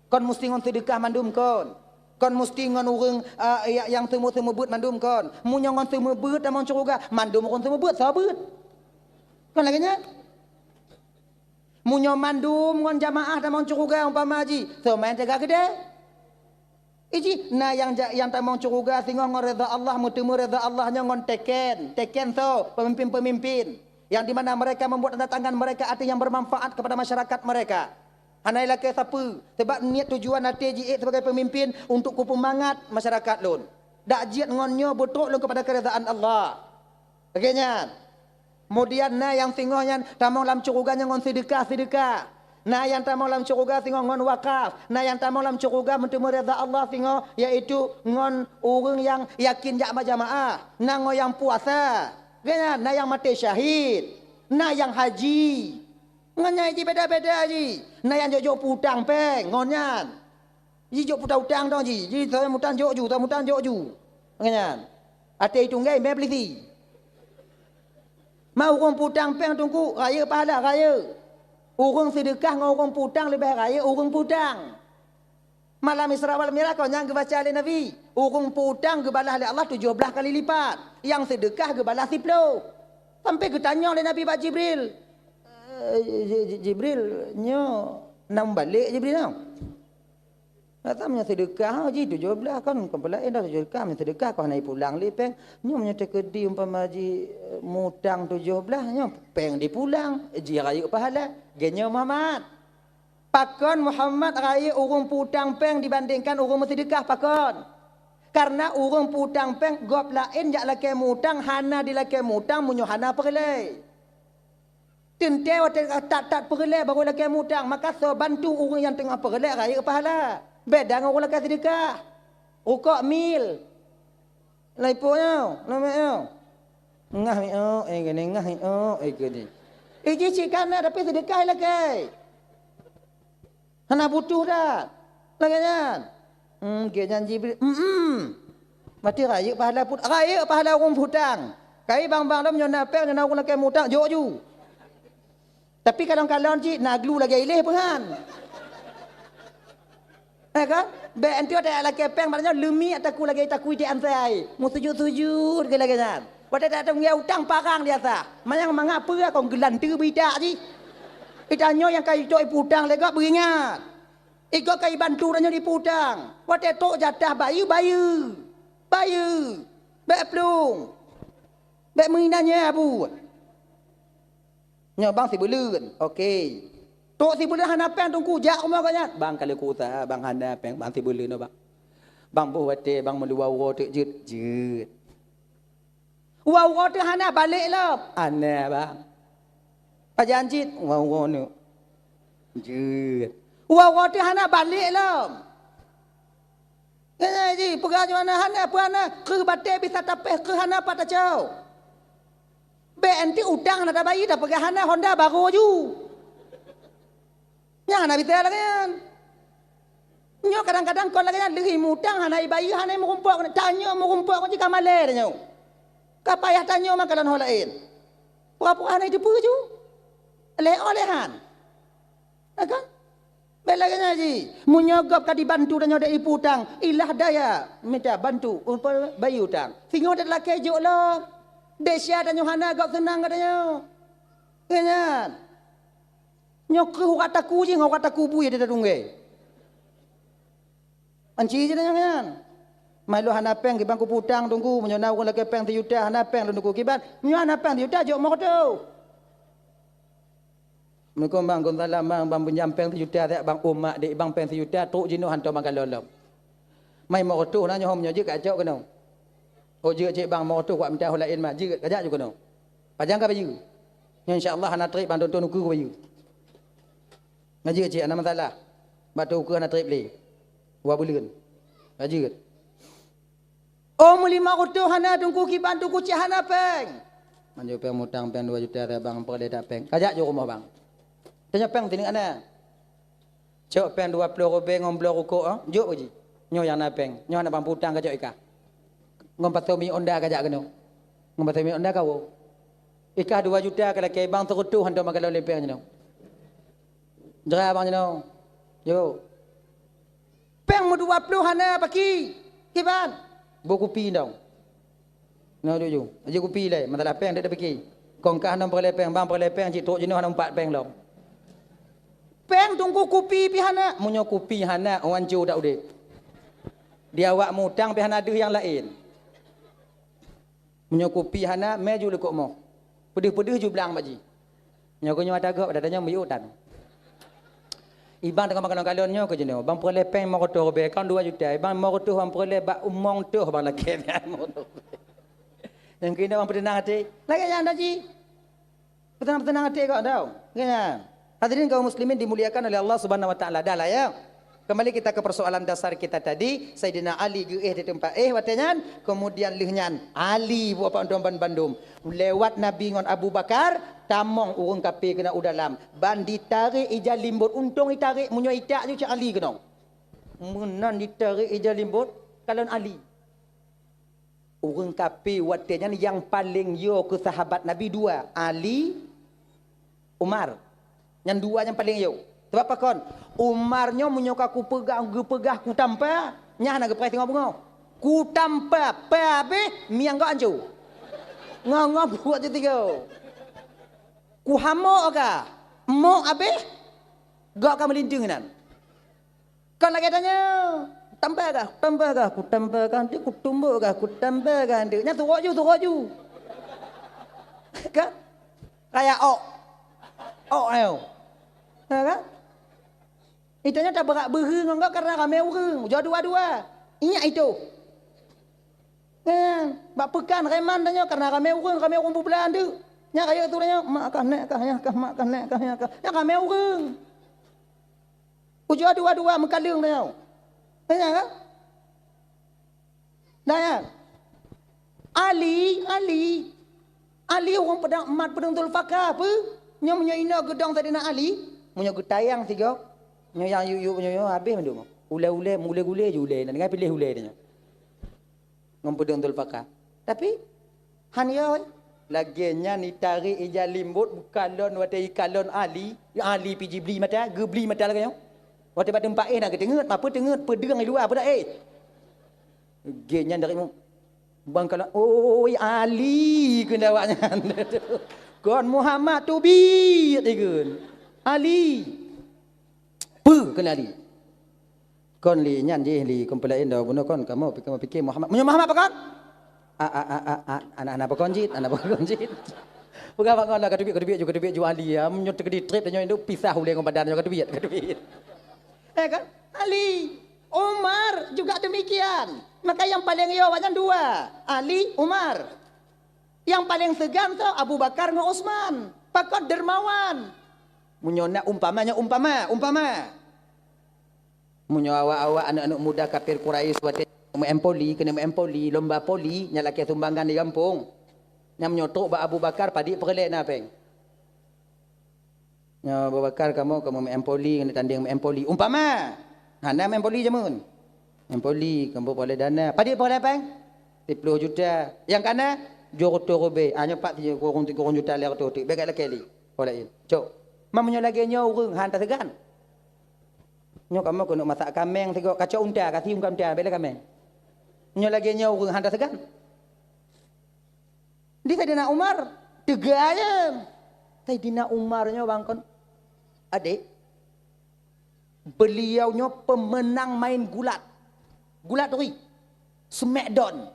Kon musti ngon seudeukah mandum kon. Kon musti ngon ureuëng, ah, ya-, nyang seumeubeuet mandum kon. Meunyoe ngon seumeubeuet tamong syeuruga, mandum ureuëng seumeubeuet, soe beuet? Kon lagée nyan? Meunyoe mandum ngon jamaah tamong syeuruga umpama jih, soe meu'en teuga keudeh? Iji, na nyang ja-, nyang tamong syeuruga singoh ngon reda Allah, meuteumé reda Allah nyoe ngon teken, teken soe, pemimpin-pemimpin, yang di mana mereka membuat tanda tangan mereka ada yang bermanfaat kepada masyarakat mereka. Hana ilakée sapeue, sebab niet tujuan até jiék sebagai pemimpin untuk kupeumangat masyarakat lôn. Dak jeuet ngon nyoe beutrok lôn kepada keredaan Allah. Lagée nyan. Kemudian na nyang singoh nyan tamong lam syeuruga nyan ngon seudeukah-seudeukah. Na nyang tamong lam syeuruga singoh ngon wakaf. Na nyang tamong lam syeuruga meuteumé ridha Allah singoh, yaitu ngon ureuëng nyang yakin jak bak jamaah. Na ngon nyang puasa. Geuhnyan, na nyang maté syahid. Na nyang haji. Ngon nyan jih beda-beda jih. Na nyang jok-jok peue utang péng ngon nyan. Jijok peue utang dong jih. Jih soe mutang jok ju, soe mutang jok ju. Ngon nyan. Até tunggai mé peulisi. Ma ureuëng peue utang péng Teungku, rayeuk pahala, rayeuk. Ureuëng seudeukah ngon ureuëng peue utang leubeh rayeuk ureuëng peue utang. Malam Isra wal Miraj kon nyang geubaca lé Nabi, ureuëng peue utang geubalah lé Allah tujoh blaih kali lipat, nyang seudeukah geubalah siplôh. Sampai geutanyong lé Nabi bak Jibril, "Eh, Ji-, Ji-, Jibril, nyoe na meubalek Jibril nyoe?" Gata meunyoe seudeukah, oh, jih tujoh blaih kan, kon peulaén dah tujoh blaih, meunyoe seudeukah kon hana jipulang lé péng. Nyoe meunyoe teukeudi umpama jih, eh, mutang tujoh blaih, nyoe péng dipulang, jih rayeuk pahala. Geuhnyoe Muhammad. Pakon Muhammad rayeuk ureuëng peue utang péng dibandingkan ureuëng meuseudeukah, pakon? Karena ureuëng peue utang péng gob laén jak lakée mutang hana dilakée mutang meunyoe hana peureulée. Teuntée watée that-that peureulée barô lakée mutang, maka soe bantu ureuëng nyang teungoh peureulée rayeuk pahala. Beda ngon ureuëng lakée seudeukah. Rukok mil. Lai po nyoe, na meu'oh. Ngah meu'oh, eh, keuneuk ngah meu'oh, eh, keuneuk. Eh, jih cit ka na, tapi seudeukah lakée. Hana butuh that. Lagée nyan. Hmm, gét nyan Jibril. Hmm. Berarti rayeuk pahala put-, rayeuk pahala ureuëng peue utang. Kai bang-bang lom nyoe na péng, nyoe na ureuëng lakée mutang, jok ju. Tapi kalon-kalon cit na glu lagée iléh peuhan. Eh kan? Bék enteuk tajak lakée péng, malah nyoe leumiek takue lagée takue di ansai. Meusujut-sujut keu lagée nyan. Watée tajak teungoh utang parang di atah. Manyang mangat peue kon geulanteue beuidak jih. Itanyoe nyang ka jicok ipeue utang lé gob beuingat. Igob ka ibantu tanyoe ipeue utang. Watée trok jatah bayeue, bayeue. Bayeue. Bék plueng. Bék meuinan nyan, Abu. Nyoe bang sibeuleuen. Oke. Trok sibeuleuen hana péng Teungku, jak rumoh gobnyan. Bang ka lheueh kuusaha, bang hana péng, bang sibeuleuen nyoe, bang. Bang boh watée, bang meuluwa uroe teuk jeuet, jeuet. Uroe-uroe teuk hana balek lom. Hana, bang. Pajan cit, uroe-uroe nyoe. Jeuet. Uroe-uroe teuk hana balek lom. Nyan jih, peugah nyoe hana, hana peue hana, kreueh batée bisa tapéh, kreueh hana pat tacok. Bék enteuk utang hana tabayeue, tapeugah hana, honda barô ju. Nyan hana bisa lagée nyan. Nyoe kadang-kadang kon lagée nyan, lheueh mutang hana ibayeue, hana meurumpok, tanyoe meurumpok jih ka malée tanyoe. Ka payah tanyoe meukalon ho laén. Pura-pura hana iteupeue ju. Lé-, oh, lé han. Na kan? Bék lagée nyan jih. Meunyoe gob ka dibantu tanyoe dek ipeue utang, ilah daya mita bantu, umpama bayeue utang. Singoh dat lakée jok lom. Desya tanyoe hana gob seunang geutanyoe. Ingat. Nyoe kreueh urat takue jih ngon urat takue bui di tatunggai. Anci jih tanyoe nyan. Mai lôn hana péng kiban kupeue utang Teungku, meunyoe na ureuëng lakée péng sijuta hana péng lôn Teungku kiban. Meunyoe hana péng sijuta jok meureutôh. Assalamualaikum bang, Gonzalam bang, bang pinjam péng sijuta siat bang, umat dek bang péng sijuta, trok jinoe hantom bang kalon lom. Mai meureutôh na nyoe, meunyoe jeuet kacok keunoe. Oh jeuet cit bang, meureutôh kuat mita ho laén ma, jeuet kajak ju keunoe. Pajan ka bayeue. Nyoe insya Allah hana treb bang, tonton ukeue kubayeue. Na jeuet cit hana masalah. Bak tu ukeue hana treb lé. Dua buleuen. Na jeuet. Oh, meulimong reutôh hana Teungku kiban, Teungku cit hana péng. Manjô péng mutang péng dua juta, bang peureulée that péng. Kajak jok rumoh bang. Tanyoe péng teuneuk hana. Cok péng dua ploh ribée ngon bloe rukok, eh, jok jih. Nyoe nyang na péng. Nyoe hana bang peue utang kajak ikah. Ngon pasoe minyeuk Honda kajak keunoe. Ngon pasoe minyeuk Honda kawoe. Ikah dua juta ka lakée bang seureutôh hantom meukalon lé péng jinoe. Jra bang jinoe. Yo. Péng meudua ploh hana paki. Kiban. Boh kupi dong. Nyoe duek ju. Aja kupi lé, masalah péng dek tapiki. Kong kah hana peureulée péng, bang peureulée péng cit trok jinoe hana umpat péng lom. Péng Teungku kupi pi hana. Meunyoe kupi hana, oh anco dak udeb. Di awak mutang pi hana deuh nyang laén. Meunyoe kupi hana, mé ju likot moh. Peudeuh-peudeuh ju blang bak jih. Nyoe keuh nyoe ata gob, ata nyoe miyueb tan. Ibang teungoh meukalon-kalon nyoe keuh jinoe, bang peureulée péng limong reutôh ribée, kon dua juta, ibang limong reutôh bang peureulée bak umong toh bang lakée. Nyang keunoe bang peuteunang até. Lagée nyan dah jih. Peutenang-peutenang até kok tau. Kan? Hadirin kaum muslimin dimuliakan oleh Allah Subhanahu wa Taala. Dah lah ya. Kembali kita ke persoalan dasar kita tadi, Saidina Ali geuéh di teumpat éh watée nyan, kemudian lheueh nyan Ali buat apa bandum. Lewat Nabi ngon Abu Bakar, tamong ureuëng kafé keunan u dalam. Ban ditarek ija limbot, untông itarek, meunyoe itak ju cak Ali keunong. Meunan ditarek ija limbot, kalon Ali. Ureuëng kafé watée nyan nyang paleng yo keu sahabat Nabi dua, Ali, Umar. Nyan dua nyang paleng yo. Sabab pakon? Umar nyoe meunyoe ka kupeugah, geupeugah kutampa, nyan hana geupeugah singoh beungoh. Kutampa, pa abéh, miang gok ancu. Ngo-ngo buet ju tiga. Kuhamok ka, mok abéh, gok ka meulinteung inan. Kon lagée tanyoe, tambah kah, tambah kah, ku tambah kah, nanti ku tumbok kah, ku tambah kah, nanti. Nyan turok ju, turok ju. Kan? Kaya ok. Ok ayo. Ha, kan? Itu nyan tabeurak beuhe ngon gok karena ramé ureuëng. Jauh dua-dua. Ingat itu. Kan? Bak peukan reman tanyoe karena ramé ureuëng, ramé ureuëng bubla andeuk. Nyan kaya tu tanyoe, mak kah, nek kah, yah kah, mak kah, nek kah, yah kah. Nyan ramé ureuëng. Ujoe dua-dua meukaleueng tanyoe. Tanya kan? Tanya. Ali, Ali. Ali ureuëng pedang mat pedang Zulfikar apa? Nyoe meunyoe inoe geudong Saidina Ali, meunyoe geutayang sigoe, nyoe nyang yuk-yuk nyoe, nyoe habéh mandum. Ulée-ulée, ulée-gulée ju ulée, na dengan piléh ulée tanyoe. Ngon peudeueng Zulfikar. Tapi, han yo, lagée nyan itarek ija limbot, bukalon watée ikalon Ali, Ali pi jibli mata, geubli mata lagée nyoe. Watée bak teumpat éh na geuteungeut, apa teungeut, peudeueng i luwa, apa dak éh. Gée nyan dari mu-, bang kalon, "Oi, Ali," kheun awak nyan. "Kon Muhammad teubiet," ikheun. "Ali." Peue kheun Ali? Kon li nyan jih li, kon peulaén dah bunoe kon kamoe pi-, kamoe pikir Muhammad. Meunyoe Muhammad pakon? A, a, a, a, a, anak-anak pakon jih, anak pakon jih. Peugah bak ngon lah, ka teubiet, ka teubiet ju, ka teubiet ju Ali, ya. Meunyoe teukeudi trép tanyoe induk pisah ulée ngon badan nyoe ka teubiet, ka teubiet. Eh kan? Ali, Umar juga demikian. Maka yang paling yo awak nyan dua, Ali, Umar. Yang paling segan tu Abu Bakar ngon Utsman. Pakon dermawan. Meunyoe nak umpama, nyoe umpama, umpama. Meunyoe awak-awak aneuëk-aneuëk muda kafir Quraisy watée meu-M poli, keuneuk meu-M poli, lomba poli, nyan lakée sumbangan di gampông. Nyan meunyoe trok bak Abu Bakar, padit peureulée na péng. Nyoe Abu Bakar, kamoe, kamoe meu-M poli, keuneuk tandeng meu-M poli. Umpama, hana meu-M poli jameun. M poli, kamoe peureulée dana. Padit peureulée péng? Siploh juta. Nyang kana, dua reutôh rubée. Ah, nyoe pat sikureueng, sikureueng juta lhée reutôh teuk. Bék lakée lé. Oh laén. Cok. Ma meunyoe lagée nyoe ureuëng, han taseugan. Nyoe kamoe keuneuk masak kaméng sigoe, kacok unta, kasi unta, bela kaméng. Nyoe lagée nyoe ureuëng han taseugan. Di Saidina Umar, teuga ayeung. Saidina Umar nyoe bang kon, adék, beliau nyoe pemenang main gulat. Gulat turi. Smackdown.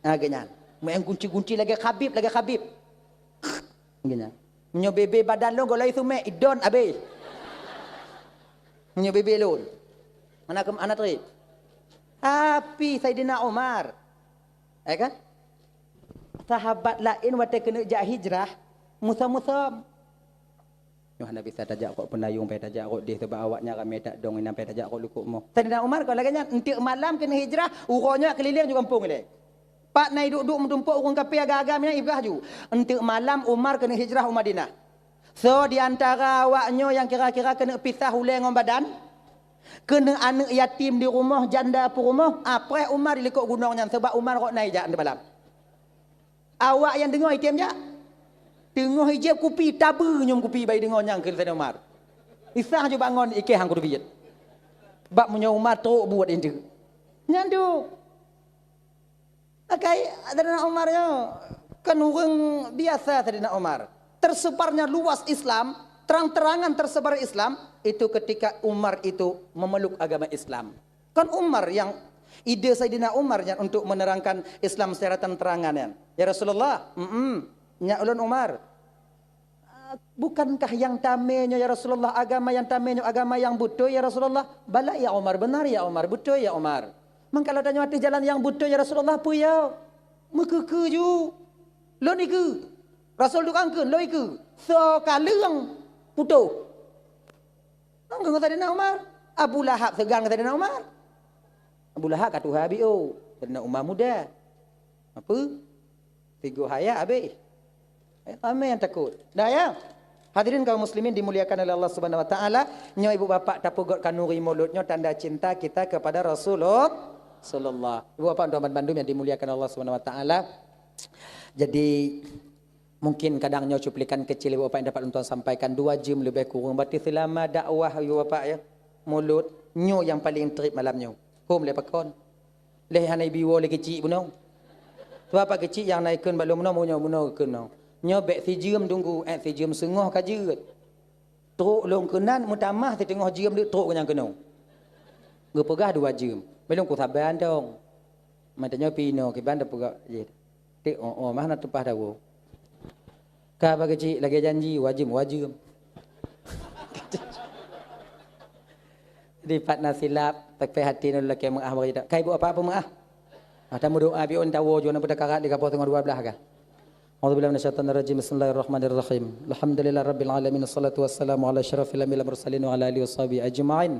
Ah, geuh nyan. Main gunci-gunci lagée Khabib, lagée Khabib. Geuh nyan. Meunyoe bebe badan lôn golai seumek, idon abéh. Meunyoe bebe lôn. Hana keu-, hana trép. Tapi Saidina Umar, ya kan? Sahabat laén watée keuneuk jak hijrah, musom-musom. Nyoe hana bisa tajak kok peunayong, pai tajak kok deh, sabab awaknyan ramé that dong inan, pai tajak kok likot moh. Saidina Umar kon lagée nyan, enteuk malam keuneuk hijrah, uroe nyoe keulileng ju gampông ilée. Pat na iduek-duek meutumpok ureuëng kafé agam-agam nyan ipeugah ju. Enteuk malam Umar keuneuk hijrah u Madinah. Soe di antara awak nyoe nyang kira-kira keuneuk pisah ulée ngon badan? Keuneuk aneuëk yatim di rumoh, janda peurumoh, apreh Umar di likot gunong nyan, sabab Umar rot na ijak enteuk malam. Awak nyang deungoe item jak. Teungoh ijép kupi, tabeue nyoe kupi bak ideungoe nyang kheun Saidina Umar. Isah ju bangon ikéh han kuteubiet. Bak meunyoe Umar trok buet intu. Nyan tu. Akai Saidina Umar nyoe kan ureuëng biasa Saidina Umar. Tersebarnya luas Islam, terang-terangan tersebar Islam, itu ketika Umar itu memeluk agama Islam. Kan Umar yang, ide Saidina Umar nyan untuk menerangkan Islam secara terang-terangan nyan. "Ya Rasulullah, mm, nyak ulôn Umar. Ah, bukankah yang tamé nyoe ya Rasulullah, agama yang tamé nyoe agama yang beutôi ya Rasulullah?" "Bala ya Umar, benar ya Umar, beutôi ya Umar." "Mangkalo tanyoe ateueh jalan nyang beutôi ya Rasulullah, peue ya?" Meukeukeu ju. Lôn ikeue. Rasul tukang kheun, lôn ikeue. Soe ka leueng putôh. Ngon Saidina Umar. Abu Lahab seugan ngon Saidina Umar. Abu Lahab ka tuha biôh, Saidina Umar muda. Apa? Tiga hayat habéh. Eh, ramé nyang takot. Dah ya? Hadirin kaum muslimin dimuliakan oleh Allah Subhanahu wa taala, nyoe ibu bapak tapeugöt khanuri mulod nyoe tanda cinta kita kepada Rasulullah. Ibu bapak untuk bandum yang dimuliakan Allah Subhanahu wa taala. Jadi, mungkin kadang nyoe cuplikan kecil ibu bapak yang dapat lôn tuan sampaikan, dua jam lebih kurang. Berarti selama dakwah ibu bapak ya, mulod nyoe yang paling trip malam nyoe. Hom lé pakon. Lé hana ibi woe lé keuchik bunoe. Sebab pat keuchik nyang na ikheun bak lôn bunoe, bunoe, bunoe ikheun bunoe. Nyoe bèk sijeuem tunggu, eh, sijeuem seungoh ka jeuet. Trok lôn keunan meutamah siteungoh jeuem deuek trok nyang keunoe. Geupeugah dua jeuem. Bèk lôn kusaba dong. Meutanyoe pih inoe kiban tapeugah jih. Tik, oh, oh, mah na teupah dawa. Ka bak keuchik lagèe janji, wajeuem, wajeuem. Jadi pat na silap, tapi hati nyoe lakèe meu'ah bak kita. Ka ibu apa-apa meu'ah? Ah, tameudoa pion tawoe jeuet na peutakarat di kapoh teungoh dua blah ka. A'udzubillahi minasyaitonirrajim. Bismillahirrahmanirrahim. Alhamdulillahirabbil alamin. Wassalatu wassalamu ala asyrafil anbiya'i wal mursalin wa ala alihi washabihi ajma'in.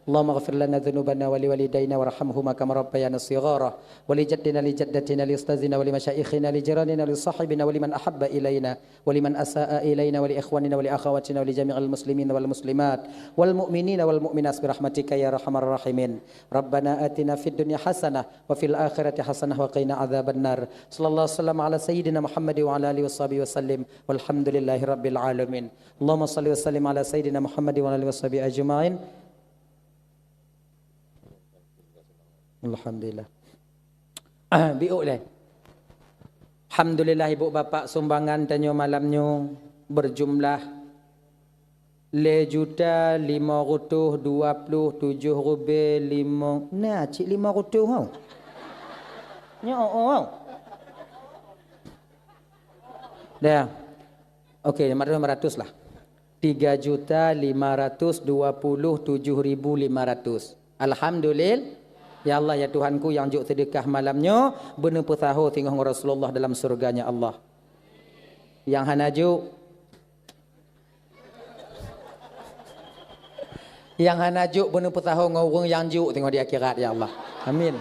Allahumma ighfir lana dzunubana wa liwalidaina warhamhuma kama rabbayana shighara. Wa li jaddina li jaddatina li ustadzina wa li masyaikhina li jiranina li sahibina wa liman ahabba ilaina wa liman asaa ilaina wa li ikhwanina wa li akhawatina wa li jami'il muslimina wal muslimat wal mu'minina wal mu'minat bi rahmatika ya arhamar rahimin. Rabbana atina fid dunya hasanah wa fil akhirati hasanah wa qina adzabannar. Sallallahu wasallam ala sayyidina Muhammad wa ala alihi washabihi wasallim. Walhamdulillahi rabbil alamin. Allahumma shalli wa sallim ala sayyidina Muhammad wa ala alihi washabihi ajma'in. Alhamdulillah. Biôk lé. Alhamdulillah, ibu bapak, sumbangan tanyoe malam nyoe berjumlah lé juta lima ratus dua puluh tujoh ribèe lima. Nah, cit lima ratus, hau. Nyoe, oh, oh. Dah. Okey, lima ratus, lima ratus lah. Tiga juta lima ratus dua puluh tujuh ribu lima ratus. Alhamdulillah. Ya Allah, ya Tuhanku, nyang jok seudeukah malam nyoe, beuneupeusaho singoh ngon Rasulullah dalam syurga-Nya Allah. Nyang hana jok, nyang hana jok, beuneupeusaho ngon ureueng nyang jok singoh di akhirat, ya Allah. Amin.